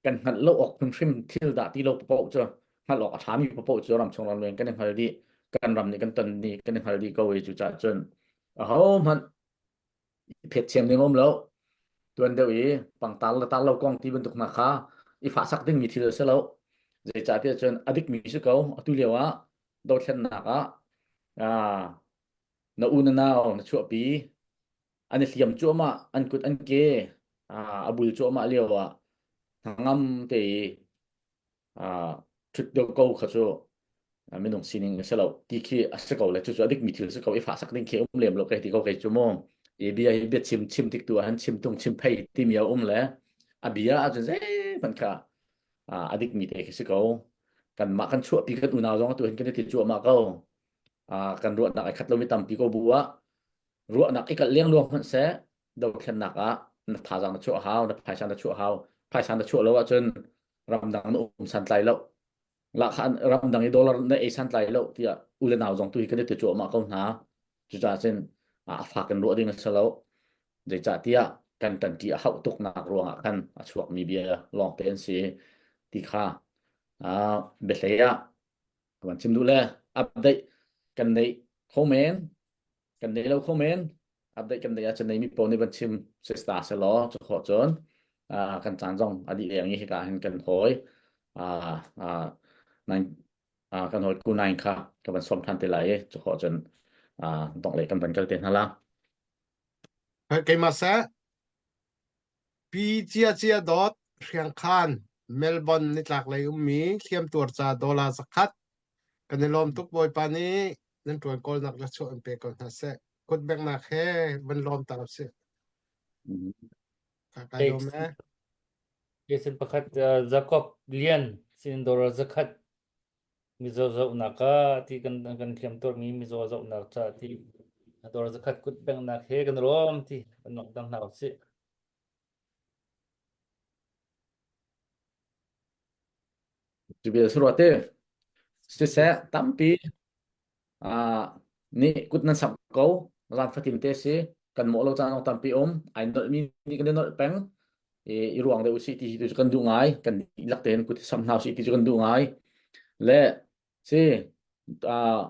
kan hngalh lo awk hrimhrim thil dah ti lo paoh cu hngalh awk a ṭhami paoh cu ram chung ram leng kan i hngal dih kan ram nih kan ton ni kan i hngal dih ko i cucaah cun ahohmanh phet thiam ding um lo tuan deuh i pangtar le tar lo kong ti bantuk hna kha i fahsak dingmi thil a si lo zeicahtiah cun a dikmi si ko atu lio ah dothlennak ah na u na nau na chuahpi an i hliam cuahmah an kut an ke a bul cuahmah lio ah hnangam te i ṭhut deuh ko kha cu minung sining a si lo ti khi a si ko le cucu a dikmi thil si ko i fahsak ding khi um lem lo kai ti ko kei cu mu i bia hi bia chim chim tik tu ah han chim tung chim phei timi a um le a bia ahcun zeihmanh kha a dikmi te khi si ko kanmah kan chuahpi kan unau zong tu hin kan i ti cuahmah ko kan ruahnak ai khat lomi tampi ko bu ah ruahnak i kalh lengluang hmanh seh dothlennak ah na thazaang na chuah hau na phaisa na chuah hau phaisa na chuah lo ahcun ramdang na um santlai lo lahkhah ramdang i dollar na ei santlai lo tiah u le nau zong tu hi kan i ti cuahmah ko hna cucaah cun a fak in ruah ding a si lo zeicah tiah kan ṭanṭi a hauh tuknak ruangah khan a chuakmi bia lawngte an si ti kha biahlei ah kan chim duh le update kan neih kho men kan nei lo kho men update kan nei ahcun neimi pawl nih van chim sista se law cu khawh cun kan caan zong a dih leng i hika hin kan hawi kan hawi ku nine kha ka van sawm than te lai i cu khawh cun dongh le kan van kal te hna la Keimah seh Pi Cia Cia Dawt Hriangkhan Melbourne nitlak lei ummi hliamtuar ca dollar zakhat kan i lawm tuk Bawipa nih nan ṭuan kawlnak le chuah in pe ko hna seh. Kut benghnak he van lawm ta usih. Ka kai lawm e. Jason pakhat Jacob Lian sin dollar zakhat mizaw zohnak ah ti kan kan hliam tuarmi mizaw zohnak ca ti dollar zakhat kut benghnak he kan rawm ti kan nok dang hna usih. Jubil suruate siseh tampi nih kut nan samh ko zan fatin te si. Kan mawh lo caan zong tampi um. Ai nolhmi nih kan i nolh peng. I, i ruang deuh usih ti hi tu cu kan duh ngai. Kan dihlak tein kut i sam hna usih ti cu kan duh ngai. Le si uh,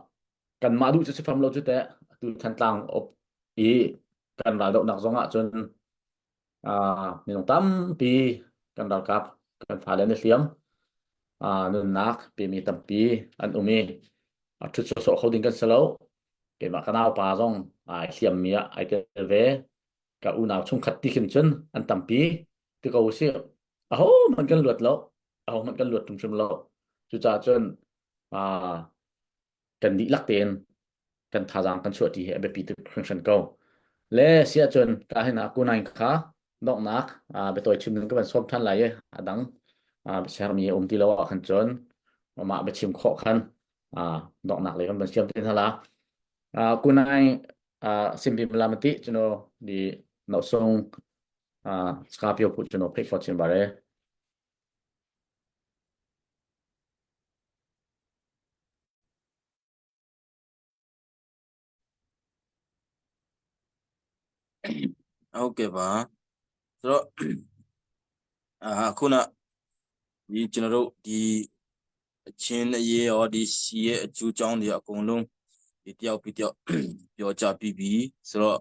kanmah duh cu si fam lo cu teh tu Thantlang op i kan raldohnak zong ah cun uh, minung tampi kan ralkap kan fale an i hliam uh, nunnak pemi tampi an um i a ṭhut sawsawh kho ding kan si lo keimah ka naupa zong ai hliammi ah ai tel ve ka unau chungkhat ti khin cun an tampi ti ko usih aho hmanh kan luat lo aho hmanh kan luat hrimhrim lo cucaah cun uh, kan dihlak tein kan thazaang kan chuahṭi hi a biapi tuk hringhran ko. Le si ahcun ka hin ah kunain kha donghnak biatawi chim ding ka van sawm ṭhan lai i a dang biasermi a um ti lo ah khan cun mah biachim khawh khan donghnak lei kan van siam te hna la. Kunai simpi malamati cuno di nosung skapio pu cuno phei fo chin bare. ဟုတ်ကဲ့ပါဆိုတော့အာခုနဒီကျွန်တော်တို့ဒီအချင်းအရေးရောဒီစီရဲ့အကျိုးကြောင်းတွေအကုန်လုံးဒီတယောက်ပြီးတယောက်ပြောကြပြီးပြီဆိုတော့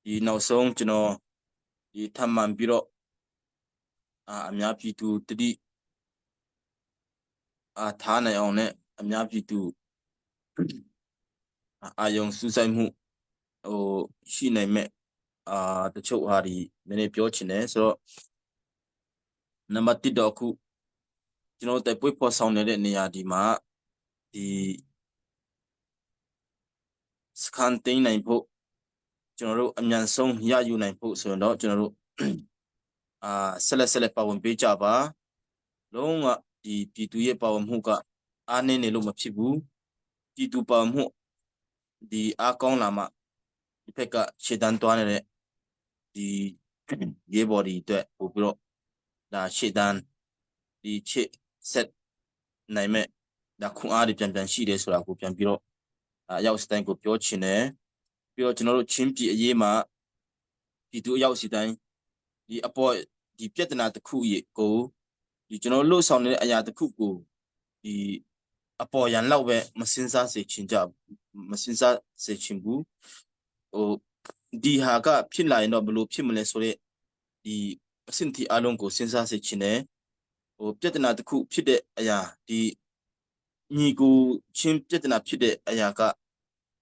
ဒီနောက်ဆုံးကျွန်တော်ဒီထပ်မံပြီးတော့အာအများပြည်သူတတိအာထားနိုင်အောင်နဲ့အများပြည်သူအာယုံစူးစိုက်မှုဟိုရှိနိုင်မဲ့အာတချို့ဟာဒီနည်းနည်းပြောချင်တယ်ဆိုတော့နံပါတ်1တော့အခုကျွန်တော်တိုက်ပွဲဖော်ဆောင်နေတဲ့နေရာဒီမှာဒီစကန်တင်နိုင်ဖို့ကျွန်တော်တို့အမြန်ဆုံးရယူနိုင်ဖို့ဆိုရင်တော့ကျွန်တော်တို့အာဆက်လက်ဆက်လက်ပါဝင်ပေးကြပါလုံးဝဒီပြည်သူရဲ့ပါဝင်မှုကအားနည်းနေလို့မဖြစ်ဘူးပြည်သူပါဝင်မှုဒီအားကောင်းလာမှဒီဘက်ကရှေ့တန်းသွားနေတဲ့ဒီရေးဘော်ဒီအတွက်ပို့ပြီးတော့ဒါရှေ့တန်းဒီချစ်ဆက်နိုင်မဲ့ဒါခွန်အားတွေပြန်ပြန်ရှိတယ်ဆိုတာကိုပြန်ပြီးတော့အရောက်စတိုင်းကိုပြောချင်တယ်ပြီးတော့ကျွန်တော်တို့ချင်းပြည်အရေးမှာပြည်သူအရောက်စီတိုင်းဒီအပေါ်ဒီပြဿနာတစ်ခုရေကိုဒီကျွန်တော်လှုပ်ဆောင်နေတဲ့အရာတစ်ခုကိုဒီအပေါ်ရန်လောက်ပဲမစင်စားစေချင်ကြမစင်စားစေချင်ဘူးဟိုဒီဟာကဖြစ်လာရင်တော့ဘလို့ဖြစ်မလဲဆိုတော့ဒီအဆင့်တီအလုံးကိုစဉ်းစားစေချင်တယ်ဟိုပြဿနာတစ်ခုဖြစ်တဲ့အရာဒီညီကိုချင်းပြဿနာဖြစ်တဲ့အရာက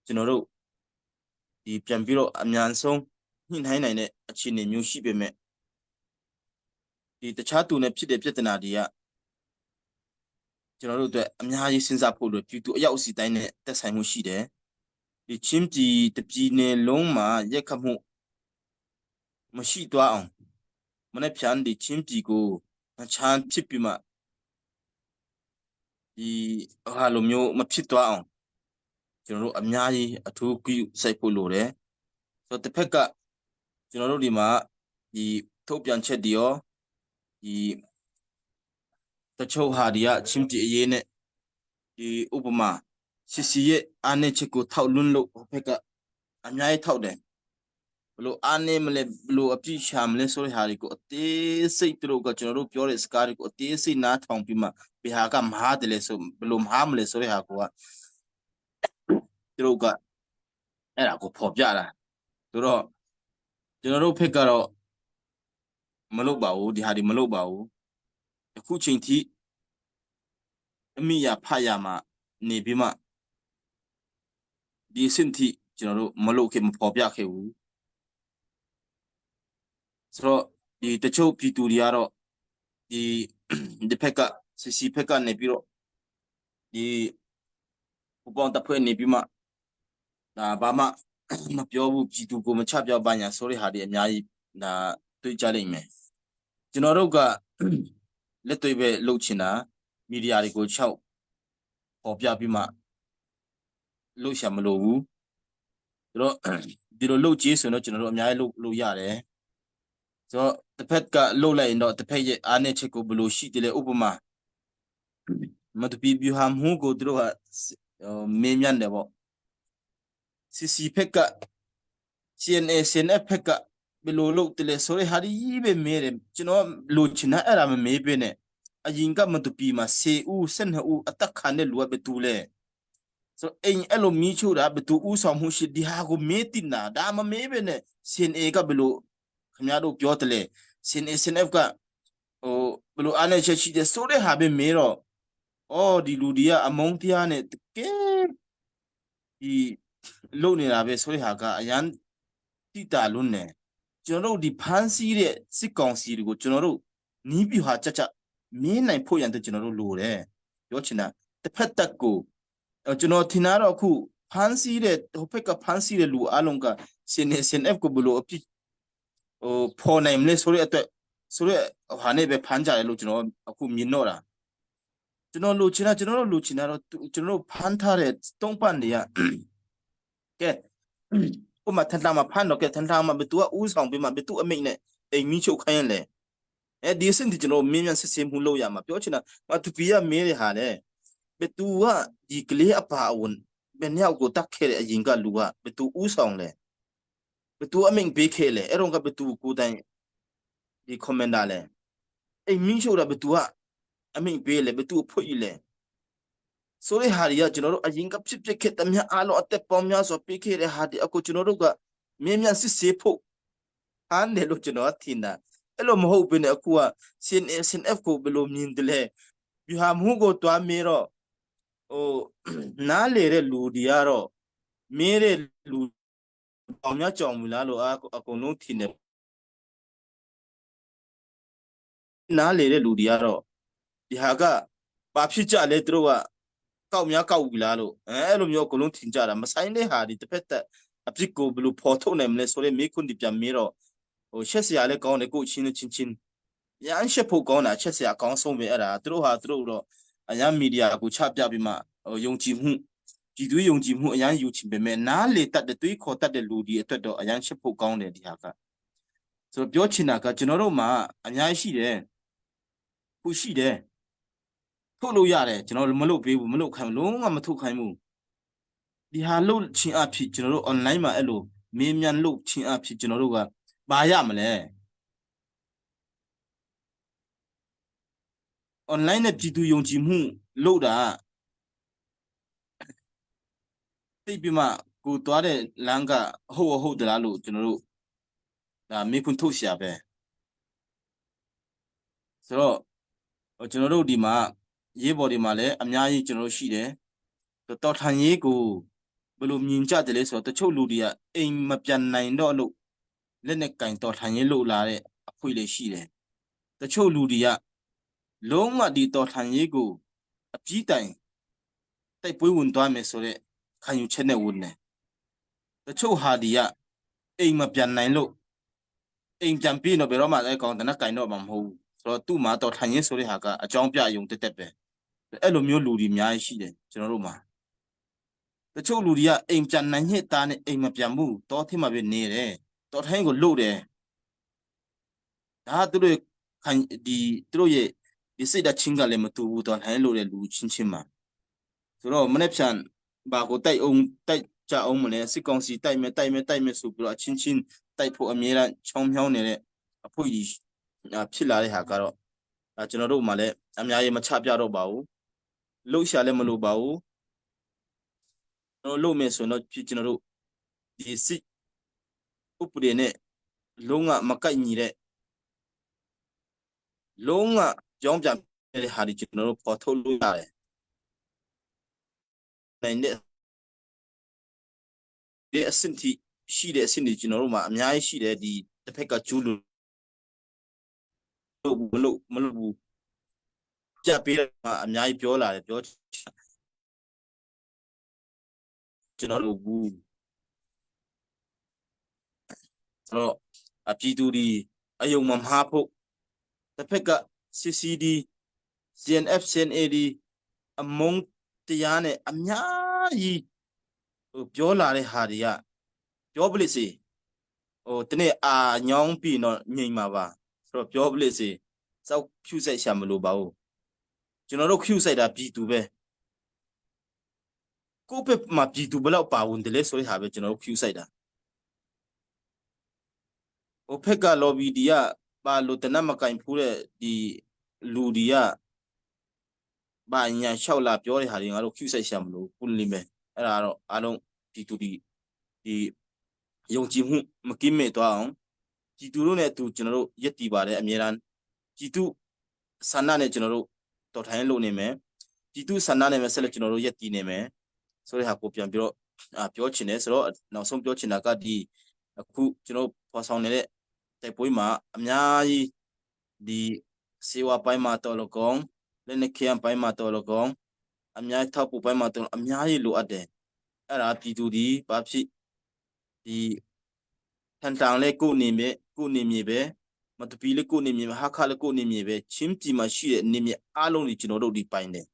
ကျွန်တော်တို့ဒီပြန်ပြီးတော့အမြန်ဆုံးညှိနှိုင်းနိုင်တဲ့အခြေအနေမျိုးရှိပေမဲ့ဒီတခြားသူနဲ့ဖြစ်တဲ့ပြဿနာတွေကကျွန်တော်တို့အတွက်အများကြီးစဉ်းစားဖို့လိုပြည်သူအရောက်စီတိုင်းနဲ့သက်ဆိုင်မှုရှိတယ်ဒီချင်းပြည်တပြည်နယ်လုံးမှာရက်ခတ်မှုမရှိသွားအောင်မနေ့ဖြန်ဒီချင်းပြည်ကိုချမ်းဖြစ်ပြီးမှဒီဟာလိုမျိုးမဖြစ်သွားအောင်ကျွန်တော်တို့အများကြီးအထူးပြုစိုက်ဖို့လိုတယ်ဆိုတော့တစ်ဖက်ကကျွန်တော်တို့ဒီမှာဒီထုတ်ပြန်ချက်တွေရောဒီတချို့ဟာတွေကချင်းပြည်အရေးနဲ့ဒီဥပမာစီစီရဲ့အားနည်းချက်ကိုထောက်လွန်းလို့ဟိုဘက်ကအများကြီးထောက်တယ်ဘလို့အားနေမလဲဘလို့အပြစ်ရှာမလဲဆိုတဲ့ဟာတွေကိုအသေးစိတ်တို့ကကျွန်တော်တို့ပြောတဲ့စကားတွေကိုအသေးစိတ်နားထောင်ပြီးမှဘယ်ဟာကမဟာတယ်လဲဆိုဘလို့မဟာမလဲဆိုတဲ့ဟာကိုကတို့ကအဲ့ဒါကိုဖော်ပြတာဆိုတော့ကျွန်တော်တို့ဖက်ကတော့မလုပ်ပါဘူးဒီဟာဒီမလုပ်ပါဘူးအခုချိန်ထိအမိရဖရမှာနေပြီးမှဒီစင်ထိကျွန်တော်တို့မလုပ်ခဲ့မဖော်ပြခဲ့ဘူးဆိုတော့ဒီတချို့ပြည်သူတွေကတော့ဒီဒီဖက်ကစီစီဖက်ကနေပြီးတော့ဒီပူပေါင်းတပ်ဖွဲ့နေပြီးမှဒါဘာမှမပြောဘူးပြည်သူကိုမချပြပါညာဆိုတဲ့ဟာတွေအများကြီးဒါတွေးကြလိမ့်မယ်ကျွန်တော်တို့ကလက်တွေ့ပဲလုပ်ချင်တာမီဒီယာတွေကိုခြောက်ပေါ်ပြပြီးမှလုပ်ရှာမလို့ဘူးဆိုတော့ဒီလိုလုပ်ကြေးဆိုတော့ကျွန်တော်တို့အများကြီးလုပ်လို့ရတယ်ဆိုတော့တစ်ဖက်ကလှုပ်လိုက်ရင်တော့တစ်ဖက်ရဲ့အားနည်းချက်ကိုဘယ်လိုရှိတယ်လဲဥပမာမတပီဗျူဟာမှုကိုသူတို့ကမေးမြန်းတယ်ပေါ့စီစီဖက်က CNA CNF ဖက်ကဘယ်လိုလုပ်တလဲဆိုရဟာဒီပဲမဲတယ်ကျွန်တော်လိုချင်တာအဲ့ဒါမမေးပဲနဲ့အရင်ကမတူပီမှာ10ဦး12ဦးအသက်ခံတဲ့လူကဘယ်သူလဲဆိုအိမ်အဲ့လိုမီးချိုးတာဘယ်သူဦးဆောင်မှုရှိဒီဟာကိုမေးတင်တာဒါမမေးပဲနဲ့ CNA ကဘယ်လိုခင်ဗျားတို့ပြောတယ်လဲ CNA CNF ကဟိုဘယ်လိုအားနည်းချက်ရှိတယ်ဆိုတဲ့ဟာပဲမေးတော့အော်ဒီလူတွေကအမုန်းတရားနဲ့တကယ်ဒီလုံနေတာပဲဆိုတဲ့ဟာကအရန်တိတာလွန်းနေကျွန်တော်တို့ဒီဖမ်းဆီးတဲ့စစ်ကောင်စီတွေကိုကျွန်တော်တို့နီးပြဟာကြကြမင်းနိုင်ဖို့ရန်တဲ့ကျွန်တော်တို့လိုတယ်ပြောချင်တာတစ်ဖက်တက်ကိုကျွန်တော်ထင်တာတော့အခုဖမ်းဆီးတဲ့ဟိုဖက်ကဖမ်းဆီးတဲ့လူအလုံးက CNF ကိုဘလို့အပြစ်ဟိုဖော်နိုင်မလဲဆိုတဲ့အတွက်ဆိုတဲ့ဟာနဲ့ပဲဖမ်းကြတယ်လို့ကျွန်တော်အခုမြင်တော့တာကျွန်တော်လိုချင်တာကျွန်တော်တို့လိုချင်တာတော့ကျွန်တော်တို့ဖမ်းထားတဲ့တုံးပတ်တွေကကဲဥမာထန်တာမှာဖမ်းတော့ကဲထန်တာမှာဘသူကဥဆောင်ပေးမှာဘသူအမိတ်နဲ့အိမ်မီချုပ်ခိုင်းရလဲအဲဒီစင်ဒီကျွန်တော်မင်းမြန်စစ်စစ်မှုလုပ်ရမှာပြောချင်တာမသူပြရမေးတဲ့ဟာလေဘသူကဒီကလေးအပါအဝင်ဘယ်နှစ်ယောက်ကိုတတ်ခဲ့တဲ့အရင်ကလူကဘသူဥဆောင်လဲဘသူအမိတ်ပေးခဲ့လဲအဲ့တော့ကဘသူကိုတိုင်ဒီကွန်မန်ဒါလဲအိမ်မင်းချုပ်တာဘသူကအမိတ်ပေးလဲဘသူဖွင့်လဲဆိုတဲ့ဟာတွေကကျွန်တော်တို့အရင်ကဖြစ်ဖြစ်ခဲ့တမျှအားလုံးအသက်ပေါင်းများစွာပေးခဲ့တဲ့ဟာတွေအခုကျွန်တော်တို့ကမြင်းမြန်စစ်ဆေးဖို့အားနေလို့ကျွန်တော်ထင်တာအဲ့လိုမဟုတ်ဘဲနဲ့အခုက CNA CNF ကိုဘယ်လိုမြင်တယ်လဲဗျူဟာမှုကိုတွားမေးတော့ဟိုနားလေတဲ့လူတွေကတော့မေးတဲ့လူအောင်များကြောင်မလားလို့အကုန်လုံးထင်တယ်နားလေတဲ့လူတွေကတော့ဒီဟာကဘာဖြစ်ကြလဲသူတို့ကကောက်များကောက်ပြီလားလို့အဲအဲ့လိုမျိုးအကုန်လုံးထင်ကြတာမဆိုင်တဲ့ဟာဒီတစ်ဖက်သက်အပြစ်ကိုဘယ်လိုဖော်ထုတ်နိုင်မလဲဆိုတဲ့မေးခွန်းဒီပြန်မေးတော့ဟိုရှက်စရာလည်းကောင်းတယ်ကိုချင်းချင်းချင်းရန်ရှက်ဖို့ကောင်းတာချက်စရာအကောင်းဆုံးပဲအဲ့ဒါသူတို့ဟာသူတို့တော့အရန်မီဒီယာကိုချပြပြီးမှဟိုယုံကြည်မှုပြည်သူယုံကြည်မှုအရန်ယူချင်ပေမဲ့နားလေတတ်တဲ့တွေးခေါ်တတ်တဲ့လူဒီအတွက်တော့အရန်ရှက်ဖို့ကောင်းတယ်ဒီဟာကဆိုတော့ပြောချင်တာကကျွန်တော်တို့မှာအများကြီးရှိတယ်ခုရှိတယ်ထုတ်လို့ရတယ်ကျွန်တော်မလုပ်ပေးဘူးမလုပ်ခိုင်းလုံးဝမထုတ်ခိုင်းဘူးဒီဟာလုပ်ချင်းအဖြစ်ကျွန်တော်တို့ online မှာအဲ့လိုမေးမြန်းလုပ်ချင်းအဖြစ်ကျွန်တော်တို့ကဘာရမလဲ online နဲ့ပြည်သူယုံကြည်မှုလို့တာသိပြီးမှကိုသွားတဲ့လမ်းကဟုတ်ဟုတ်တလားလို့ကျွန်တော်တို့ဒါမေခွန်းထုတ်ရှာပဲဆိုတော့ကျွန်တော်တို့ဒီမှာရေးပေါ်ဒီမှာလည်းအများကြီးကျွန်တော်တို့ရှိတယ်တော်ထန်ရေးကိုဘယ်လိုမြင်ကြတယ်လဲဆိုတော့တချို့လူတွေကအိမ်မပြန်နိုင်တော့လို့လက်နဲ့ကင်တော်ထန်ရေးလို့လာတဲ့အဖွဲ့လေးရှိတယ်တချို့လူတွေကလုံးဝဒီတော်ထန်ရေးကိုအပြည့်တိုင်တိုက်ပွဲဝင်သွားမယ်ဆိုတော့ခံယူချက်နဲ့ဝင်တယ်တချို့ဟာဒီကအိမ်မပြန်နိုင်လို့အိမ်ပြန်ပြီးတော့ဘယ်တော့မှအဲကောင်တနက်ကင်တော့မှာမဟုတ်ဘူးဆိုတော့သူ့မှာတော်ထန်ရေးဆိုတဲ့ဟာကအကြောင်းပြယုံတက်တက်ပဲအဲ့လိုမျိုးလူတွေအများကြီးရှိတယ်ကျွန်တော်တို့မှာတချို့လူတွေကအိမ်ပြန်နိုင်ညစ်သားနဲ့အိမ်မပြန်ဘူးတောထင်းမှာပဲနေတယ်တော်ထိုင်းကိုလှုပ်တယ်ဒါသူတို့ခံဒီသူတို့ရဲ့ဒီစိတ်ဓာတ်ချင်းကလည်းမတူဘူးတော်ထိုင်းလို့တဲ့လူချင်းချင်းမှာဆိုတော့မနေ့ဖြန်ဘာကိုတိုက်အောင်တိုက်ကြအောင်မလဲစစ်ကောင်စီတိုက်မယ်တိုက်မယ်တိုက်မယ်ဆိုပြီးတော့အချင်းချင်းတိုက်ဖို့အမြဲတမ်းချောင်းမြောင်းနေတဲ့အဖို့ကြီးဖြစ်လာတဲ့ဟာကတော့ကျွန်တော်တို့မှလည်းအများကြီးမချပြတော့ပါဘူးလှုပ်ရှားလည်းမလိုပါဘူးကျွန်တော်လုပ်မယ်ဆိုတော့ကျွန်တော်တို့ဒီစစ်ဥပဒေနဲ့လုံးဝမကိုက်ညီတဲ့လုံးဝကြောင်းပြန်တဲ့ဟာဒီကျွန်တော်တို့ပေါ်ထုတ်လို့ရတယ်နိုင်တဲ့ဒီအဆင့်ထိရှိတဲ့အဆင့်တွေကျွန်တော်တို့မှာအများကြီးရှိတယ်ဒီတစ်ဖက်ကကျူးလို့မလို့မလို့ဘူးပြပေးတယ်မှာအများကြီးပြောလာတယ်ပြောကျွန်တော်တို့ဘူးဆိုတော့အပြည်သူတွေအယုံမမှားဖို့တစ်ဖက်က CCD CNF CNAD အမုန်းတရားနဲ့အများကြီးဟိုပြောလာတဲ့ဟာတွေကပြောပလိစီဟိုတနေ့အာညောင်းပြီးတော့ညိန်မှာပါဆိုတော့ပြောပလိစီစောက်ဖြူဆိုင်ရှာမလို့ပါဘူးကျွန်တော်တို့ဖြူဆိုင်တာပြည်သူပဲကိုယ့်ဘက်မှာပြည်သူဘယ်လောက်ပါဝင်တယ်လဲဆိုတဲ့ဟာပဲကျွန်တော်တို့ဖြူဆိုင်တာ ဟိုဖက်က lobby ဒီကပါလို့တနတ်မကင်ဖူးတဲ့ဒီလူတွေကဘာညာလျှောက်လာပြောတဲ့ဟာတွေငါတို့ queue ဆိုင်ရှာမလို့ကုလိမယ်အဲ့ဒါတော့အားလုံးဒီတူဒီဒီယုံကြည်မှုမကင်းမဲ့သွားအောင်ကြည်သူတို့နဲ့အတူကျွန်တော်တို့ရက်တည်ပါတယ်အများအားကြည်သူဆန္ဒနဲ့ကျွန်တော်တို့တော်ထိုင်လို့နေမယ်ကြည်သူဆန္ဒနဲ့ပဲဆက်လက်ကျွန်တော်တို့ရက်တည်နေမယ်ဆိုတဲ့ဟာကိုပြန်ပြီးတော့အာပြောချင်တယ်ဆိုတော့နောက်ဆုံးပြောချင်တာကဒီအခုကျွန်တော်ဖော်ဆောင်နေတဲ့တိုက်ပွဲမှာအများကြီးဒီစေဝါပိုင်းမှာတော်လကောင်လက်နက်ခဲယမ်းပိုင်းမှာတော်လကောင်အများကြီးထောက်ပူပိုင်းမှာတော်အများကြီးလိုအပ်တယ်အဲ့ဒါပြည်သူဒီဘာဖြစ်ဒီထန်တန်လဲကိုနေမြေကိုနေမြေပဲမတပီလေးကိုနေမြေဟာခလေးကိုနေမြေပဲချင်းပြည်မှာရှိတဲ့နေမြေအားလုံးဒီကျွန်တော်တို့ဒီပိုင်းတယ်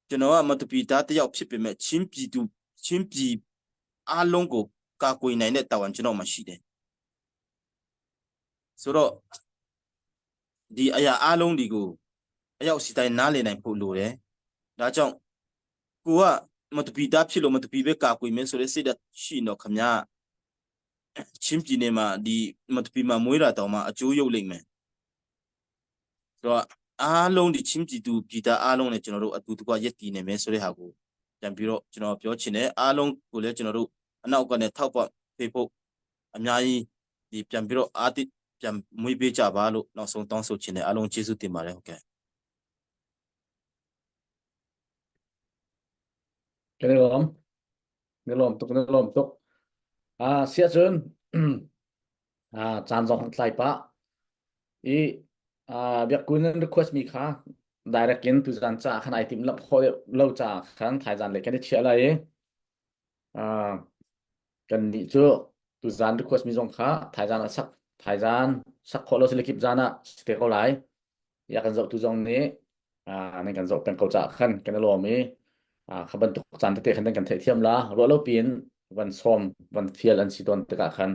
ကျွန်တော်ကမတပီသားတယောက်ဖြစ်ပေမဲ့ချင်းပြည်သူချင်းပြည်အားလုံးကိုကာကွယ်နိုင်တဲ့တာဝန်ကျွန်တော်မှာရှိတယ်ဆိုတော့ဒီအရာအားလုံးဒီကိုအရောက်စီတိုင်းနားလည်နိုင်ဖို့လိုတယ်ဒါကြောင့်ကိုကမတပီသားဖြစ်လို့မတပီပဲကာကွယ်မယ်ဆိုတဲ့စိတ်ဓာတ်ရှိတော့ခမရချင်းပြည်နယ်မှာဒီမတပီမှာမွေးတာတောင်မှအကျိုးရုပ်လိမ့်မယ်ဆိုတော့အားလုံးဒီချင်းပြည်သူပြည်သားအားလုံးနဲ့ကျွန်တော်တို့အတူတကွရက်တည်နေမယ်ဆိုတဲ့ဟာကိုပြန်ပြီးတော့ကျွန်တော်ပြောချင်တယ်အားလုံးကိုလည်းကျွန်တော်တို့အနောက်ကနေထောက်ပံ့ပေးဖို့အများကြီးဒီပြန်ပြီးတော့အားတိပြန်မွေးပေးကြပါလို့နောက်ဆုံးတောင်းဆိုချင်တယ်အားလုံးကျေးဇူးတင်ပါတယ်ဟုတ်ကဲ့ Kan i lawm. Ni lawm tuk, ni lawm tuk. Ah, sia cun ah caan zong tlai pah. I ah biakku nan request mi kha direct in tuzan ca khan ai tim lamh khawh lo ca khan thaizan le kan i chiah lai i ah kan nih cu tuzan request mi zong kha thaizan ah sak thaizan sak khawh lo si le kip zan ah si te ko lai. Ya kan zohtu zong nih ah nan kan zoh peng ko caah khan kan i lawm i ah kha bantuk caan tete khan nan kan theihthiam la ruah lo piin van sawm van fial an si tawn tikah khan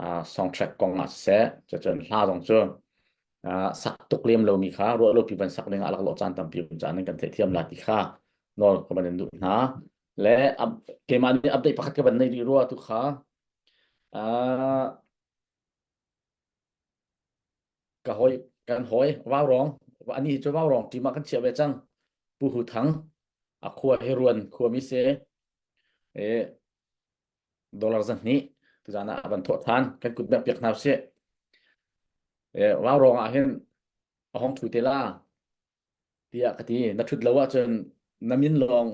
ah song track kong ah siseh cucun hla zong cu ah sak tuk lem lomi kha ruah lo pi van sak ding ah laklawh caan tampi um caah nan kan theihthiam la ti kha nawl ka van in duh hna le keimah nih update pakhat ka van nei rih rua tu kha ah ka hawi kan hawi vaurawng ani cu vaurawng team ah kan chiah ve cang pu hu thang a khua hi ruan khua mi se e dollar zan hnih tuzan ah van thawh than kan kut bek piak hna usih e vaurawng ah hin a hong thu te la tiah ka ti na thut lo ahcun na min lawng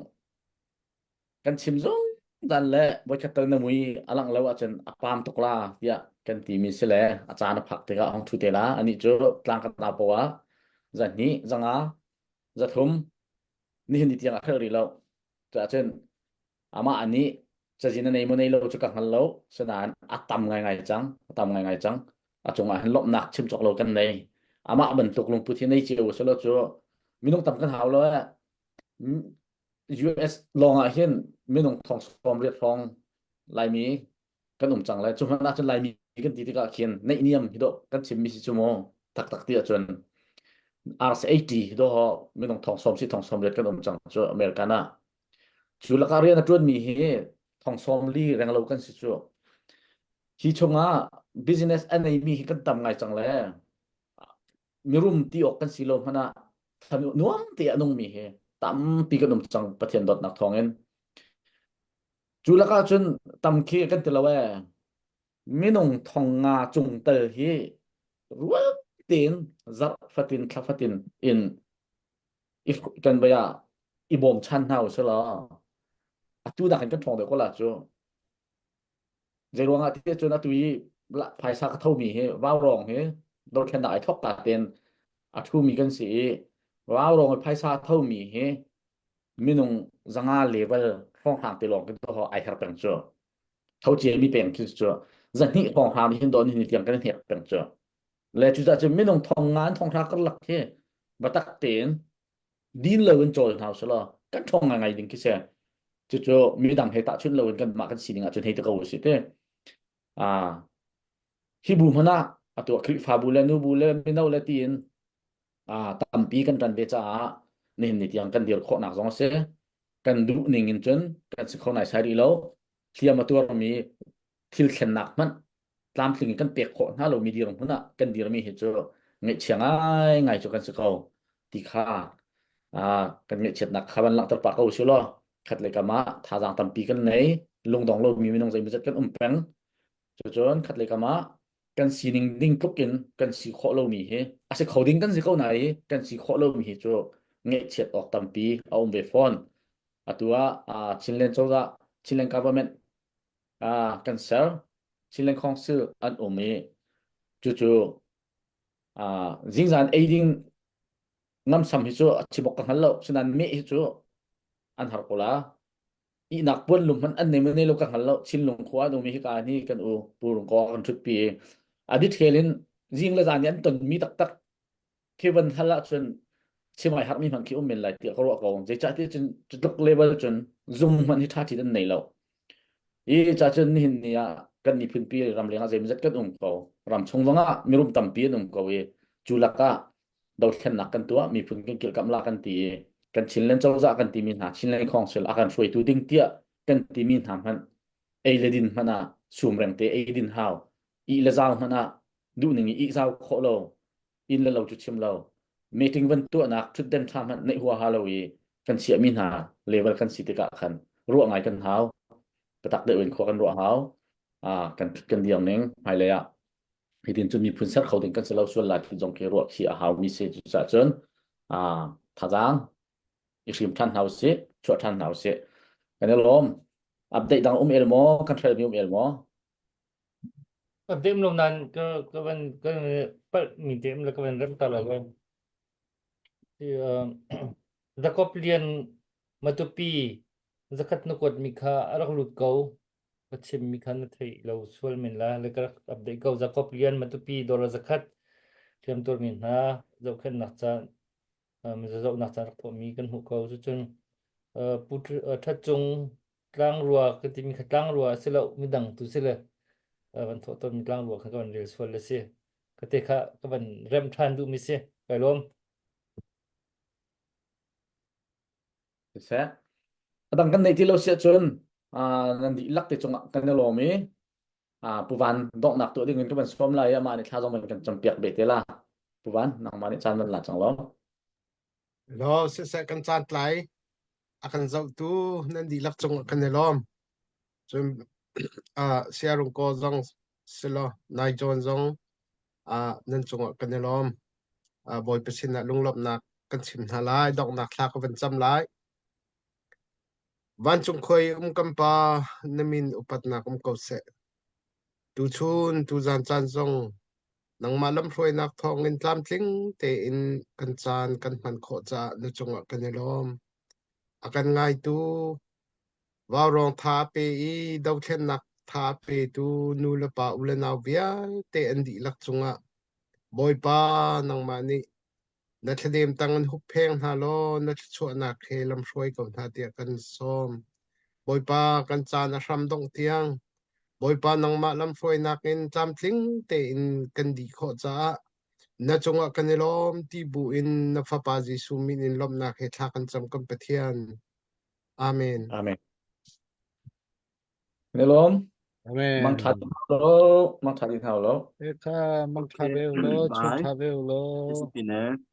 kan chim zungzal le voikhat tal na mui a langh lo ahcun a pam tuk la tiah kan timi si le a caan a phak tikah hong thu te la anih cu tlang kan au poah ah zahnih zanga zathum nihin ni tiang a hrelh rih lo cuahcun amah nih cazin a nei maw nei lo cu ka hngal lo sinain a tam ngaingai cang a tam ngaingai cang a cungah hin lawmhnak chim cawk lo kan nei amah bantuk lungput hi nei cio selo cu minung tam kan hau lo eh US lawng ah hin minung thong sawm riat hrawng Laimi kan um cang lai cu hmanh ahcun Laimi kan ti tikah khin neih niam hi dawh kan chimmi si cu mu taktak ti ahcun RC80 hi dawh minung thong sawm si thong sawm riat kan um cang cu American ah cu lakah rian a ṭuanmi hi thong sawm li renglo kan si cu hi chungah business a neimi hi kan tam ngai cang le mirum ti awk kan si lo hmanh ah nuam te a nungmi hi tampi kan um cang Pathian dawtnak thawngin cu lakah cun tam khi kan ti lo ee minung thong nga cung tal hi rual tein zarh fatin thla fatin in kan bai ah i bawm chan hna usih law atu nakin kan ṭhawng deuh ko la cu Zeiruangah ti cun atu i phaisa ka thomi hi vaurawng hi dothlennak ai thawk ka tein a ṭhumi kan si i vaurawng i phaisa a thomi hi minung zanga level hrawnghrang te lawng kan to ai her peng cu tho cia mi peng khi cu zahnih hrawnghrang nih hin do ni tiang kan hnek peng cu le cucaah cun minung thong nga an thong hra karlak khi batak tein din lo in cawl hna usih law kan ṭhawng ngaingai ding khi si. Cucu midang he tahchunh lo in kanmah kan sining ahcun hei ti ko usih ti. Ah, hi bu hmanh ah atu ah Khrihfabu le nubu le mino le tiin ah, tampi kan ṭan ve caah nihin ni tiang kan dir khawhnak zong a si. Kan duh ning in cun kan si kho naisai rih lo. Hliam a tuarmi thil thlennak hmanh. tlamtling in kan pek khawh hna lomi dirhmun ah kan dirmi hi cu ngaihchia ngaingai cu kan si ko ti kha kan ngaihchiatnak kha van langhter pah ko usih law khat le kam ah thazaang tampi kan nei lungdong lomi minung zeimawzat kan um peng cucun khat le kam ah kan sining ding tluk in kan si khawh lomi hi a si kho ding kan si ko na i kan si khawh lomi hi cu ngaihchiat awk tampi a um ve fawn atu ah Chinland cozah Chinland government kan ser Chinland Council an um i cucu zingzan ei ding ngamsam hi cu a chimok ka hngal lo sinain meh hi cu an har ko la ihnak puan lum hmanh an nei nei lo ka hngal lo Chinlung khua an um i hika ni kan u Pu Rung Ko kan ṭhutpi i a detail in zing le zan i an tonmi taktak khi van hal ahcun chimai harmi hmanh khi um men lai tiah ka ruah ko zeicahtiah cun cutluk level cun zung hmanh hi ṭha ṭhin an nei lo i ca cun nihin ni ah kan miphun pi ramleng ah zeimawzat kan um ko ramchung zong ah mirum tampi an um ko i cu lakah dothlennak kan tuah miphun kan kilkamh la kan ti i kan Chinland cozah kan timi hna Chinland Council a kan hruaitu ding tiah kan timi hna hmanh ei le din hmanh ah sumreng te ei din hau ih le zau hmanh ah duhning i ih zau khawh lo inn le lo cu chim lo meeting van tuahnak thutden tha hmanh neih huaha lo i kan chiahmi hna level kan si tikah khan ruah ngai kan hau biatak deuh in khua kan ruah hau kan kan dir ning hmailei ah hitin cun miphun ser kho ding kan si lo sual lai ti zong khi ruah khi a hau mi si cucaah cun thazaang i hrim than hna usih chuah than hna usih kan i lawm update dang um el maw kan hrel mi um el maw Update lo nan ka ka van ka palh mi te le ka van rem ta la lo. Jacob Lian Matupi zakhat na kuat mi kha a rak lut ko. Ka chim mi kha na theih lo sual men la le ka rak update ko. Jacob Lian Matupi dollar zakhat hliam tuar mi hna zohkhenhnak ca mizazohnak ca rak tuahmi kan hmuh ko. Cucun Pu That Cung tlangrua ka timi kha tlangrua a si lo midang tu si le van thawh tawnmi tlangrua kha ka van rel sual le si. Ka te kha ka van rem ṭhan duhmi si. Kai lawm. Siseh. A dang kan neih ti lo siah cun nan dihlak te cungah kan i lawm i Pu Van donghnak tuah ding in ka van sawm lai i amah nih thla zong van kan campiak ve te la. Pu Van, nangmah nih caan van la cang lo. Lo, siseh kan caan tlai a kan zohtu nan dihlak cungah kan i lawm. Cun uh, Siarung Ko zong silo Nai John zong uh, nan cungah kan i lawm. Uh, Bawipa sinah lunglawmhnak kan chim hna lai, donghnak thla ka van cam lai. Vancung khua i um kan Pa, na min upatnak um ko seh. Tuchun, tuzan caan zong nangmah lamhruainak thawngin tlamtling tein kan caan kan hman khawh caah na cungah kan i lawm. A kan ngaitu vaurawng tha a pe i dothlennak tha a petu nu le pa u le nau vialte an dihlak cungah Bawipa nangmah nih Na thladem tang in huppheng hna law na thluachuahnak he lamhruai ko hna tiah kan sawm. Bawipa, kan caan a hram dongh tiang Bawipa nangmah lamhruainak in tlamtling tein kan dih khawh caah na cungah kan i lawm ti bu in na Fapa Jesuh min in lawmhnak he thla kan cam kan Pathian. Amen. Amen. Kan i lawm. Amen. Mang ṭha ti hna lo. Mang ṭha ti hna lo. Eka mang ṭha ve lo, chung Bye. ṭha ve lo. Discipline.